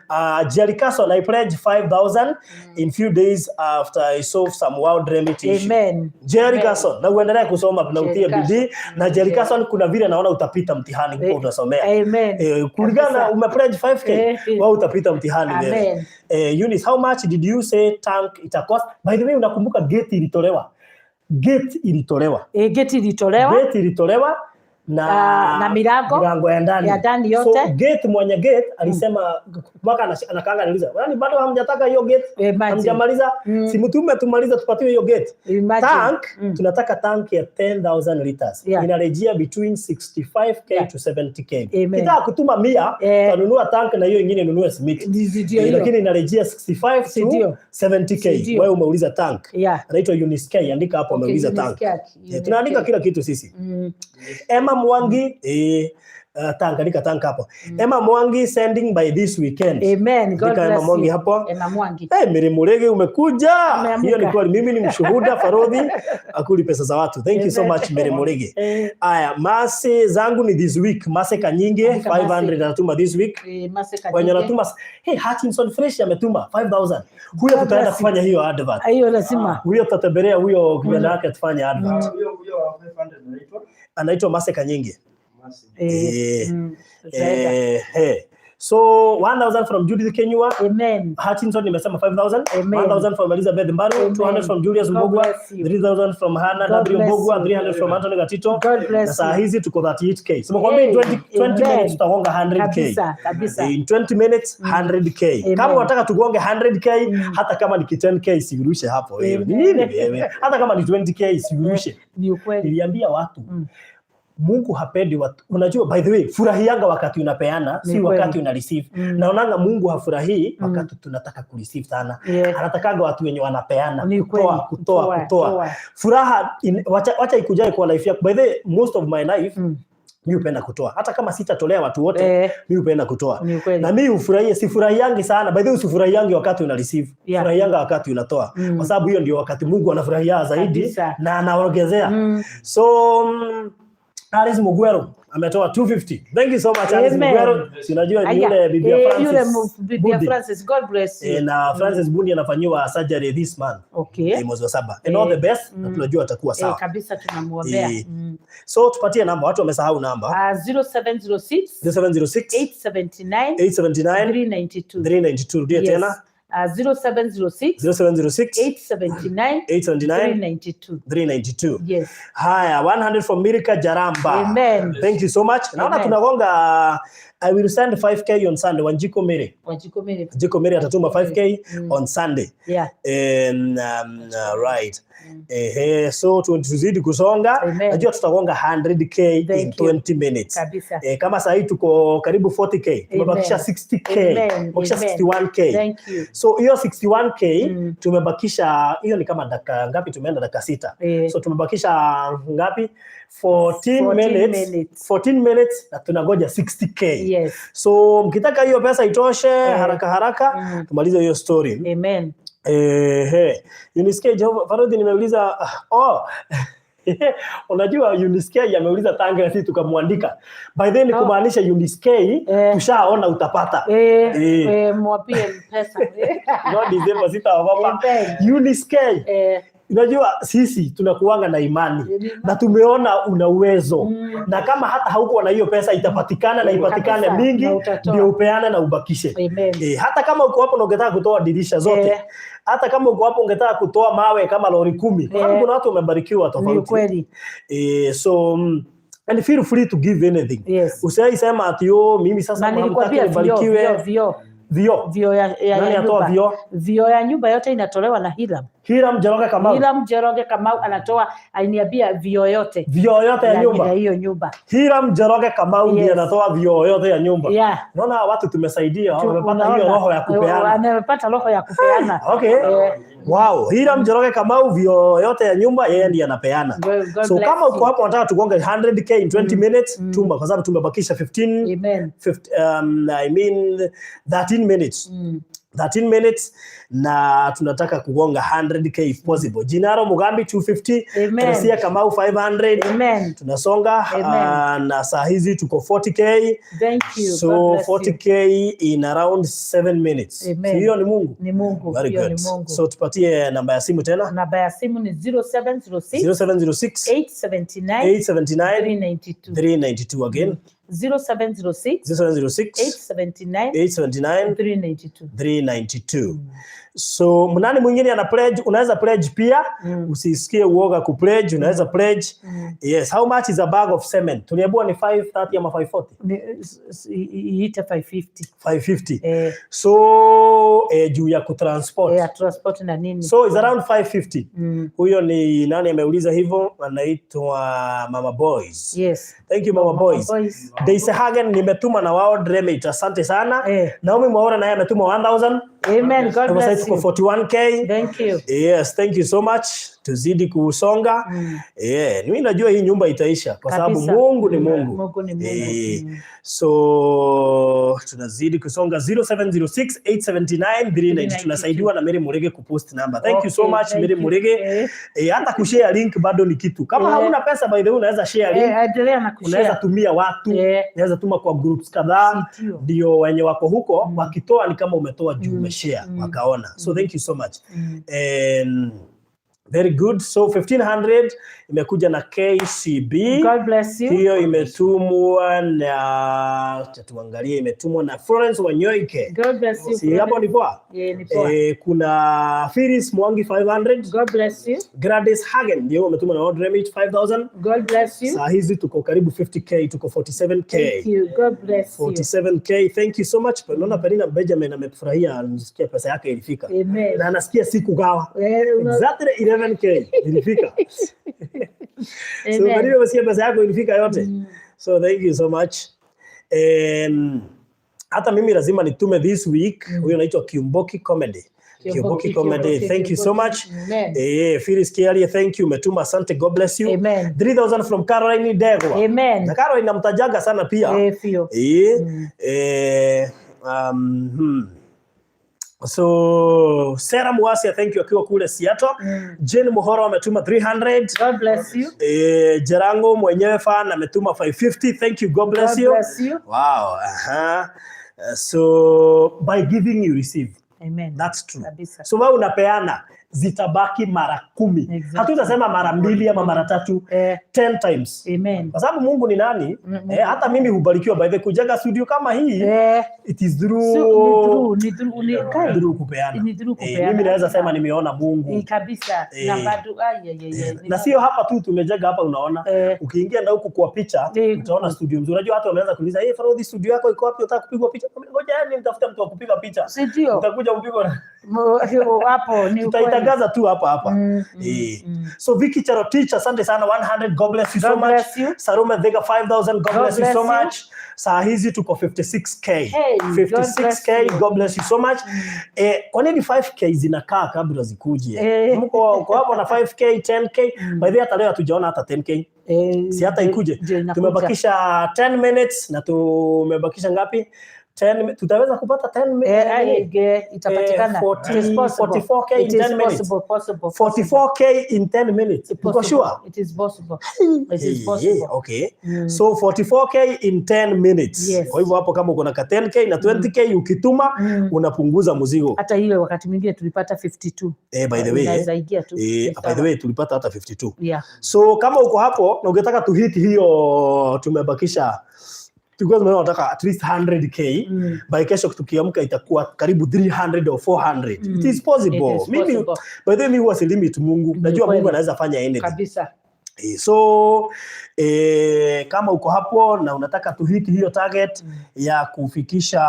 Jerry Carson, I pledge 5,000 in few days after I solve some world remedy issue. Amen. Jerry Amen. Carson, na uendelee kusoma na utie bidii. Na Jerry Carson, kuna vile naona utapita mtihani kwa utasomea. Amen. Kulingana ume pledge 5K, wewe utapita mtihani wewe. Eunice, how much did you say tank ita cost? By the way, unakumbuka gate ilitolewa. Gate ilitolewa. Gate ilitolewa. Gate ilitolewa. Na na milango ya ndani. Ya ndani yote. So gate, mwenye gate alisema mpaka anakaanga anauliza, "Yaani bado hamjataka hiyo gate? Hamjamaliza? Si mtume tumaliza tupatiwe hiyo gate." Imagine. Tank, tunataka tank ya 10,000 liters. Inarejea between 65k to 70k. Kitaka kutuma 100, utanunua tank na hiyo nyingine nunue simiti. Lakini inarejea 65 to 70k. Wewe umeuliza tank. Anaitwa Eunice K, andika hapo ameuliza tank. Tunaandika kila kitu sisi. Emma Mwangi, tank, andika tank hapo. Emma Mwangi sending by this weekend. Amen. God bless Emma Mwangi you. hapo. Emma Mwangi. Mary Murege umekuja. Hiyo ni kweli, mimi ni mshuhuda Farodhi akuli pesa za watu. Thank you so much Mary Murege. Aya, mase zangu ni this week. Mase Kanyinge 500 anatuma this week. Mase Kanyinge. Wenye anatuma, hey, Hutchinson Fresh ametuma 5000. Huyo tutaenda kufanya hiyo advert. Hiyo lazima. Huyo tutatembelea huyo kijana wake tufanye advert. Huyo 500 anaitwa Anaitwa Mase Kanyinge. So 1000 from Judith Kenyua. Amen. Hutchinson nimesema 5000. Amen. 1000 from Elizabeth Mbaru, Amen. 200 from Julius God Mbugua, bless you. 3000 from Hannah God W bless Mbugua, you. 300 from Anthony Gatito. God bless Na saa you. hizi tuko 38K. So nakwambia in Hey, 20 amen. minutes tutagonga 100K. Kabisa, kabisa. In 20 minutes 100K. Amen. Kama unataka tugonge 100K, hata kama ni 10K siurushe hapo wewe. Ni nini wewe? Hata kama ni 20K siurushe. Ni ukweli. Niliambia watu Mungu hapendi watu. Unajua, by the way, furahianga wakati unapeana, Ni si kweli. wakati una receive. Naonanga Mungu hafurahii wakati tunataka kureceive sana. Anatakaga watu wenye wanapeana, Ni kutoa, kweli. kutoa, Toa, kutoa. toa. Furaha wacha ikujae kwa life yako. By the way, most of my life mi hupenda kutoa. Hata kama sitatolea watu wote, mi hupenda kutoa. Ni ukweli. Na mi hufurahia, sifurahiangi sana. By the way, usifurahiangi wakati una receive. Furahianga wakati unatoa. Kwa sababu hiyo ndio wakati Mungu anafurahia zaidi na anaongezea. So Alice Mugwero ametoa 250. Thank you so much, Alice Amen. Mugwero. Si unajua ni Aya, yule bibi ya yule Francis bibi ya Bundi. Francis. God bless you. Na Francis Bundi anafanyiwa surgery this month. Mwezi wa 7. And all the best, na tunajua atakuwa sawa. Kabisa tunamuombea. So tupatie namba, watu wamesahau namba. 0706 0706 879 879 392. 392. Rudia Yes. tena. 0706 0706 879 879 392. 392. Yes. Haya, 100 from Mirika Jaramba. Amen. Thank you so much. Naona Amen. tunagonga. I will send 5K on Sunday. Wanjiko Mary. Wanjiko Mary. Wanjiko Mary atatuma 5K on Sunday. And, right. So tuzidi kusonga. Amen. Najua tutagonga 100K in Thank you. 20 minutes. Kabisa. Kama sasa hii tuko karibu 40K. Tumebakisha Amen. 60K. Amen. Tumebakisha Amen. 61K. Thank you. So hiyo 61K tumebakisha, hiyo ni kama dakika ngapi? Tumeenda dakika 6. So tumebakisha ngapi? 14 14 minutes. minutes. 14 minutes na tunangoja 60K. Yes. So mkitaka hiyo pesa itoshe haraka haraka, tumalize hiyo story. Amen. Unisikie Jehova Farodi nimeuliza oh unajua Unisikie ameuliza Tanga sisi tukamwandika. By then kumaanisha Unisikie tushaona utapata. Mwapie pesa. No December sitaogopa. Amen. Unisikie. Unajua sisi tunakuanga na imani na tumeona una uwezo na kama hata haukuwa na hiyo pesa itapatikana na ipatikane Kabisa, mingi na utatoa. ndio upeane na ubakishe. Amen. Hata kama uko hapo na ungetaka kutoa dirisha zote hata kama uko hapo ungetaka kutoa mawe kama lori 10 kwa sababu kuna watu wamebarikiwa Ni tofauti. kweli. So and feel free to give anything. Yes. Usiwahi sema ati yo mimi sasa Na nilikwambia hamtaki vio nibarikiwe. vio Vio. Vio ya Nani ya atoa nyumba. vio? Vio ya nyumba yote inatolewa na Hiram. Hiram Njoroge Kamau. Hiram Njoroge Kamau anatoa, aliniambia vio yote. Vio yote ya nyumba. Ya hiyo nyumba. Hiram Njoroge Kamau ndiye anatoa vio yote ya nyumba. Unaona watu tumesaidia, wamepata hiyo roho ya kupeana. Wamepata roho ya kupeana. Okay. Wow, Hiram Njoroge Kamau vio yote ya nyumba yeye ndiye anapeana. God So bless kama uko you. hapo unataka tugonge 100K in 20 minutes, tuma kwa sababu tumebakisha 15, Amen. 50, I mean 13 minutes. 13 minutes na tunataka kugonga 100K if possible. Jinaro Mugambi 250, Amen. Teresia Kamau 500. Amen. Tunasonga Amen. Na saa hizi tuko 40K. Thank you. So God bless you. 40K in around 7 minutes. Amen. Hiyo ni Mungu. Ni Mungu. Very Hiyo good. ni Mungu. So tupatie namba ya simu tena. Namba ya simu ni 0706 0706 879 879 392. 392 again. 0706 0706 879 879 392. 392. So mnani mwingine ana pledge, unaweza pledge pia. Usisikie uoga ku pledge, unaweza pledge. Yes, how much is a bag of cement? Tuliambiwa ni 530 ama 540? Iite 550. 550. So juu ya kutransport. Ya transport na nini. So it's around 550. Huyo ni nani ameuliza hivyo? Anaitwa Mama Boys. Yes. Thank you Mama Boys. Boys. Daisy Hagen nimetuma na wao Remit. Asante sana. Naomi Mwaura naye ametuma 1000. Amen. God Sasa bless tuko you. 41K. Thank you. Yes, thank you so much. Tuzidi kusonga. Yeah, mimi najua hii nyumba itaisha kwa sababu Mungu ni Mungu. Mungu ni Mungu. So tunazidi kusonga 0706 879 392. Tunasaidiwa na Mary Murege kupost number. Thank you so much Mary Murege. Hata kushare link bado ni kitu. Kama hauna pesa by the way unaweza share link. Endelea na kushare. Unaweza tumia watu, unaweza tuma kwa groups kadhaa ndio wenye wako huko wakitoa ni kama umetoa juu umeshare wakaona. So thank you so much. Very good. So 1500 imekuja na KCB. God bless you. Hiyo imetumwa na, acha tuangalie, imetumwa na Florence Wanyoike. God bless you. Si hapo ni poa? Yeah, ni poa. Kuna Phyllis Mwangi 500. God bless you. Gladys Hagen ndio ametuma na World Remit 5000. God bless you. Saa hizi tuko karibu 50K, tuko 47K. Thank you. God bless you. 47K. Thank you so much. Naona Penina Benjamin amefurahia, anasikia pesa yake ilifika. Amen. Na anasikia si kugawa. Eh. Exactly 11K ilifika. So Amen. Penina, umesikia pesa yako ilifika yote. So thank you so much. Hata mimi lazima nitume this week. Huyo anaitwa Kiumboki Comedy. Kiumboki Comedy. Kiumboki, Thank you so much. Amen. Phyllis Kiarie, thank you. Umetuma, asante. God bless you. Amen. 3000 from Caroline Degwa. Amen. Na Caroline namtajaga sana pia. Fio. So Sarah Muasia, thank you, akiwa kule Seattle. Jane Muhoro ametuma 300. God bless you. Jerango mwenyewe fan ametuma 550. Thank you. God bless God you. bless you. Wow. So by giving you receive. Amen. That's true. Kabisa. So wewe unapeana zitabaki mara 10. Exactly. Hatutasema mara mbili ama mara tatu, 10 times. Amen. Kwa sababu Mungu ni nani? Hata mimi hubarikiwa by the kujenga studio kama hii. It is through So, ni through, ni through, ni kai. Through kupeana. Ni through kupeana. Mimi naweza sema nimeona Mungu. Kabisa. Na bado ai ai ai. Ai. Na sio hapa tu tumejenga hapa, unaona. Ukiingia na huku kwa picha utaona studio mzuri. Unajua watu wameanza kuuliza, "Hey, Farodhi, studio yako iko wapi? Unataka kupigwa picha?" Ngoja yani nitafute mtu wa kupiga picha. Si ndio? Utakuja mpigwa. Hapo ni ukweli. Tutaitangaza tu hapa hapa. So Vicky Cherotich, asante sana 100. God bless you so God much. bless you. Sarume Vega 5000. God bless you Bless so you. much. Saa hizi tuko 56K. Hey, God 56K. bless you. God bless you so much. Kwa nini 5K zinakaa kabla zikuje? Eh. Mko kwa hapo na 5K, 10K. By the way, hata leo hatujaona hata 10K. Si hata ikuje. Ndio inakuja. Tumebakisha 10 minutes na tumebakisha ngapi? 10, tutaweza kupata 10 minutes. Itapatikana. 40 It is possible. 44K in It is 10 minutes. possible, possible, 44K in 10 minutes. Uko possible. sure? It is possible. It is possible. Okay. So 44K in 10 minutes. Yes. Kwa hivyo hapo kama uko na ka 10K na 20K ukituma, unapunguza mzigo. Hata hiyo wakati mwingine tulipata 52. By the way, Inaweza ingia tu. Ni by the sawa. way, tulipata hata 52. Yeah. So kama uko hapo na ungetaka tuhit hiyo, tumebakisha, tulikuwa tumeona nataka at least 100K. By kesho tukiamka itakuwa karibu 300 or 400. It is possible. It is Mimi, possible. by the way, mimi huwa si limit Mungu. Najua kweli. Mungu anaweza fanya anything. Kabisa. So kama uko hapo na unataka tuhit hiyo target ya kufikisha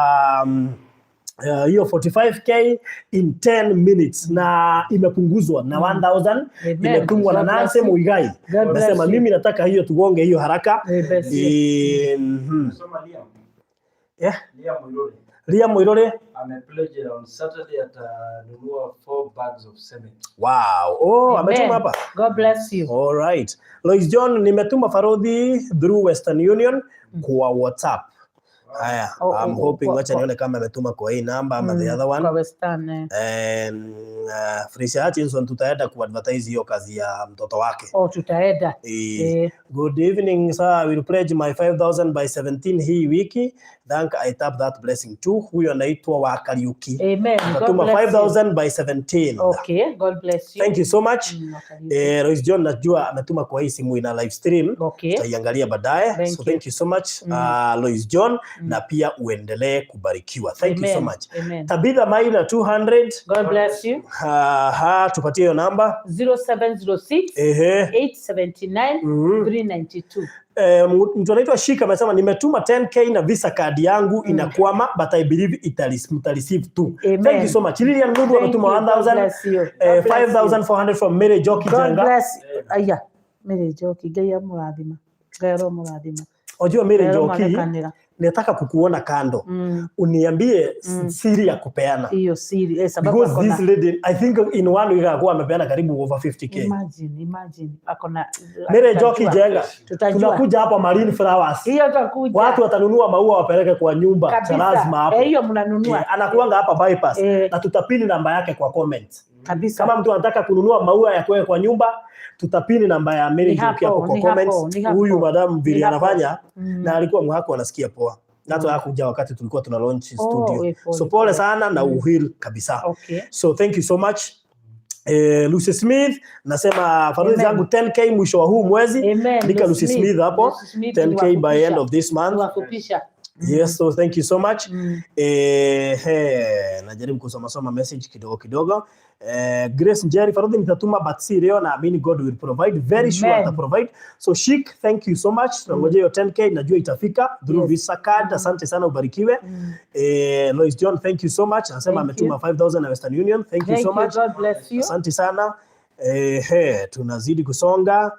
hiyo 45K in 10 minutes na imepunguzwa na 1000, Amen. imetumwa na God bless Nancy you. Muigai. God bless Nasema you. mimi nataka hiyo tugonge hiyo haraka. God bless you. Soma Liam. Yeah. Liam Muiruri. Liam Muiruri. Amepledge on Saturday atanunua 4 bags of cement. Wow. Oh, Amen. ametuma hapa. God bless you. All right. Lois John, nimetuma Farodhi through Western Union kwa WhatsApp. Haya, Oh, I'm oh, hoping, wacha nione kama ametuma kwa hii namba ama the other one. Kwa Western. Felicia Hutchinson, tutaenda kuadvertise hiyo kazi ya mtoto wake. Oh, tutaenda. Good evening, sir. I will pledge my 5000 by 17 hii wiki. Thank I tap that blessing too. Huyo anaitwa wa Kariuki. Amen. God Atatuma bless you. 5000 by 17. Okay, God bless you. Thank you so much. Wakariuki. Royce John najua ametuma kwa hii simu ina live stream. Okay. Tutaiangalia baadaye. Thank So you. thank you so much, Lois John, na pia uendelee kubarikiwa. Thank you so Amen. much. Amen. Tabitha Maina 200. God bless you. Ha, tupatie hiyo namba. 0706 879 392. Mtu anaitwa Shika amesema nimetuma 10K na Visa card yangu inakwama, but I believe mtareceive too. Amen. Thank you so much. Lilian Mudu Thank ametuma you. God 1000. bless you. God bless you. 5400 from Mary Joki God Jenga. bless. Aya. Mary Njoki, Ngai amũrathima. Ngai aromũrathima. Unajua Mary Ngai Njoki, aromarekanĩra. nataka kukuona kando. Uniambie siri ya kupeana. Hiyo siri. Sababu Because akona this lady, I think in one week akuwa amepeana karibu over 50K. Imagine, imagine. Akona Mary Njoki tutajua. Jenga. Tutajua. Tunakuja hapa Marine Flowers. Hiyo tutakuja. Watu watanunua maua wapeleke kwa nyumba. Cha Kabisa. lazima hapo. Hiyo mnanunua. Anakuanga hapa bypass na tutapini namba yake kwa comment. Kabisa. Kama mtu anataka kununua maua ya kuweka kwa nyumba, tutapini namba ya Mary Ni Njoki hapo, hapo kwa ni hapo, comments. ni hapo. Huyu madam vile Ni hapo. anafanya na alikuwa mwako anasikia poa. Na hata hakuja wakati tulikuwa tuna launch Oh, studio. pole, So pole pole. sana na uheal kabisa. Okay. So thank you so much. Lucy Smith nasema Farodhi Amen. zangu 10K mwisho wa huu mwezi. Amen. Andika Lucy Smith hapo. Lucy Smith, 10K by end of this month. Tuwafupisha. Yes, so thank you so much. Najaribu kusoma soma message kidogo kidogo. Grace Njeri, Farodhi nitatuma but si leo, naamini God will provide. Very sure Amen. ata provide. So Chic, thank you so much. Tunangojea hiyo 10K, najua itafika through Visa card. Asante sana, ubarikiwe. Lois John, thank you so much. Anasema Thank ametuma 5000 na Western Union. Thank you Thank so you. much. God bless you. Asante sana. Tunazidi kusonga.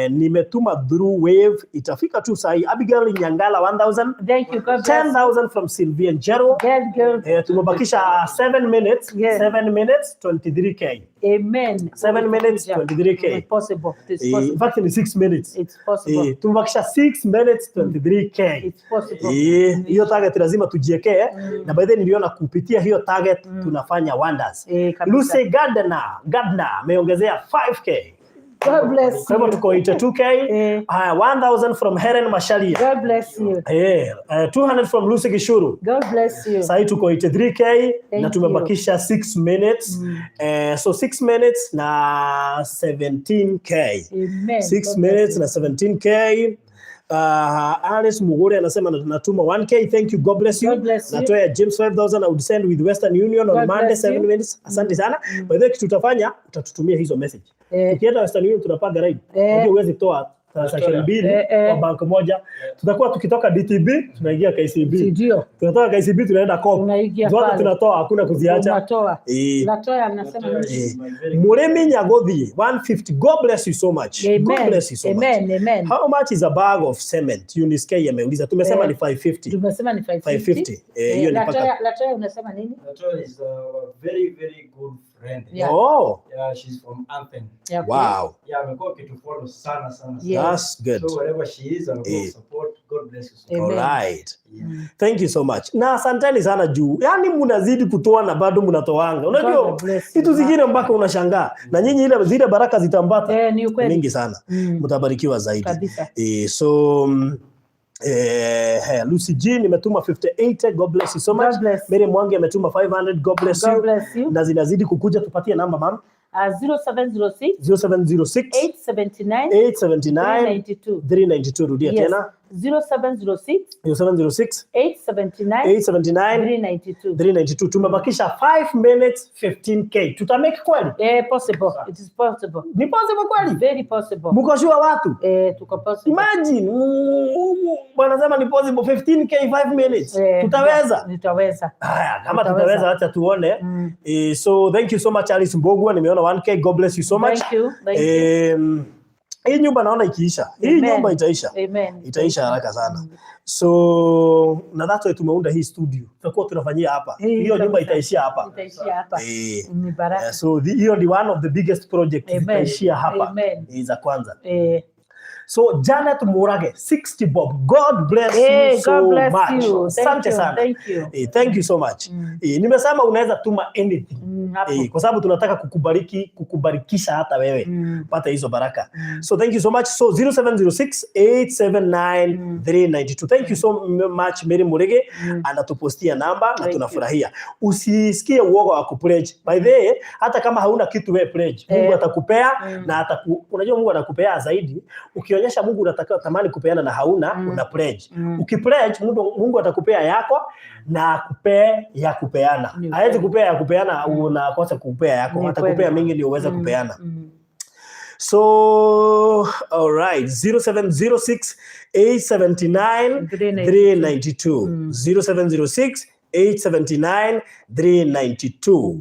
Nimetuma through Wave, itafika tu sahi. Abigail Nyangala 1000. Thank you. God bless you. 10,000 from Sylvia Njero. God, God. Tumebakisha 7 minutes, 7 minutes 23K. Amen. 7 minutes 23K. It's possible. It's In possible. fact ni 6 minutes. It's possible. Tumebakisha 6 minutes 23K. It's possible. Hiyo target lazima tujiekee, na by the way niliona kupitia hiyo target tunafanya wonders. Kabisa. Lucy Gardner ameongezea 5K. God bless Kwa hivyo you. tuko 82K. Haya, 1000 from Helen Masharia. God bless you. 200 from Lucy Gishuru. God bless you. Sahii tuko 83K na Thank tumebakisha 6 minutes. So 6 minutes na 17K. Amen. 6 God bless minutes you. na 17K. Alice Mugure anasema natuma 1K. Thank you. God bless you. God bless you. Natoya James 5000 I would send with Western Union on God Monday bless 7 you. minutes. Asante sana. By the way, kitu tutafanya utatutumia hizo message. Tukienda Western Union tunapanga line. Unajua huwezi toa transaction mbili kwa bank moja. Tutakuwa tukitoka DTB tunaingia KCB. Ndio. Tunatoka KCB tunaenda Co-op. Tunaingia Zote pale. tunatoa, hakuna kuziacha. Unatoa. Latoya anasema nini? Muremi Nyagothi 150. God bless you so much. Amen. God bless you so much. Amen. Amen. How much is a bag of cement? Eunice K ameuliza. Tumesema ni 550. Tumesema ni 550. 550. Hiyo ni paka. Latoya unasema nini? Latoya is a very very good friend. Oh, Yeah, she's from Anthem. Yeah, okay. wow. Yeah, amekuwa akitufollow sana sana sana. That's good. So wherever she is, amekuwa support. God bless you so much. Amen. All right. Yeah. Thank you so much. Na asanteni sana juu. Yaani mnazidi kutoa na bado mnatoanga. Unajua God bless you. vitu zingine mpaka unashangaa. Na nyinyi ile zile baraka zitambata Ni ukweli. mingi sana. Mtabarikiwa zaidi. Kabisa. So Lucy G nimetuma 58. God bless you so much. God bless. Mary Mwangi ametuma 500. God bless God you. bless you. Na zinazidi kukuja, tupatie namba ma'am. 0706 0706 879 879 392. 392. Rudia Yes. tena. 0706 0706 879 879 392. 392. Tumebakisha 5 minutes 15K. Tutamake kweli? Possible. It is possible. Ni possible kweli? Very possible. Mko sure watu? Tuko possible. Imagine wanasema ni possible 15K 5 minutes. Tutaweza? Tutaweza. Haya, kama Tutaweza. tutaweza acha tuone. So thank you so much Alice Mbogwa, nimeona 1K. God bless you so much. Thank you. Thank you. Hii nyumba naona ikiisha. Hii Amen. nyumba itaisha. Amen. Itaisha haraka sana. So na that's why tumeunda hii studio. Tutakuwa tunafanyia hapa. Hiyo nyumba Kabisa. itaishia hapa. Itaishia hapa. Ni baraka. So hiyo ni one of the biggest project Amen. zitaishia hapa. Amen. Za kwanza. So Janet Murage 60 bob. God bless you so God bless much. you. Thank Asante you. sana. Thank you. Thank you so much. Nimesema unaweza tuma anything. Hapo. Kwa sababu tunataka kukubariki, kukubarikisha hata wewe. Pata hizo baraka. So thank you so much. So 0706 879 392. Thank you so much Mary Murege. Anatupostia namba na Thank tunafurahia. Usisikie uoga wa kupledge. By the way, hata kama hauna kitu wewe pledge. Mungu atakupea na unajua Mungu anakupea zaidi. Ukionyesha Mungu unataka tamani kupeana na hauna, una pledge. Ukipledge Mungu atakupea yako na akupee ya kupeana. Ni Hawezi kweli. kupea ya kupeana unakosa kupea yako. Ni Atakupea kweli. mingi ndio uweze kupeana. So, all right, 0706 879 392. 0706 879 392.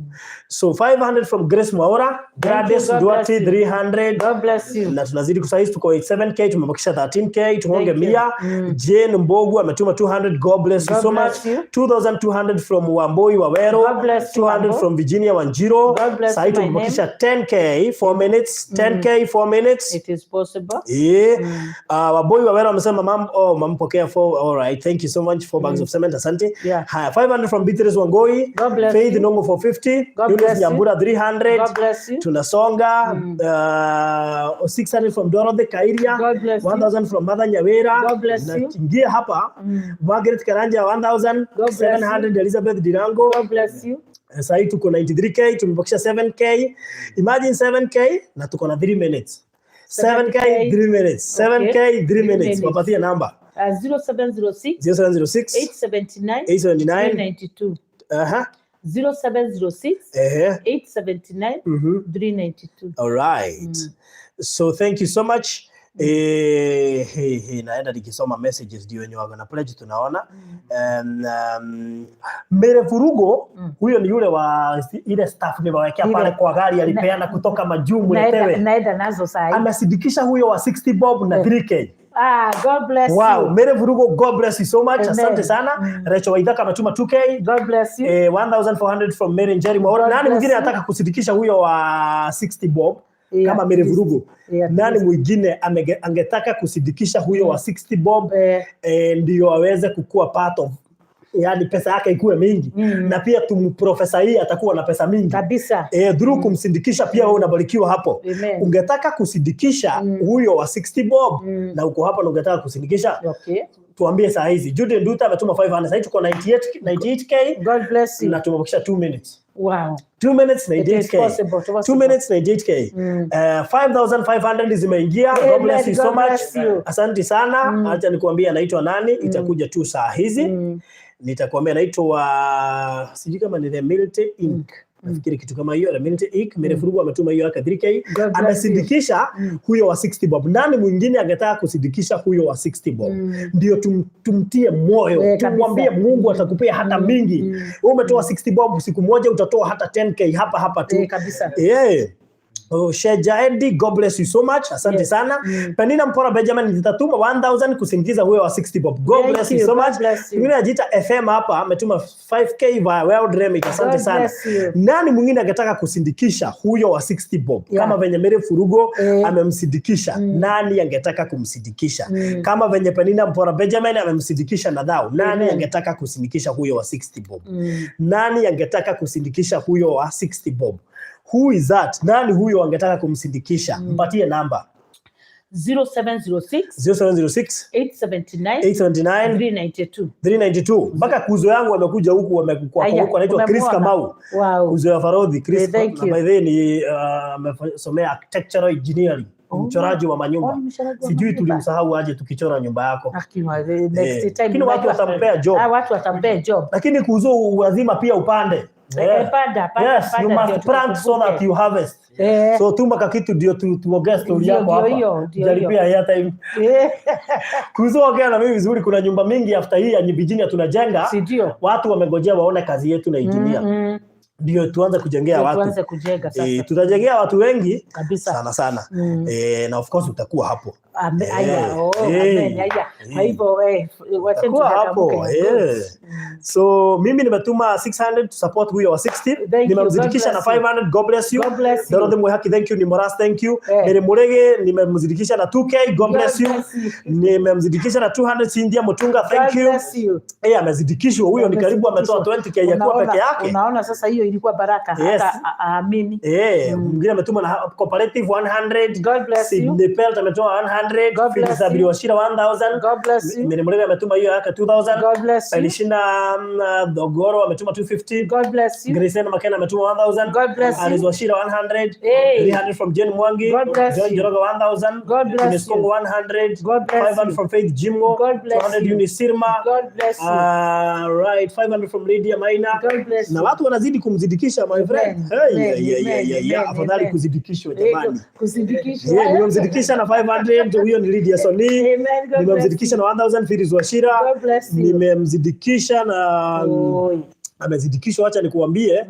So 500 from Grace Mwaura, Gladys you, God Duarte bless you. 300. God bless you. Na tunazidi kusaizi tuko 87K, tumebakisha 13K, tumeonge Thank you. 100. Jane Mbogu ametuma 200. God bless you God so much. bless you. 2200 from Wamboi Wawero. God bless you, 200 Wambo. from Virginia Wanjiro. God bless Sahi you, my tumebakisha 10K 4 minutes, 10K 4 minutes. It is possible. Yeah. Waboi Wawero wamesema mam, oh, mampokea 4. All right. Thank you so much. 4 bags of cement. Asante. Yeah. Haya, 500 from Beatrice Wangoi. God bless Faith you. Nongo 450. God Eunice bless you. Nyambura 300. God bless you. Tunasonga. 600 from Dorothy Kairia. God bless you. 1000 from Mother Nyawera. God bless you. Naingia hapa. Margaret Karanja 1000. God bless you. 700 Elizabeth Dirango. God bless you. Sasa hii tuko 93K, tumebakisha 7K. Imagine 7K na tuko na 3 minutes. 7K 3 minutes. 7K 3 minutes. Wapatie namba. 0706 0706 879 879 392. Aha. 0706 879 392. All right. So thank you so much. Hey, hey, naenda nikisoma messages ndio wenye wako na pledge tunaona. Mere Furugo huyo ni yule wa ile staff nimewekea pale kwa gari alipeana kutoka majuu mletewe. Naenda nazo saa hii. Amesidikisha huyo wa 60 bob na 3K. Ah, God bless you. Mere Vurugo, God bless you so much. Amen. Asante sana. Rachel Waithaka ametuma 2K. God bless you. 1400 from Mary Njeri Mwaura. God Nani bless mwingine you. anataka kusidikisha huyo wa 60 bob kama Mere Vurugo? Nani mwingine angetaka kusidikisha huyo wa 60 bob ndio aweze kukua part of, yani pesa yake ikuwe mingi na pia tumprofesa hii atakuwa na pesa mingi kabisa. Dhuru kumsindikisha pia wewe unabarikiwa hapo. Amen. Ungetaka kusindikisha huyo wa 60 bob na uko hapa na ungetaka kusindikisha, tuambie saa hizi. Jude Nduta ametuma 500, sasa tuko 98k. God bless you. Na tumebakisha 2 minutes. Wow. 2 minutes 98k. Possible, 2 minutes 98k. 5500 zimeingia. God bless you so much. Asante sana. Acha nikuambie anaitwa nani, itakuja tu saa hizi. Nitakwambia anaitwa sijui kama ni The Milte Inc. Nafikiri kitu kama hiyo, The Milte Inc. Mere Furugu ametuma hiyo yake 3K. Amesindikisha huyo wa 60 bob. Nani mwingine angetaka kusindikisha huyo wa 60 bob? Ndio tumtie moyo, tumwambie Mungu atakupea hata mingi. Wewe umetoa 60 bob, siku moja utatoa hata 10K hapa hapa tu. Kabisa. Oh, Shejaedi, God bless you so much. Asante sana. Penina Mpora Benjamin nitatuma 1000 kusindikiza huyo wa 60 bob. God bless you so much. Mwingine anajiita FM hapa ametuma 5K via World Remit. Asante sana. Nani mwingine angetaka kusindikisha huyo wa 60 bob? Kama venye Mere Furugo amemsindikisha. Nani angetaka kumsindikisha? Kama venye Penina Mpora Benjamin amemsindikisha na dhao. Nani angetaka kusindikisha huyo wa 60 bob? Nani angetaka kusindikisha huyo wa 60 bob? Who is that? Nani huyo angetaka kumsindikisha? Mpatie namba. 0706 0706 879 879 392. 392. Mpaka kuzo yangu amekuja huku, amekuwa huku, anaitwa Chris Kamau. Wow. Kuzo ya Farodhi Chris. Thank you. By the way ni amesomea architectural engineering. Mchoraji wa manyumba. Sijui tulimsahau aje tukichora nyumba yako. Lakini watu watampea job. Watu watampea job. Lakini kuzo lazima pia upande. Panda, yes, you must plant so that you harvest. So tuma kakitu ndio tuongee story yako hapa. Jaribia airtime. Kuzo ongea na mimi vizuri, kuna nyumba mingi after hii ya Virginia tunajenga. Watu wamegojea waone kazi yetu na engineer. Ndio tuanze kujengea watu. Tuanze kujenga sasa. Tutajengea watu wengi kabisa. Sana sana. Na of course utakuwa hapo. Amen. Kwa hivyo wacha hapo. So mimi nimetuma 600 to support huyo wa 60. Nimemzidikisha na 500. God bless you. Dorothy Mwehaki, thank you. Nimoras, thank you. Mere Murege nimemzidikisha na 2K. God bless you. Nimemzidikisha na 200. Cynthia Mutunga, thank you. Amezidikishwa huyo, ni karibu ametoa 20K ya kuwa peke yake. Unaona sasa hiyo ilikuwa baraka hata aamini. Mwingine ametuma na cooperative 100. God bless you. Sidney Pelt ametoa 100. God bless you. Washira 1000. God bless you. Mere Murege ametuma hiyo yake 2000. God bless you. Elishinda Dogoro ametuma 250. God bless you. Grace Makena ametuma 1000. God bless you. Alice Washira 100. 300 from Jane Mwangi. God bless John you. Joroga 1000. God bless you. Kongo 100. God bless 500 you. from Faith Jimmo. God bless 200 you. Eunice Sirma. God bless you. Right, 500 from Lydia Maina. God bless Na you. watu wanazidi kumzidikisha my friend. Hey, afadhali kuzidikishwa jamani. Kuzidikishwa. Nimemzidikisha na 500, huyo ni Lydia Soni. Nimemzidikisha na 1000 Firis Washira. Nimemzidikisha na amezidikishwa, acha nikuambie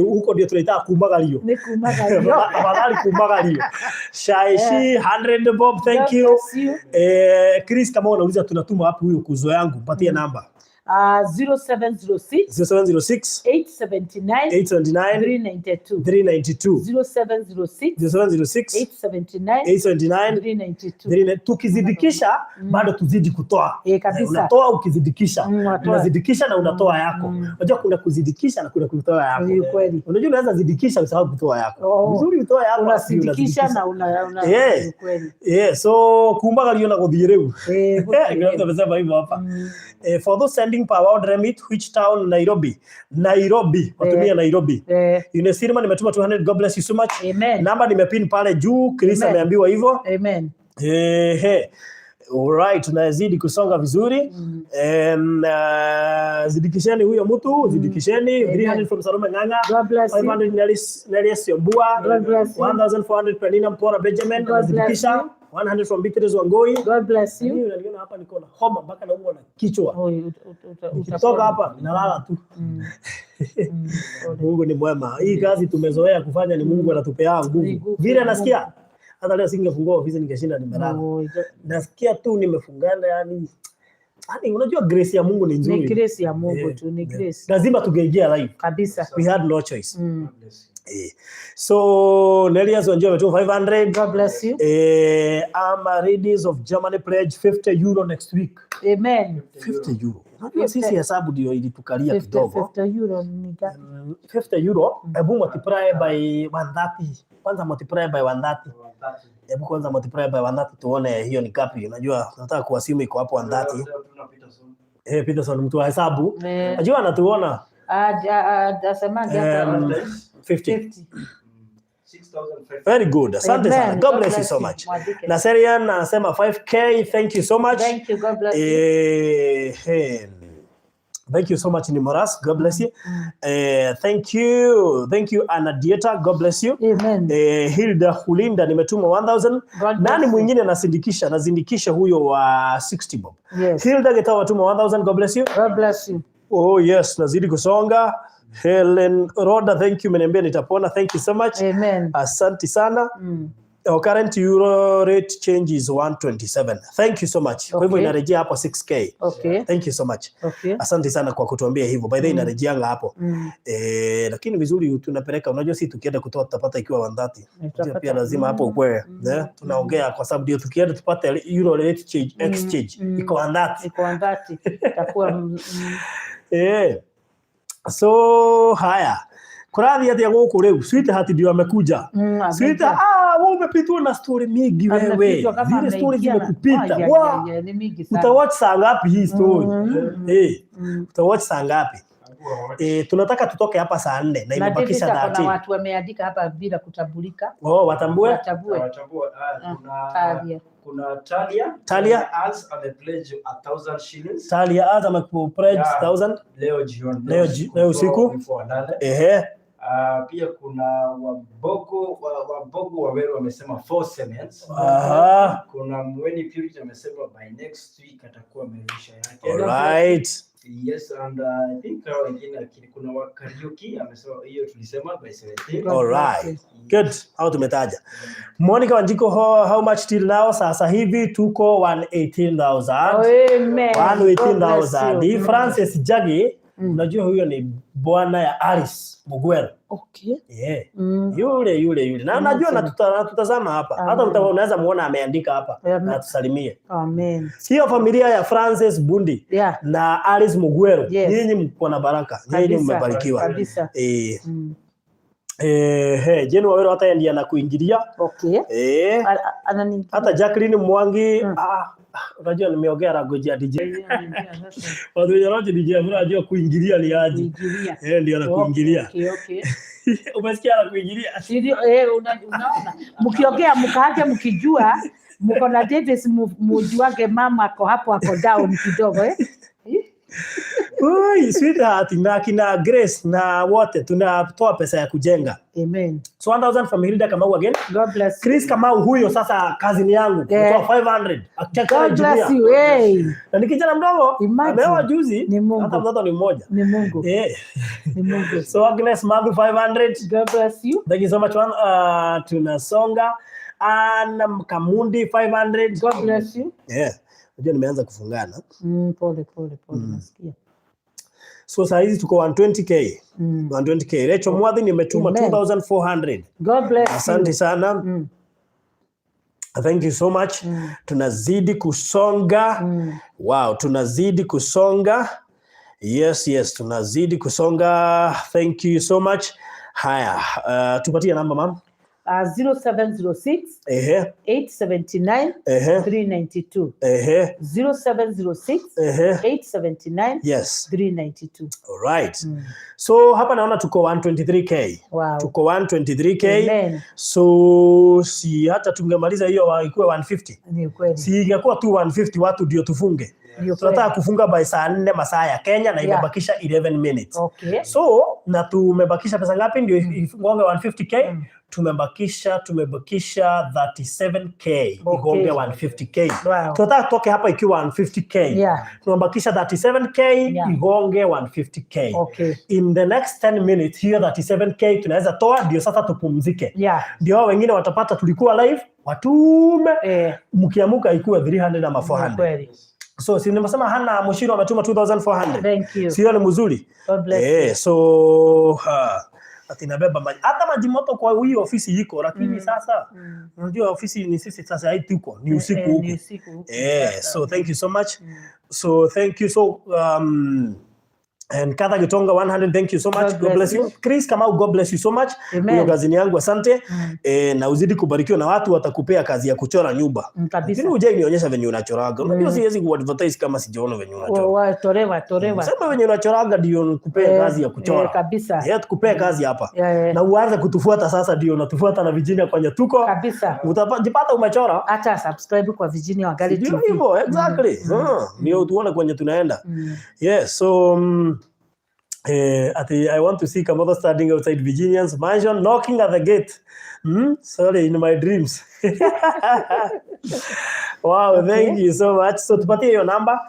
huko ndio tunaita kumagario. Ni kumagario. Afadhali kumagario. Shaishi 100 bob, thank you. Chris kama unauliza tunatuma wapi huyo kuzo yangu, mpatie namba. 0706 0706 879 879 392. 392. 0706 0706 879 879 392. Tukizidikisha bado tuzidi kutoa. Kabisa. Unatoa ukizidikisha. Unazidikisha na unatoa yako. Unajua kuna kuzidikisha na kuna kutoa yako. Ni kweli. Unajua unaweza zidikisha usahau kutoa yako. Vizuri utoa yako, unazidikisha na una kweli. So kumbaga liona kuthie riu. Ndio tumesema hivyo hapa. For those sending per world remit, which town? Nairobi. Nairobi. Watumia Nairobi. Unesirima nimetuma 200. God bless you so much. Amen. Namba nimepin pale juu. Chris Amen. Ameambiwa hivyo. Amen. Ehe. Alright, tunazidi kusonga vizuri. Zidikisheni huyo mtu, zidikisheni. Amen. 300 from Salome Ng'ang'a. God bless you. 500 Nelis Yombua. God bless you. 1400 Penina Mpora Benjamin. God bless Zidikisha. you. 100 from Beatrice Wangoi. God bless you. Mimi unaniona hapa niko na homa mpaka naumwa na kichwa. Oh, Nikitoka utapona. hapa nalala tu. Pole. Mungu ni mwema. Hii kazi tumezoea kufanya ni Mungu anatupea Ni nguvu. nguvu Vile ya nasikia hata leo singefungua ofisi ningeshinda nimelala. Oh, Nasikia tu nimefungana yani. Yaani unajua grace ya Mungu ni ni nzuri. grace ya Mungu tu, ni grace Lazima tungeingia live. kabisa. We had no choice. So Nelias Wanjio ametuma 500. God bless you. Ama of Germany pledge €50 next week. Amen. €50. Unajua sisi hesabu ndio ilitukalia 50 kidogo. €50 ni ngapi? €50, hebu multiply by 130. Kwanza multiply by 130. Hebu kwanza multiply by 130 tuone hiyo ni ngapi. Unajua nataka kuassume iko hapo 130. Peterson mtu wa hesabu. Najua anatuona. Asemaje hapa? 50. 50. Very good. Asante Amen. sana. God bless you so much. Mwadike. Naserian anasema 5K. Thank you so much. Thank you. God bless you. Thank you so much, Nimoras. God bless you. Thank you. Thank you, Anna Dieta. God bless you. Amen. Hilda Hulinda nimetuma 1000. God bless Nani you. mwingine anasindikisha? Nazindikisha huyo wa 60 bob. Yes. Hilda Getawa atuma 1000. God bless you. God bless you. Oh yes, nazidi kusonga. Helen Roda, thank you. Umeniambia nitapona. Thank you so much. Amen. Asante sana. Our current euro rate change is 127. Thank you so much. Kwa hivyo inarejea hapo 6K. Thank you so much. Asante sana kwa kutuambia hivyo. By the way inarejeanga hapo. Lakini vizuri tunapeleka, unajua si tukienda kutoa tutapata ikiwa 130. Unajua Tutapata. pia lazima hapo ukwe, tunaongea kwa sababu ndio tukienda tupate euro rate change exchange iko 130. Iko 130. Itakuwa So haya. Kurathi atia guku riu? Sweetheart ndio amekuja. Sweetheart, wewe umepitwa na story mingi wewe. Amepitwa kama Zile story ameingia na- zimekupita. Ah, ya, Wa, ya, ya, ni mingi sana. utawatch saa ngapi hii story? Utawatch saa ngapi? Tunataka tutoke hapa saa 4 na Na imebakisha David ako na 13. watu wameandika hapa bila kutambulika. Oh, watambue? Watambue. Watambue. Talia. Kuna Talia. Talia. Als amepledge 1000 shillings. Talia Az amekupledge 1000 Leo jioni. Leo usiku. Before walale. Pia kuna Wabogo Waweru wamesema 4 cements. Kuna Mweni Purity amesema by next week atakuwa amerudisha yake. Alright. Yes, and I think hao wengine lakini kuna wa Kariuki amesema hiyo tulisema by 17. Alright. Good. Hao tumetaja. Monica Wanjiko, how much till now? Sasa hivi tuko 118,000. Amen. 118,000. God bless you. Francis Jagi, unajua huyo ni bwana ya Alice Mugwero. Yeah. Yule yule yule. Na najua na tutazama hapa. Hata unaweza muona ameandika hapa na atusalimie. Amen. Hiyo familia ya Francis Bundi na Alice Mugwero. Nyinyi mko na baraka. Nyinyi mmebarikiwa. Kabisa. Jane Waweru hata yeye ndiye anakuingilia. Hata Jacqueline Mwangi, unajua nimeongea language ya DJ. Watu wenye wanaji DJ wanajua kuingilia ni aje. Ndio anakuingilia. Umesikia anakuingilia? Ndio, unaona. Mkiongea mkaake mkijua mko na Davis mujuage mama ako hapo ako down kidogo Oi, sweetheart na kina Grace na wote tunatoa pesa ya kujenga. Amen. So 1000 from Hilda Kamau again. God bless you. Chris Kamau huyo sasa cousin yangu. Kutoa 500. Architectural God bless engineer. you. Hey. Na ni kijana mdogo. Imagine. Ameoa juzi. Ni Mungu. Hata mtoto ni mmoja. Ni Mungu. Ni Mungu. So Agnes Madhu 500. God bless you. Thank you so much. Tunasonga. Anna Kamundi 500. God bless you. Yeah. Unajua nimeanza kufungana. Pole pole pole nasikia. So saa hizi tuko 120k. 120k. Rachel Mwadhi nimetuma 2400. God bless you. Asante sana. Thank you so much. Tunazidi kusonga. Wow, tunazidi kusonga. Yes, yes, tunazidi kusonga. Thank you so much. Haya, tupatie namba ma'am. 0706 879 392. 0706 879 392. All right. So hapa naona tuko 123K. Tuko 123K. Amen. So si hata tungemaliza hiyo ikuwe 150. Ni kweli. Si ingekuwa tu 150 watu ndio tufunge. Ni Tunataka kweli. kufunga by saa 4 masaa ya Kenya na imebakisha 11 minutes. So na tumebakisha pesa ngapi ndio igonge 150K? Tumebakisha 37K igonge 150K. Tunataka tutoke hapa ikiwa 150K. Tumebakisha 37K igonge 150K. In the next 10 minutes hiyo 37K tunaweza toa ndio sasa tupumzike. Ndio hao wengine watapata tulikuwa live watume, mkiamuka ikuwe 300 ama 400. Kweli. So si nimesema Hana Mushiro ametuma 2400. Thank you. Sio ni mzuri? God bless you. So ati nabeba maji. Hata maji moto kwa hii ofisi iko, lakini sasa unajua ofisi ni sisi sasa hii tuko ni usiku huku. Ni usiku huku. Eh, so thank you so much. So thank you so and Katha Gitonga 100, thank you so much. God God bless bless you. Chris Kamau, God bless you so much. Amen. Huyo kazini yangu, asante. Na uzidi kubarikiwa na watu watakupea kazi ya kuchora nyumba. Kabisa. Lakini hujai nionyesha venye unachoraga. Unajua siwezi kuadvertise kama sijaona venye unachora. Torewa, torewa. Sema venye unachoraga ndio nikupee kazi ya kuchora. Kabisa. Tukupee kazi hapa. Yeah. Na uanze kutufuata sasa, ndio unatufuata na Virginia kwenye tuko. Kabisa. Utajipata umechora. Hata subscribe kwa Virginia Wangari Ndio TV. hivyo, exactly. Ndio tuone kwenye tunaenda. Yeah, so ati I want to see Kamotho standing outside Virginia's mansion knocking at the gate. Sorry, in my dreams. Wow, thank you so much. So tupatie hiyo namba.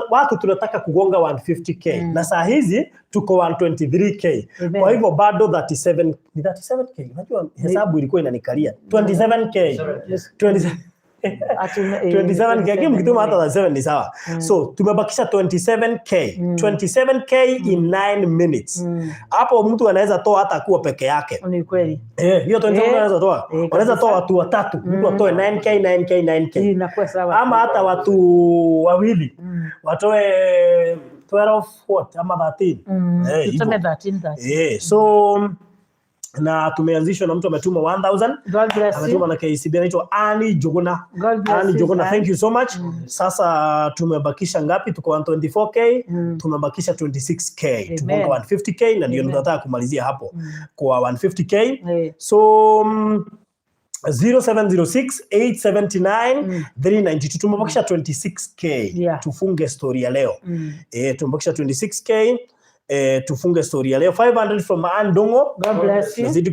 Watu tunataka kugonga 150K. Na saa hizi tuko 123K. Amen. Kwa hivyo bado 37, ni 37K. Unajua hesabu ilikuwa inanikalia. 27K. 27 Ati, 27K. Lakini mkituma hata 37 ni sawa. So tumebakisha 27K. 27K in 9 minutes. Hapo mtu anaweza toa hata kuwa peke yake. Ni kweli. Hiyo 27 anaweza toa. Wanaweza toa watu watatu. Mtu atoe 9K, 9K, 9K. Hii inakuwa sawa. Ama hata watu wawili watoe 12 what ama 13. Tuseme Hivyo. 13 13. So na tumeanzishwa na mtu ametuma 1000. God bless you. Ametuma na KCB, anaitwa Annie Jogona. God bless Annie you, Jogona, Annie. thank you so much. Sasa tumebakisha ngapi? Tuko 124K, tumebakisha 26K. Amen. Tugonga 150K na ndio Amen. tunataka kumalizia hapo kwa 150K. So 0706 879 392 tumebakisha 26K. Tufunge story ya leo. Tumebakisha 26K. Tufunge story ya leo. 500 from Ann Dongo. God bless you. Nazidi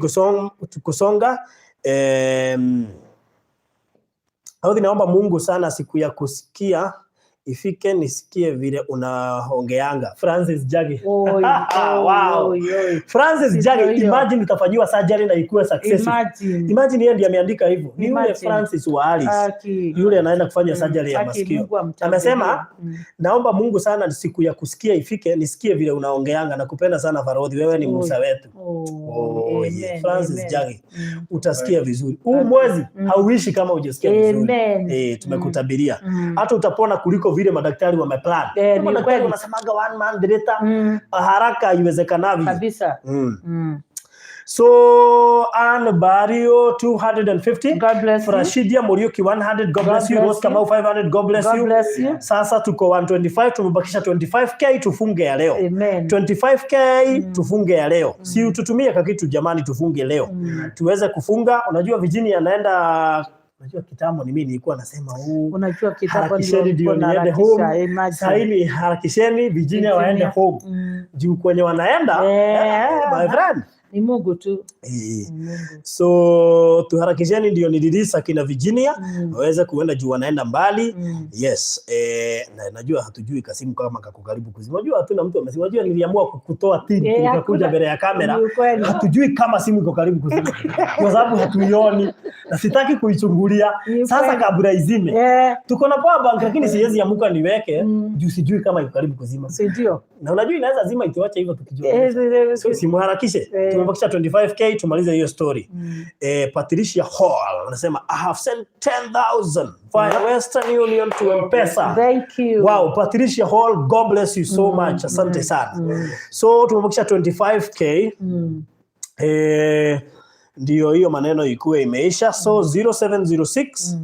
kusonga. Naomba Mungu sana siku ya kusikia ifike nisikie vile unaongeanga. Francis Jagi. Oi, Wow. oi, oi. Francis Jagi, Ndio hiyo. imagine utafanyiwa surgery na ikuwe successful. Imagine. Imagine yeye ndiye ameandika hivyo. Ni yule Imagine. Francis wa Alice. Aki. Yule anaenda kufanya surgery ya Aki, masikio. Mungu amtangulie. Amesema naomba Mungu sana siku ya kusikia ifike nisikie vile unaongeanga, na kupenda sana Farodhi, wewe ni Oi. Musa wetu. Oh, Oh, yeah. amen, Francis amen. Jagi, utasikia vizuri. Huu mwezi hauishi kama hujasikia vizuri. Amen. Tumekutabiria. Hata utapona kuliko vile madaktari wameplan. Ni Madaktari kweli. wanasemaga one month later, haraka iwezekanavyo. Kabisa. So Ann Barrio 250. God bless you. Rashidia Muriuki 100. God bless you. Bless Rose you. Kamau 500. God bless God you. bless you. Sasa tuko 125, tumebakisha 25K tufunge ya leo. Amen. 25K tufunge ya leo. Si ututumie kakitu jamani, tufunge leo. Tuweze kufunga. Unajua Virginia anaenda, unajua kitambo ni mimi nilikuwa nasema huu Unajua kitambo harakisheni ndio ndio niende harakisha, home. imagine. Sasa hivi harakisheni Virginia waende home. Juu kwenye wanaenda, my friend. Ni Mungu tu. Ni Mungu. So tuharakisheni ndio nilirisa kina Virginia waweze kuenda juu wanaenda mbali. Yes, na, najua hatujui kasimu kama kako karibu kuzima. Unajua hatuna mtu amesema. Unajua niliamua kutoa tini nikakuja Hakuna. mbele ya kamera. Ni ukweli. Hatujui kama simu iko karibu kuzima kwa sababu hatuioni na sitaki kuichungulia. Ni Sasa ukweli. kabla izime. Tuko na power bank lakini siwezi amuka niweke juu sijui kama iko karibu kuzima. Si ndio? Na unajua inaweza zima ituache hivyo tukijua. So simuharakishe. Tumebakisha 25K tumalize hiyo story. Patricia Hall anasema I have sent 10,000 via Western Union to M-Pesa. Thank you. Wow, Patricia Hall, God bless you so much. Asante sana. So tumebakisha 25K. Ndio hiyo maneno ikuwe imeisha. So 0706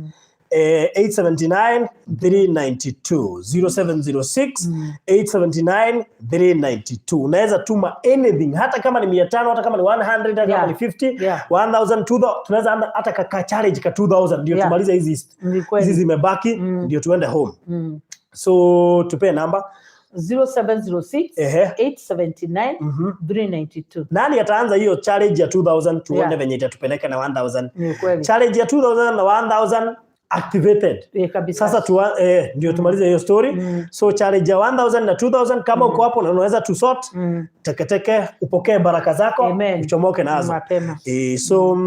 879 392, 0706 879 392. Unaweza tuma anything, hata kama ni 500, hata kama ni 100, hata kama ni 50, 1000, 2000. Tunaweza anza hata ka challenge ka 2000 ndio tumalize hizi Ni kweli. hizi zimebaki, ndio tuende home. So tupee namba. 0706 879 392. Nani ataanza hiyo challenge ya 2000, tuone venye itatupeleka na 1000? Ni kweli. Challenge ya 2000 na 1000 activated. Eh, kabisa. Sasa ndio tumalize hiyo story. So challenge ya 1000 na 2000, kama uko hapo na unaweza tu sort teketeke, upokee baraka zako. Amen. Uchomoke nazo. Mapema. So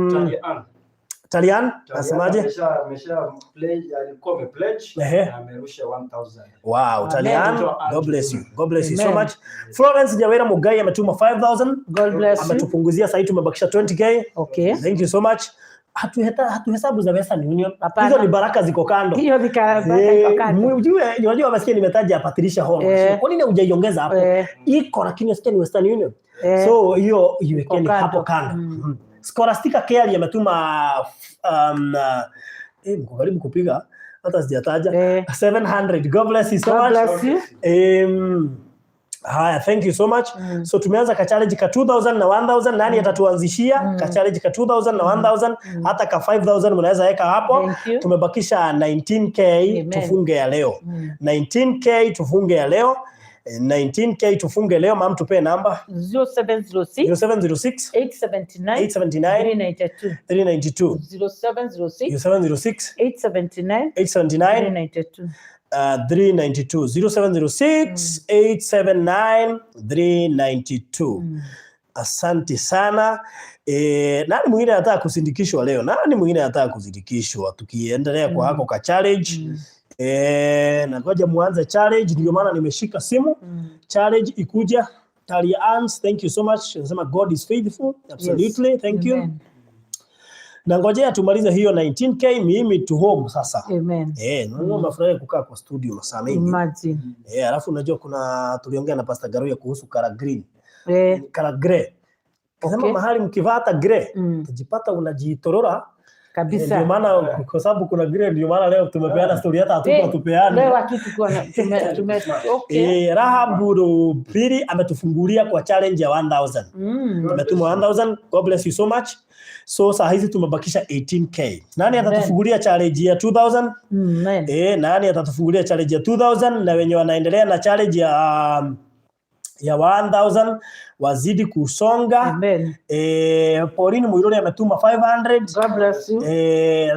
Talian nasemaje? Amesha pledge, alikuwa amepledge na amerusha 1000. Wow. Amen. Talian, God bless you. God bless you so Amen. much. Florence Nyawera Mugai ametuma 5000. God bless you. Ametupunguzia, sasa tumebakisha 20K. Thank you so much. Hatuhesabu za Western Union. Hapana. Hizo ni baraka ziko kando. Hiyo ni baraka iko kando. Mjue, unajua wamesikia nimetaja Patricia Hall. Kwa nini hujaiongeza hapo? Iko, lakini nasikia ni Western Union. So hiyo iwekeni Iko kando. hapo kando. Scholastica Kelly ametuma mko karibu kupiga hata sijataja, 700. God bless you so God much. bless you. Haya, thank you so much. So tumeanza ka challenge ka 2000 na 1000. Nani atatuanzishia ka challenge ka 2000 na 1000? Hata ka 5000 mnaweza weka hapo. Thank you. Tumebakisha 19K. Amen. Tufunge ya leo. 19K tufunge ya leo. 19K tufunge leo. Mam, tupee namba. 0706 0706 879 879 392. 392. 0706 0706 879 879 392. 392, 0706 879 392. Asante sana. Nani mwingine anataka kusindikishwa leo? Nani mwingine anataka kusindikishwa tukiendelea kwa hako ka challenge? Na ngoja muanze challenge, ndio maana nimeshika simu. Challenge ikuja. Talia Ans, thank you so much. Anasema God is faithful. Absolutely. Thank you. Amen. Na ngojea tumalize hiyo 19K, mimi to home sasa. Amen. Unajua unafurahia kukaa kwa studio masaa mengi. Imagine. Alafu unajua kuna tuliongea na Pastor Garuya kuhusu color green. Color grey. Kasema mahali mkivaa hata grey, utajipata unajitorora. Kabisa. Ndio maana, kwa sababu kuna grey, ndio maana leo tumepeana story, hata hatuko tupeane. Leo hatukuwa na tume okay. Rahabu Rupiri ametufungulia kwa challenge ya 1000. Ametuma 1000. God bless you so much. So saa hizi tumebakisha 18K. Nani Amen. atatufungulia challenge ya 2000? Amen. Nani atatufungulia challenge ya 2000? Na wenye wanaendelea na challenge ya 1000 wazidi kusonga. Amen. Pauline Muiruri ametuma 500. God bless you.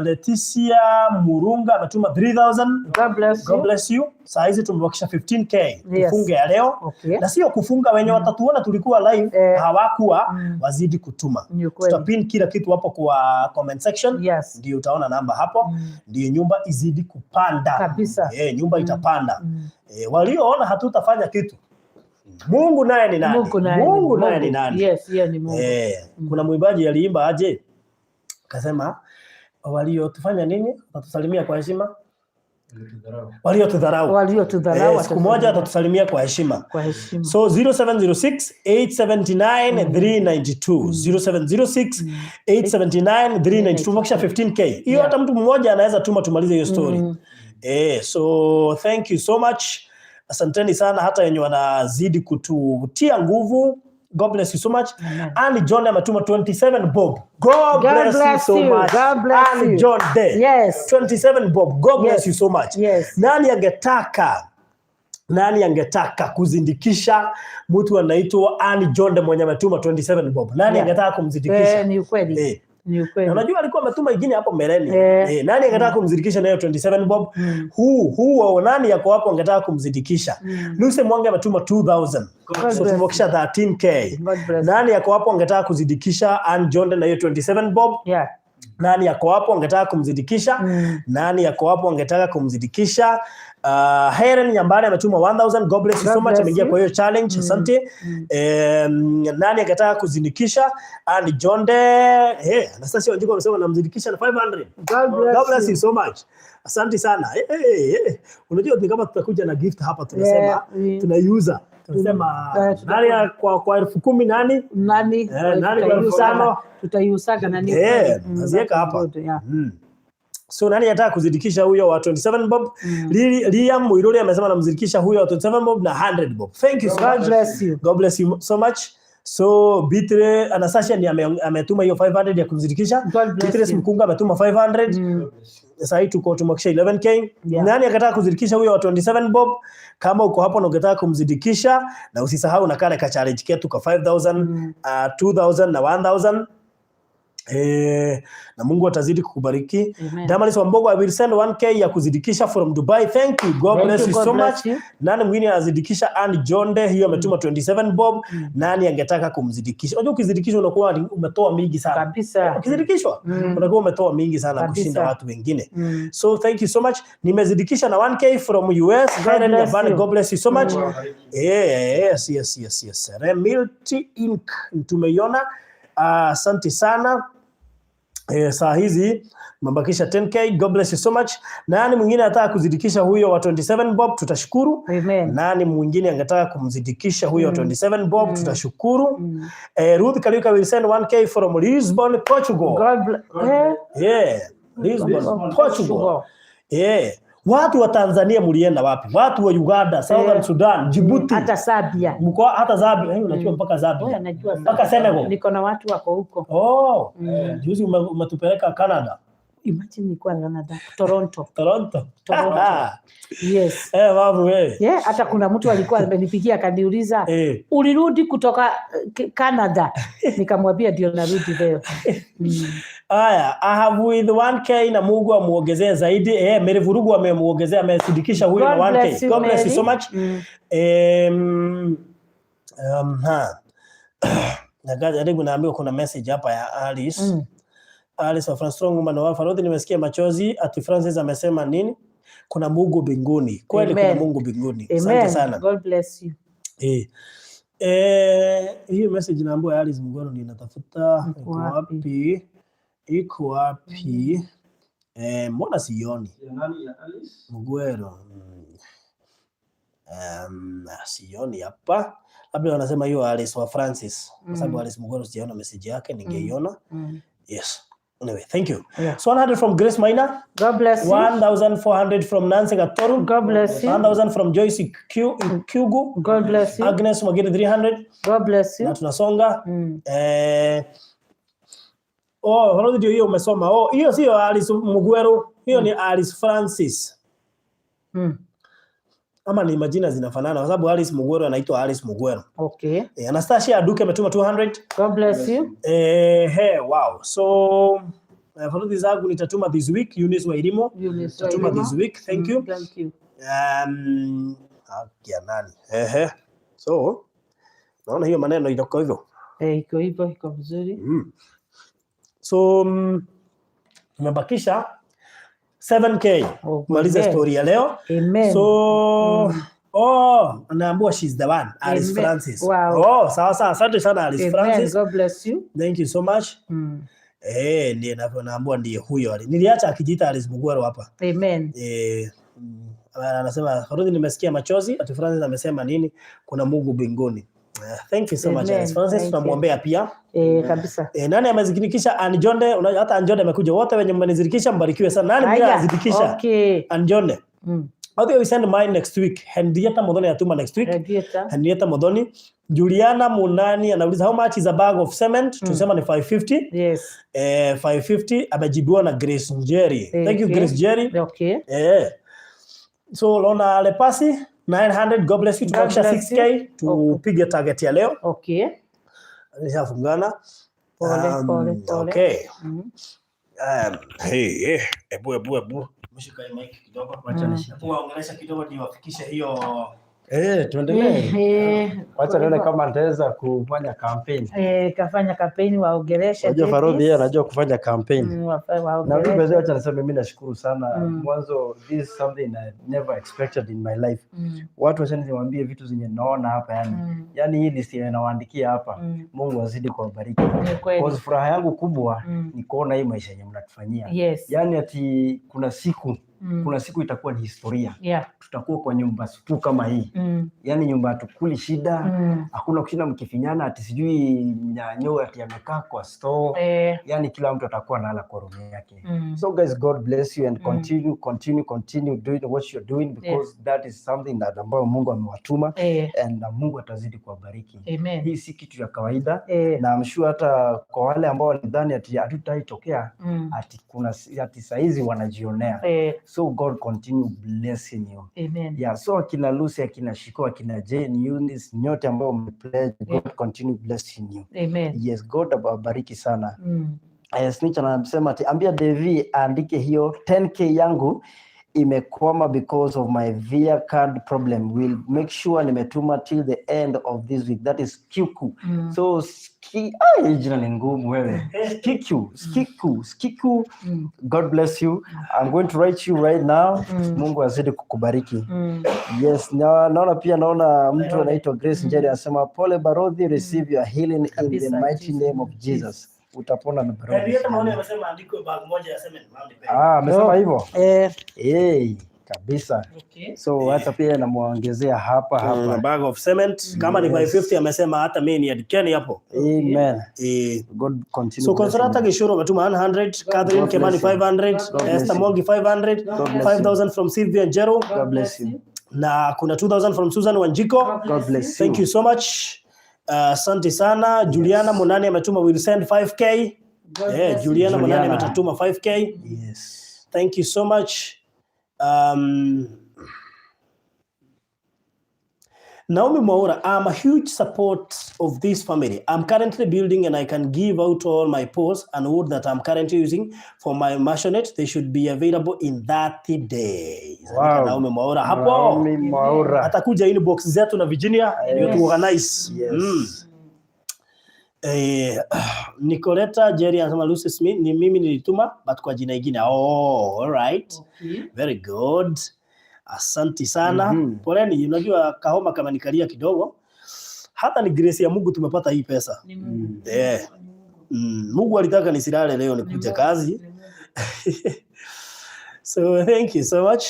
Leticia Murunga ametuma 3000. God bless God you. bless you. Saa hizi tumebakisha 15K. Yes. Tufunge ya leo. Na sio kufunga, wenye watatuona tulikuwa live hawakuwa, wazidi kutuma. Ni kweli. Tutapin kila kitu hapo kwa comment section. Ndio utaona namba hapo. Ndio nyumba izidi kupanda. Kabisa. Nyumba itapanda. Walioona hatutafanya kitu. Mungu naye ni nani? Mungu naye ni Mungu naye ni Mungu. nani? Yes, yeye ni Mungu. Kuna mwimbaji aliimba aje? Akasema waliotufanya nini? Watatusalimia kwa heshima. Waliotudharau. Waliotudharau Siku moja watatusalimia kwa heshima. Kwa heshima. So 0706 879 392, 0706 879 392. Tumebakisha 15K. Hiyo hata mtu mmoja anaweza tuma tumalize hiyo story. So thank you so much. Asanteni sana hata wenye wanazidi kututia nguvu. God bless you so much. Amen. Annie John ametuma 27 bob. God God bless you bless so you. much. God bless Annie you. John Day. 27 bob. God bless you so much. Nani angetaka kuzindikisha mtu anaitwa Annie John Day mwenye ametuma 27 bob? Nani angetaka kumzindikisha? Ni ukweli. Ni ukweli. Na unajua alikuwa ametuma ingine hapo mbeleni. Nani angetaka kumzindikisha nayo 27 bob? Huu nani yako hapo angetaka kumzindikisha? Lucy Mwangi ametuma 2000. God So bless tumebakisha 13K. God bless. Nani yako hapo angetaka kuzindikisha Ann John na hiyo 27 bob? Nani yako hapo angetaka kumzindikisha? Nani yako hapo angetaka kumzindikisha? Helen Nyambane ametuma 1000. God bless you God so much. bless Ameingia you. kwa hiyo challenge. Asante. Nani angetaka kuzindikisha Ann John? Hey, Anastasia Wanjiku amesema namzindikisha na 500. God bless God bless you. you so much. Asante sana. Hey, hey, hey. Unajua ni kama tutakuja na gift hapa tunasema Yeah, tunaiuza. Tulisema Eh, nani kwa 10,000 nani? Nani? Nani kwa 5,000? Tutaiusaga nani? Eh, naziweka hapa. Good, yeah. So nani anataka kuzidikisha huyo wa 27 bob? Liam Muiruri amesema namzidikisha huyo wa 27 bob na 100 bob. Thank you so God much. bless you. God bless you so much. So Bitre Anastasia ni ametuma hiyo 500 ya kumzidikisha. God bless Beatrice you. Mkunga ametuma 500. Sasa hii tuko tumewakisha 11K. Yeah. Nani akataka kuzidikisha huyo wa 27 bob? Kama uko hapo na ungetaka kumzidikisha, na usisahau na kale ka challenge ketu ka 5000, 2000 na 1000. Na Mungu atazidi kukubariki. Amen. Damaris Wambogo, I will send 1K ya kuzidikisha from Dubai. Thank you. God Thank bless you. you God so bless much. you. Nani mwingine anazidikisha? Ann Jonde, hiyo ametuma 27 bob. Nani angetaka kumzidikisha? Unajua ukizidikisha unakuwa umetoa mingi sana. Kabisa. Ukizidikishwa unakuwa umetoa mingi sana Kabisa. kushinda watu wengine. So thank you so much. Nimezidikisha na 1K from US. God Helen bless Nyabane, you. God bless you so much. Yes. Remilty Inc. Tumeiona. Asante sana. Saa hizi mabakisha 10K. God bless you so much. Nani mwingine anataka kuzidikisha huyo wa 27 bob? Tutashukuru. Amen. Nani mwingine angetaka kumzidikisha huyo wa 27 bob? Tutashukuru. Ruth Kariuka will send 1K from Lisbon, Portugal. God bless. Yeah, Lisbon, Portugal. Yeah. Watu wa Tanzania mulienda wapi? Watu wa Uganda, Southern Sudan, Djibouti. Hata Zambia. Mko hata Zambia, unajua mpaka Zambia. Wewe najua Mpaka Senegal. Niko na watu wako huko. Oh, juzi umetupeleka Canada, Imagine nilikuwa Canada, Toronto. Toronto. Toronto. Yes. Babu wewe. Yeah, hata kuna mtu alikuwa amenipigia akaniuliza ulirudi kutoka Canada? Nikamwambia ndio narudi leo. Aya, I have with 1K na Mungu amuongezee zaidi. Mary Vurugu amemuongezea, amesidikisha huyo na God 1K. bless you, God bless you so Mary. much. Ha. Najaribu naambiwa kuna message hapa ya Alice. Alice wa France Strong Woman wa Farodhi, nimesikia machozi ati Francis amesema nini? Kuna Mungu mbinguni. Kweli kuna Amen. Mungu mbinguni. Asante Amen. sana. God bless you. Hii message naambiwa ya Alice Mugoro ndio natafuta. Iko Iko wapi? wapi? Iko wapi? Mbona sioni? Mugwero. Sioni hapa. Labda wanasema hiyo Alice wa Francis. Kwa sababu Alice Mugwero sijaona message yake, ningeiona. Yes. Anyway, thank you. Yeah. So 100 from Grace Maina, God bless you. 1400 from Nancy Gatoru, God bless you. 1000 from Joyce Kyugu, God bless you. Agnes Mwagiri 300 God bless you. na tunasonga. Oh, Rose ndio hiyo umesoma. Oh, hiyo sio Alice Mugweru, hiyo ni Alice Francis. Ama ni majina zinafanana kwa sababu Alice Mugweru anaitwa Alice Mugweru. Okay. Anastasia Aduke ametuma 200. God bless you. Hey, wow. So faradhi zangu nitatuma this week. Eunice Wairimo. Eunice Nitatuma Wairimo. this week. Thank you. Thank you. Ya nani? Ehe. So naona hiyo maneno itakuwa hivyo. Iko hivyo, iko vizuri. So tumebakisha 7K Oh, kumaliza amen. story ya leo. Amen. So oh, anaambiwa she's the one, Alice Amen. Francis. Wow. Oh, sawa sawa, asante sana Alice Amen. Francis. God bless you. Thank you so much. Ndiye naambiwa ndiye huyo. Niliacha akijiita Alice Mugwaro hapa. Amen. Anasema Faruthi, nimesikia machozi. Ati Francis amesema nini? Kuna Mungu mbinguni. Thank you so much Amen. Alice Francis, Thank you. tunamwombea pia. Kabisa. Nani amezidikisha? Anjonde, hata Anjonde amekuja. Wote wenye mmenizidikisha mbarikiwe sana. Nani mwingine Haya. anazidikisha? Okay. Anjonde. I think we send mine next week. Henrietta Muthoni atuma next week. Henrietta. Henrietta Muthoni. Juliana Munani anauliza how much is a bag of cement? Tusema ni 550. Yes. 550 amejibiwa na Grace Njeri. Thank you Okay. Grace Njeri. Okay. So Lona Lepasi 900, God bless you. God Tumebakisha bless 6K tupige target ya leo. Okay. Nishafungana. Pole, pole, pole. Okay. Hey, ebu ebu ebu. Mshika hii mic kidogo. Wacha nishike. Hebu waongelesha kidogo ndio wafikishe hiyo. Tuendelee. Wacha nione Kwa hivyo, kama nitaweza kufanya campaign. Kafanya kampeni waongeleshe. Unajua Farodhi yeye Davis. anajua kufanya campaign. Na mimi Waongeleshe. mzee, wacha niseme mimi nashukuru sana. Mwanzo, this is something I never expected in my life. Watu wacha niwaambie vitu zenye naona hapa yani. Yaani hii list yenye nawaandikia hapa. Mungu azidi kuwabariki. Ni kweli. Cause furaha yangu kubwa ni kuona hii maisha yenye mnatufanyia. Yes. Yaani ati kuna siku Kuna siku itakuwa ni historia. Tutakuwa kwa nyumba supu kama hii. Yaani nyumba hatukuli shida. Hakuna kushinda mkifinyana ati sijui nyanyo ati amekaa kwa store. Yaani kila mtu atakuwa analala kwa room yake. So guys, God bless you and continue, continue, continue doing what you're doing, because that is something that ambayo Mungu amewatuma and Mungu atazidi kuwabariki. Amen. Hii si kitu ya kawaida na I'm sure hata kwa wale ambao walidhani ati hatutaitokea, ati kuna ati saizi wanajionea. So God continue blessing you. Amen. Yeah, so akina Lucy, akina Shiko, akina Jane, Eunice, nyote ambao mmepledge, God continue blessing you. Amen. Yes, God awabariki sana. Snitch anasema ati ambia Devi aandike hiyo 10K yangu imekwama because of my Via card problem. Will make sure nimetuma till the end of this week. That is Kiku. So ski, ai, jina ni ngumu wewe. Skiku, Skiku, Skiku. God bless you. I'm going to write you right now. Mungu azidi kukubariki. Yes, na, naona pia naona mtu anaitwa Grace Njeri anasema pole Barodhi, receive your healing in the Kabisa, mighty Jesus. Name of Jesus. Utapona na Barodhi. Henrietta Maoni amesema andikwe bag moja ya cement mahali peke. Ah, amesema hivyo. Hey, kabisa. So hata pia namuongezea hapa hapa. Bag of cement kama ni 550 amesema hata mimi niandikeni hapo. Amen. Eh, God continue so Consolata blessing you. Gishuru ametuma 100, Catherine God Kimani bless you. 500, God bless Esther you. Mwangi 500, God bless you. 5000 from Sylvia Njero God bless you. Na kuna 2000 from Susan Wanjiko. God bless you. Thank you so much. Asante sana. Juliana Monani ametuma, will send 5K. God Eh, bless you. Juliana Monani Juliana. ametuma 5K. Thank you so much. Naomi Mwaura, I'm a huge support of this family. I'm currently building and I can give out all my posts and wood that I'm currently using for my maisonette. They should be available in 30 days. Wow. Naomi Mwaura hapo. Naomi Mwaura. Atakuja inbox zetu na Virginia ndio tuorganize. Yes. Nicoleta Jerry anasema Lucy Smith ni mimi nilituma but kwa jina ingine. Oh, all right. Very good. Asanti sana. Poleni, unajua kahoma kama nikalia kidogo. Hata ni grace ya Mungu tumepata hii pesa. Ni Mungu. Eh. Mungu alitaka nisilale leo nikuje kazi. Ni Mungu. So thank you so much.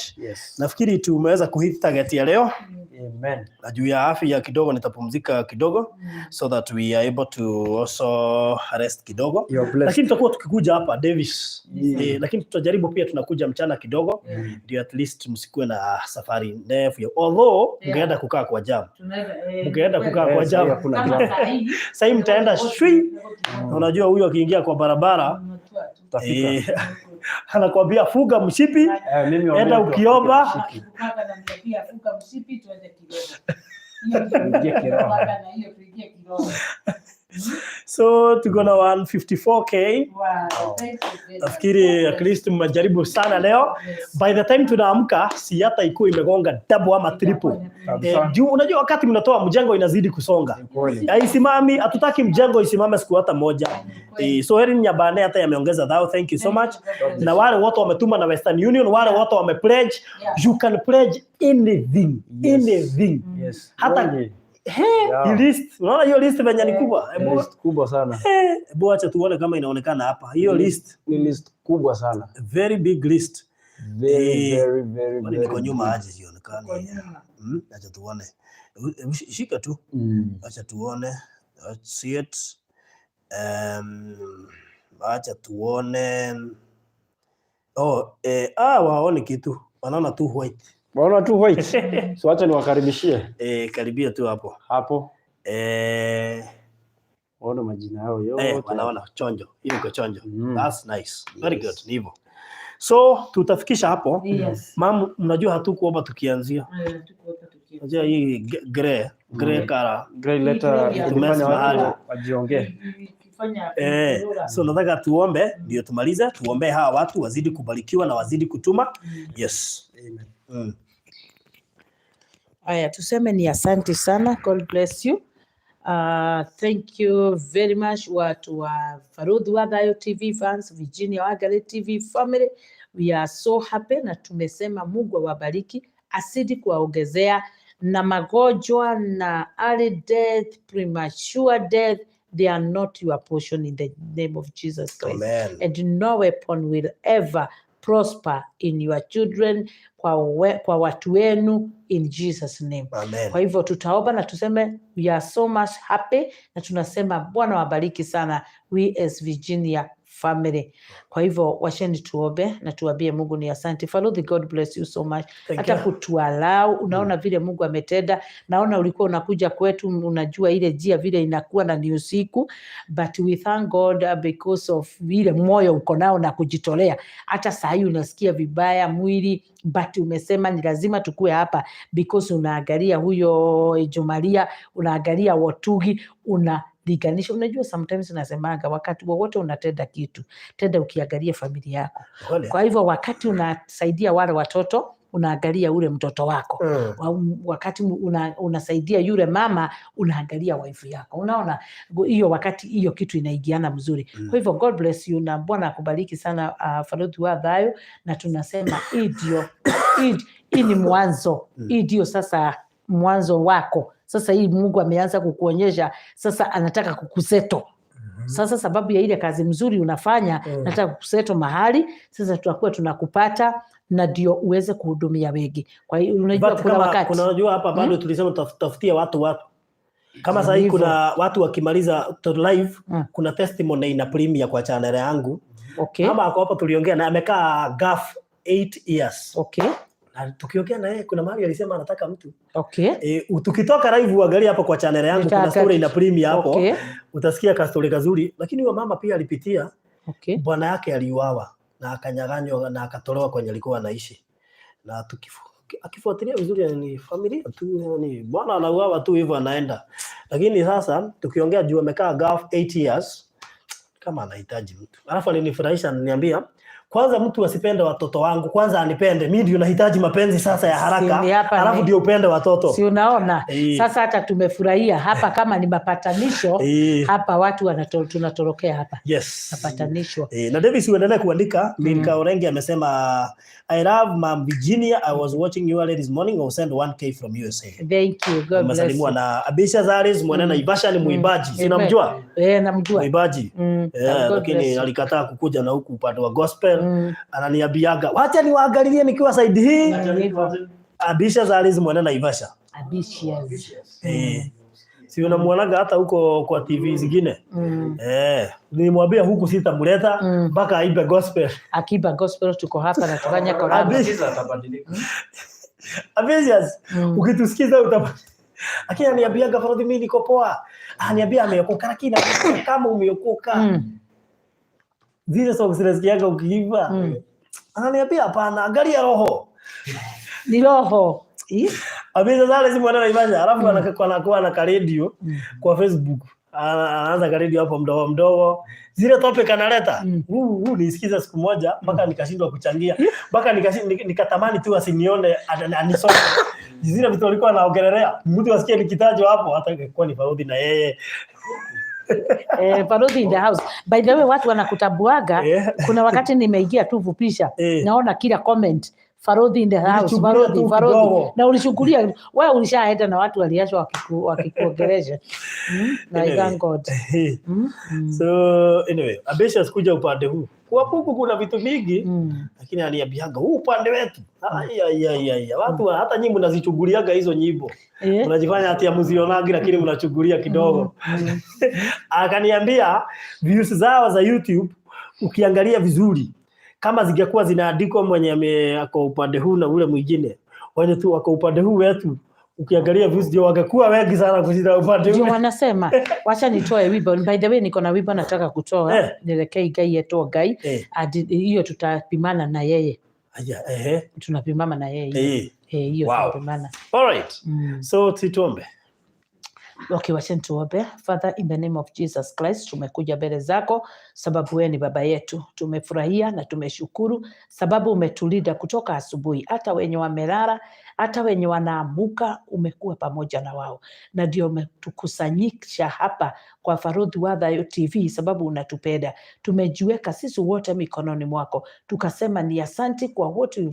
Nafikiri tumeweza kuhit target ya leo. Amen. Na juu ya afya kidogo nitapumzika kidogo so that we are able to also rest kidogo. You're blessed. Lakini tutakuwa tukikuja hapa Davis. Yeah. Eh, lakini tutajaribu pia tunakuja mchana kidogo ndio at least msikuwe na safari ndefu. Although mngeenda kukaa kwa jam. Tunaweza, eh, Mngeenda kweli. kukaa kwa Eh, jam. sahi hakuna Kama jam. saa hii, Sasa mtaenda shwi. Na unajua huyu akiingia kwa barabara Unatua tu. Utafika. eh, anakuambia fuga mshipi, Eh, mimi enda waambie tu ukiomba. wafike mshipi. Kaka ananiambia funga mshipi tuende kiroho. Hiyo Tuingie kiroho. Kaka na hiyo tuingie kiroho. So tuko na 154K. Wow, thank you very much. Nafikiri at least mmejaribu sana leo. By the time tunaamka si hata ikuwa imegonga double ama triple. Kabisa. Eh, juu unajua wakati mnatoa mjengo inazidi kusonga. Ni kweli. Haisimami, hatutaki mjengo isimame siku hata moja. Eh, so Erin Nyabane hata yameongeza thao. Thank you so much. Na wale wote wametuma na Western Union, wale wote wamepledge, you can pledge anything, anything. Hata Wengi. he, Yeah. hii list, unaona hiyo list venye ni kubwa. Ni Hebu list kubwa sana. Hebu acha tuone kama inaonekana hapa. Hiyo Ni list, Ni list kubwa sana. Very big list. Very, Eh, very, very, Kwani very niko nyuma big. aje sionekani? Acha tuone. Hebu shika tu. Acha tuone. Let's see it. Acha tuone. Oh, waone kitu. Wanaona tu white. Waona tu white. So acha niwakaribishie Eh, karibia tu hapo. Hapo. Waone majina yao yote. Eh, wanaona chonjo. Hiyo iko chonjo. That's nice. Very good. Ni hivyo. So tutafikisha hapo. Mam, mnajua hatukuomba tukianzia. Eh, tuko hapa tukiwa. Unajua hii grey, grey color. Grey letter Hii grey ilifanya mahali. watu wajiongee. Ikifanya Eh, so nataka tuombe ndio tumalize, tuombee hawa watu wazidi kubarikiwa na wazidi kutuma. Yes. Amen. Aya, tuseme ni asante sana. God bless you. Thank you very much watu wa Farodhi wa Thayo TV fans, Virginia Wangari TV family. We are so happy na tumesema Mungu awabariki, azidi kuwaongezea na magonjwa na early death, premature death, they are not your portion in the name of Jesus Christ. Amen. And no weapon will ever Prosper in your children, kwa watu wenu, in Jesus name. Amen. Kwa hivyo tutaomba na tuseme we are so much happy, na tunasema Bwana wabariki sana, we as Virginia family. Kwa hivyo washeni tuombe na tuambie Mungu ni asante. Faluthi, God bless you so much. Thank Hata you. kutualau, unaona vile Mungu ametenda. Naona ulikuwa unakuja kwetu, unajua ile njia vile inakuwa na ni usiku, but we thank God because of vile moyo uko nao na kujitolea. Hata saa hii unasikia vibaya mwili, but umesema ni lazima tukue hapa because unaangalia huyo Jumalia, unaangalia Watugi, unalinganisha. Unajua sometimes unasemaga wakati wowote unatenda kitu, tenda ukiangalia familia yako. Kweli. Kwa hivyo wakati unasaidia wale watoto, unaangalia ule mtoto wako. Wakati unasaidia yule mama, unaangalia wife yako. Unaona hiyo wakati hiyo kitu inaingiana mzuri. Kwa hivyo God bless you, na Bwana akubariki sana, Faluthi wa Thayo, na tunasema hii ndio hii ni mwanzo. Hii ndio sasa mwanzo wako. Sasa hii Mungu ameanza kukuonyesha, sasa anataka kukuseto. Sasa sababu ya ile kazi mzuri unafanya, nataka kukuseto mahali, sasa tutakuwa tunakupata na ndio uweze kuhudumia wengi. Kwa hiyo unajua But kuna kama wakati kuna unajua hapa bado tulisema tutafutie watu. Kama sasa hii kuna watu wakimaliza to live, kuna testimony ina premiere kwa channel yangu. Mama ako hapa, tuliongea na amekaa Gulf 8 years. Na tukiongea na yeye kuna mahali alisema anataka mtu. Tukitoka live uangalie hapo kwa channel yangu kuna story ina premiere hapo. Utasikia ka story kazuri, lakini huyo mama pia alipitia. Bwana yake aliuawa na akanyang'anywa na akatolewa kwenye alikuwa anaishi. Na akifuatilia vizuri ni familia tu, ni bwana anauawa tu hivyo anaenda. Lakini sasa tukiongea juu amekaa Gulf 8 years, kama anahitaji mtu. Alafu alinifurahisha, ananiambia kwanza mtu asipende watoto wangu, kwanza anipende. Mimi ndio nahitaji mapenzi sasa ya haraka. Alafu ndio upende watoto. Si unaona? Sasa hata tumefurahia hapa kama ni mapatanisho. Hapa watu tunatorokea hapa. Yes. Mapatanisho. Na Davis uendelee kuandika. Milka Orengi amesema I love Mom Virginia. I was watching you early this morning. I will send 1K from USA. Thank you. God bless Amesalimiwa you. na Abisha Zaris mwenene Naivasha ni muimbaji. Si unamjua? Namjua. Muimbaji. Lakini alikataa kukuja na huku upande wa gospel. Ananiambiaga wacha niwaangalilie nikiwa side hii. Abisha Zaris mwenene Naivasha. Abisha. Si unamuonaga hata huko kwa TV zingine? Nilimwambia huku sitamleta mpaka aibe gospel. Akiba gospel tuko hapa na tufanye collab. Abisha. Ukitusikiza utabadilika. Lakini ananiambiaga Farodhi mimi niko poa. Ananiambia ameokoka, lakini kama umeokoka. Zile songs zinasikiaga ukiimba. Ananiambia hapana, angalia roho. Ni roho. Abisha Zale si mwana Naivasha, alafu anakuwa na radio kwa Facebook. Anaanza ka radio hapo mdogo mdogo. Zile topic analeta. Nisikiza siku moja mpaka nikashindwa kuchangia. Mpaka nikatamani tu asinione anisome. Zile vitu alikuwa anaongelelea, mtu asikie nikitajwa hapo hata ingekuwa ni Farodhi na yeye. Farodhi in the house. By the way, watu wanakutambuaga. Kuna wakati nimeingia tu fupisha, naona kila comment Farodhi in the house, Farodhi, Farodhi. Na ulishukulia, wewe ulishaenda na watu waliachwa wakikuongelesha. Na Anyway. thank God. So anyway, Abisha sikuja upande huu. Kwa huku kuna vitu mingi, lakini aliambiaga huu upande wetu. Ai. Watu hata nyinyi mnazichuguliaga hizo nyimbo. Mnajifanya ati hamzionagi lakini mnachugulia kidogo. Akaniambia views zao za YouTube ukiangalia vizuri kama zingekuwa zinaandikwa mwenye ako upande huu na ule mwingine, wenye tu wako upande huu wetu, ukiangalia views ndio wangekuwa wengi sana kushinda upande Ndio huu. wanasema wacha nitoe wimbo. By the way, niko na wimbo nataka kutoa. Nielekee Ngai yetu Ngai. Hiyo tutapimana na yeye. Aya, Tunapimana na yeye. Hiyo Wow. tunapimana. All right. So tuombe. Okay, wacha tuombe. Father, in the name of Jesus Christ, tumekuja mbele zako sababu wewe ni baba yetu. Tumefurahia na tumeshukuru sababu umetulinda kutoka asubuhi, hata wenye wamelala, hata wenye wanaamuka, umekuwa pamoja na wao, na ndio umetukusanyisha hapa kwa Farodhi wa Thayo TV sababu unatupenda. Tumejiweka sisi wote mikononi mwako, tukasema ni asante kwa what you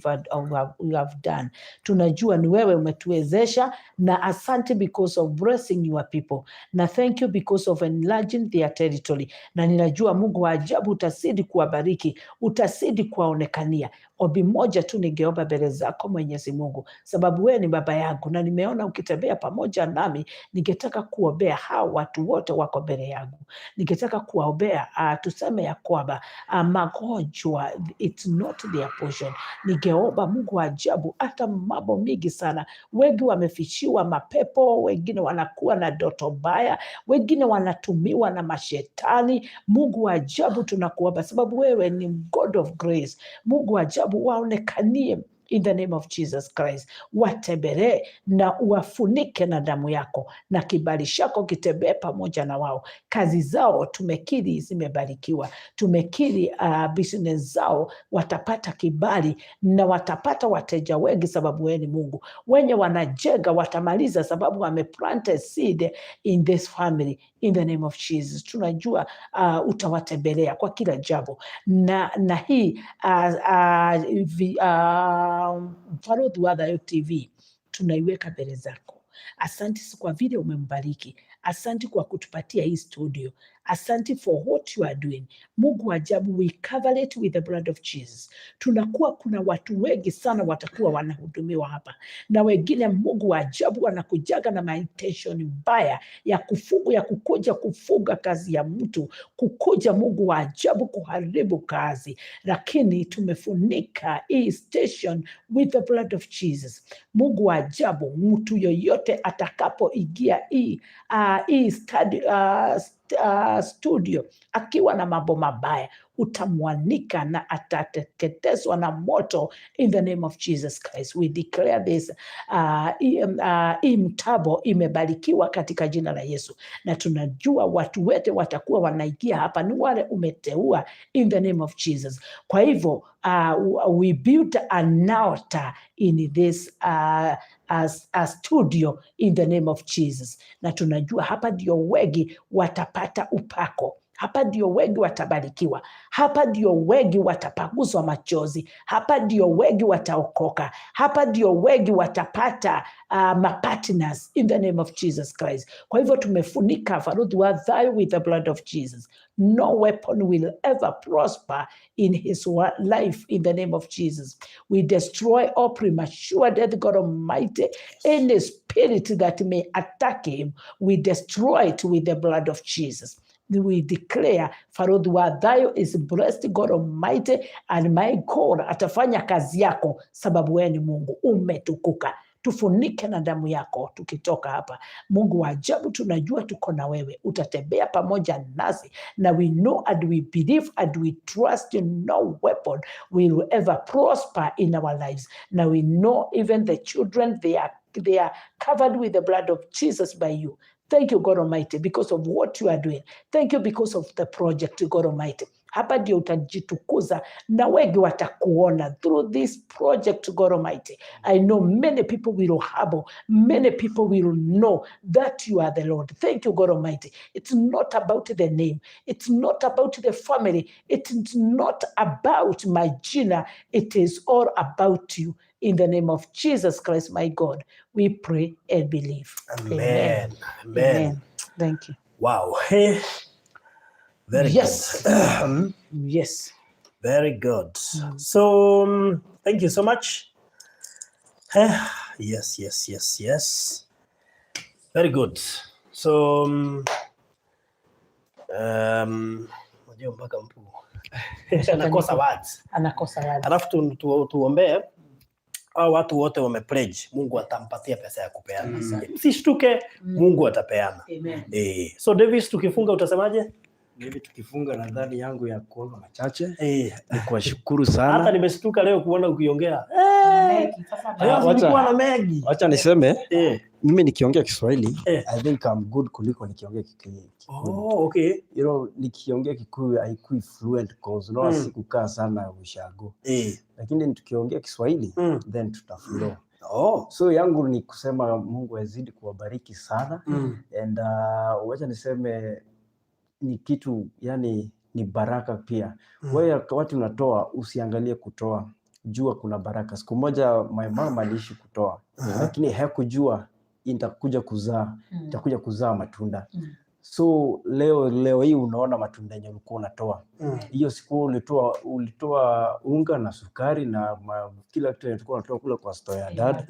have done. Tunajua ni wewe umetuwezesha, na asante because of blessing your people, na thank you because of enlarging their territory. Na ninajua Mungu wa ajabu utazidi kuwabariki, utazidi kuwaonekania, Ombi moja tu ningeomba mbele zako Mwenyezi Mungu, sababu wewe ni baba yangu na nimeona ukitembea pamoja nami. Ningetaka kuombea hao watu wote wako mbele yangu, ningetaka kuwaombea tuseme ya kwamba magonjwa, it's not their portion. Ningeomba Mungu wa ajabu, hata mambo mingi sana, wengi wamefichiwa mapepo, wengine wanakuwa na ndoto mbaya, wengine wanatumiwa na mashetani. Mungu wa ajabu, tunakuomba sababu wewe ni God of grace. Mungu wa ajabu, waonekanie in the name of Jesus Christ, watembelee na uwafunike na damu yako, na kibali chako kitembee pamoja na wao. Kazi zao tumekiri zimebarikiwa, tumekiri business zao watapata kibali na watapata wateja wengi, sababu wewe ni Mungu. Wenye wanajenga watamaliza, sababu wameplant seed in this family in the name of Jesus. Tunajua utawatembelea kwa kila jambo na hii Mbaruthi wa Thayu TV tunaiweka mbele zako. Asante kwa vile umembariki. Asante kwa kutupatia hii studio. Asante for what you are doing. Mungu wa ajabu, we cover it with the blood of Jesus. Tunakuwa kuna watu wengi sana watakuwa wanahudumiwa hapa, na wengine Mungu wa ajabu wanakujaga na intention mbaya ya kufuga, ya kukuja kufuga kazi ya mtu, kukuja Mungu wa ajabu kuharibu kazi, lakini tumefunika hii station with the blood of Jesus. Mungu wa ajabu, mtu yoyote atakapoingia hii studio akiwa na mambo mabaya, utamwanika na atateketezwa na moto in the name of Jesus Christ. We declare this hii mtabo imebarikiwa katika jina la Yesu, na tunajua watu wote watakuwa wanaingia hapa ni wale umeteua in the name of Jesus. Kwa hivyo we build an altar in this as a studio in the name of Jesus, na tunajua hapa ndio wengi watapata upako hapa ndio wengi watabarikiwa, hapa ndio wengi watapaguzwa machozi, hapa ndio wengi wataokoka, hapa ndio wengi watapata mapartners in the name of Jesus Christ. Kwa hivyo tumefunika Baruthi wa Thayu with the blood of Jesus. No weapon will ever prosper in his life in the name of Jesus. We destroy all premature death, God Almighty. Any spirit that may attack him, we destroy it with the blood of Jesus. We declare Baruthi wa Thayu is blessed, God Almighty, and my God atafanya kazi yako, sababu wewe ni Mungu umetukuka. Tufunike na damu yako tukitoka hapa. Mungu wa ajabu, tunajua tuko na wewe, utatembea pamoja nasi, na we know and we believe and we trust no weapon will ever prosper in our lives. Now we know even the children, they are covered with the blood of Jesus by you. Thank you, God Almighty, because of what you are doing. Thank you because of the project, God Almighty. Hapa ndio utajitukuza na wengi watakuona through this project, God Almighty. I know many people will harbor, many people will know that you are the Lord. Thank you, God Almighty. It's not about the name. It's not about the family. It's not about my jina. It is all about you. In the name of Jesus Christ, my God, we pray and believe. Amen. Amen. Amen. Thank you. Wow. Hey. Very good. Very good. So, thank you so much. Yes. Very good. So, unajua mpaka mpu anakosa words. Anakosa words. Alafu tuombee hao watu wote wamepledge, Mungu atampatia pesa ya kupeana. Msishtuke, Mungu atapeana. Amen. So Davis, tukifunga utasemaje? Mimi tukifunga, nadhani yangu ya kuomba machache ni kuwashukuru Hata sana. nimeshtuka leo kuona ukiongea. Mengi, sasa Leo nilikuwa na mengi. Wacha niseme mimi nikiongea Kiswahili I think I'm good kuliko nikiongea Kikuyu. Oh, okay. Nikiongea Kikuyu haikui fluent, cause unaona sikukaa sana ushago. Lakini tukiongea Kiswahili then tutaflow. So yangu ni kusema Mungu azidi kuwabariki sana and wacha niseme ni kitu, yani ni baraka pia. Wewe wakati unatoa, usiangalie kutoa, jua kuna baraka. Siku moja my mom aliishi kutoa, lakini hakujua itakuja kuzaa, itakuja kuzaa matunda. So leo hii unaona matunda yenye ulikuwa unatoa. Hiyo siku ulitoa unga na sukari na kila kitu tulikuwa unatoa kule kwa store ya dad,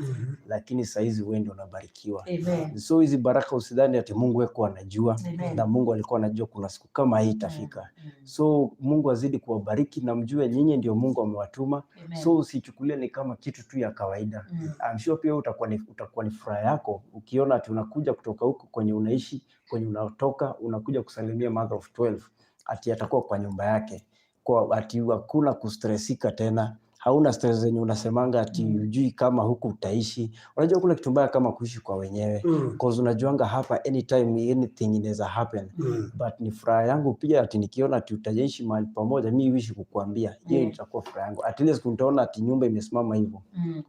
lakini saizi wewe ndio unabarikiwa. Amen. So hizi baraka usidhani ati Mungu hakuwa anajua. Amen. Na Mungu alikuwa anajua kuna siku kama hii itafika. So Mungu azidi kuwabariki na mjue nyinyi ndio Mungu amewatuma. Amen. So usichukulie ni kama kitu tu ya kawaida. I'm sure pia utakuwa ni furaha yako ukiona ati unakuja kutoka huko kwenye unaishi, kwenye unatoka, unakuja kusalimia mother of 12, ati atakuwa kwa nyumba yake, kwa ati hakuna kustresika tena, hauna stress zenye unasemanga ati hujui kama huku utaishi. Unajua kuna kitu mbaya kama kuishi kwa wenyewe, cause unajuanga hapa anytime anything inaweza happen. But ni furaha yangu pia ati nikiona ati utaishi mahali pamoja, mi wish kukuambia hiyo itakuwa furaha yangu. At least utaona ati nyumba imesimama hivyo,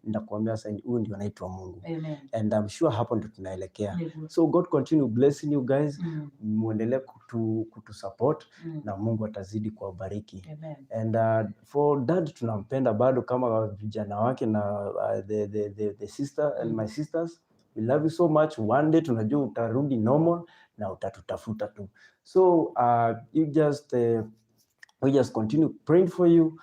nitakuambia sasa huyu ndio anaitwa Mungu. Amen. And I'm sure hapo ndio tunaelekea. So God continue blessing you guys, muendelee kutu support na Mungu atazidi kuwabariki. Amen. And for dad tunampenda bado kama vijana wake na the sister and my sisters, we love you so much. One day tunajua utarudi normal na utatutafuta tu. So you just we just continue praying for you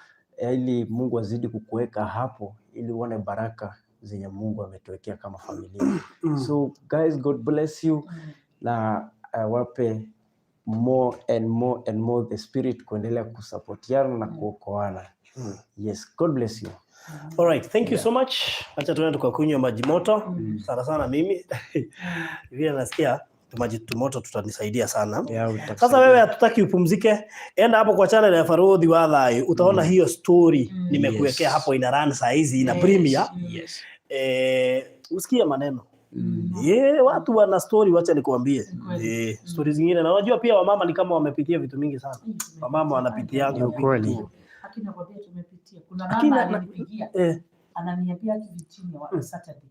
ili Mungu azidi kukuweka hapo ili uone baraka zenye Mungu ametuwekea kama familia. So guys, God bless you na awape more and more and more the spirit kuendelea kusapotiana na kuokoana. Yes, God bless you. All right, thank you so much. Acha tuende tukakunywa maji moto. Sana sana mimi vile nasikia maji moto tutanisaidia sana. Yeah, Sasa wewe hatutaki upumzike, enda hapo kwa channel ya Farodhi wa Thayu utaona hiyo story nimekuwekea hapo, ina run saa hizi ina premiere. Usikie maneno. Watu wana story, wacha nikuambie. Story zingine na unajua pia wamama ni kama wamepitia vitu mingi sana. Wamama wanapitia Ni ukweli. vitu. Lakini nakwambia tumepitia. Kuna Lakini mama alinipigia ananiambia aki Virginia wa Saturday.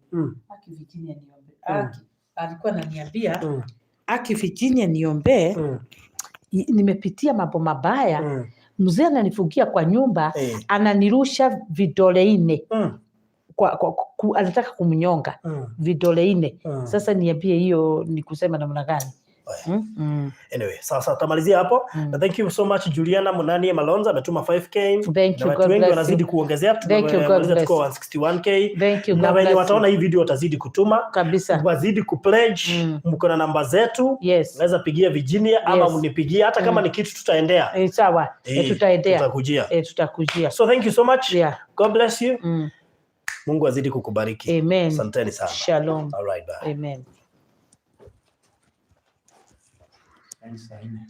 Aki Virginia niombe. Aki alikuwa ananiambia aki Virginia niombee, nimepitia mambo mabaya. Mzee ananifungia kwa nyumba, ananirusha vidole 4. Anataka kumnyonga vidole 4. Sasa niambie hiyo ni kusema namna gani? Anyway, sasa tutamalizia hapo. Na thank you so much Juliana Munani Malonza ametuma 5K. Thank you, Na watu God wengi bless wanazidi you. kuongezea. Thank you, God Tumemaliza bless tuko you. 161K. Thank you, Na God wenye bless you. wataona hii video watazidi kutuma. Kabisa. Wazidi kupledge. Mko na namba zetu. Unaweza pigia Virginia ama mnipigie hata kama ni kitu tutaendea. Sawa. Tutaendea. Tutakujia. Tutakujia. So thank you so much. God bless you. Mungu azidi kukubariki. Amen. Asanteni sana. Shalom. All right, bye. Amen. Saa nne.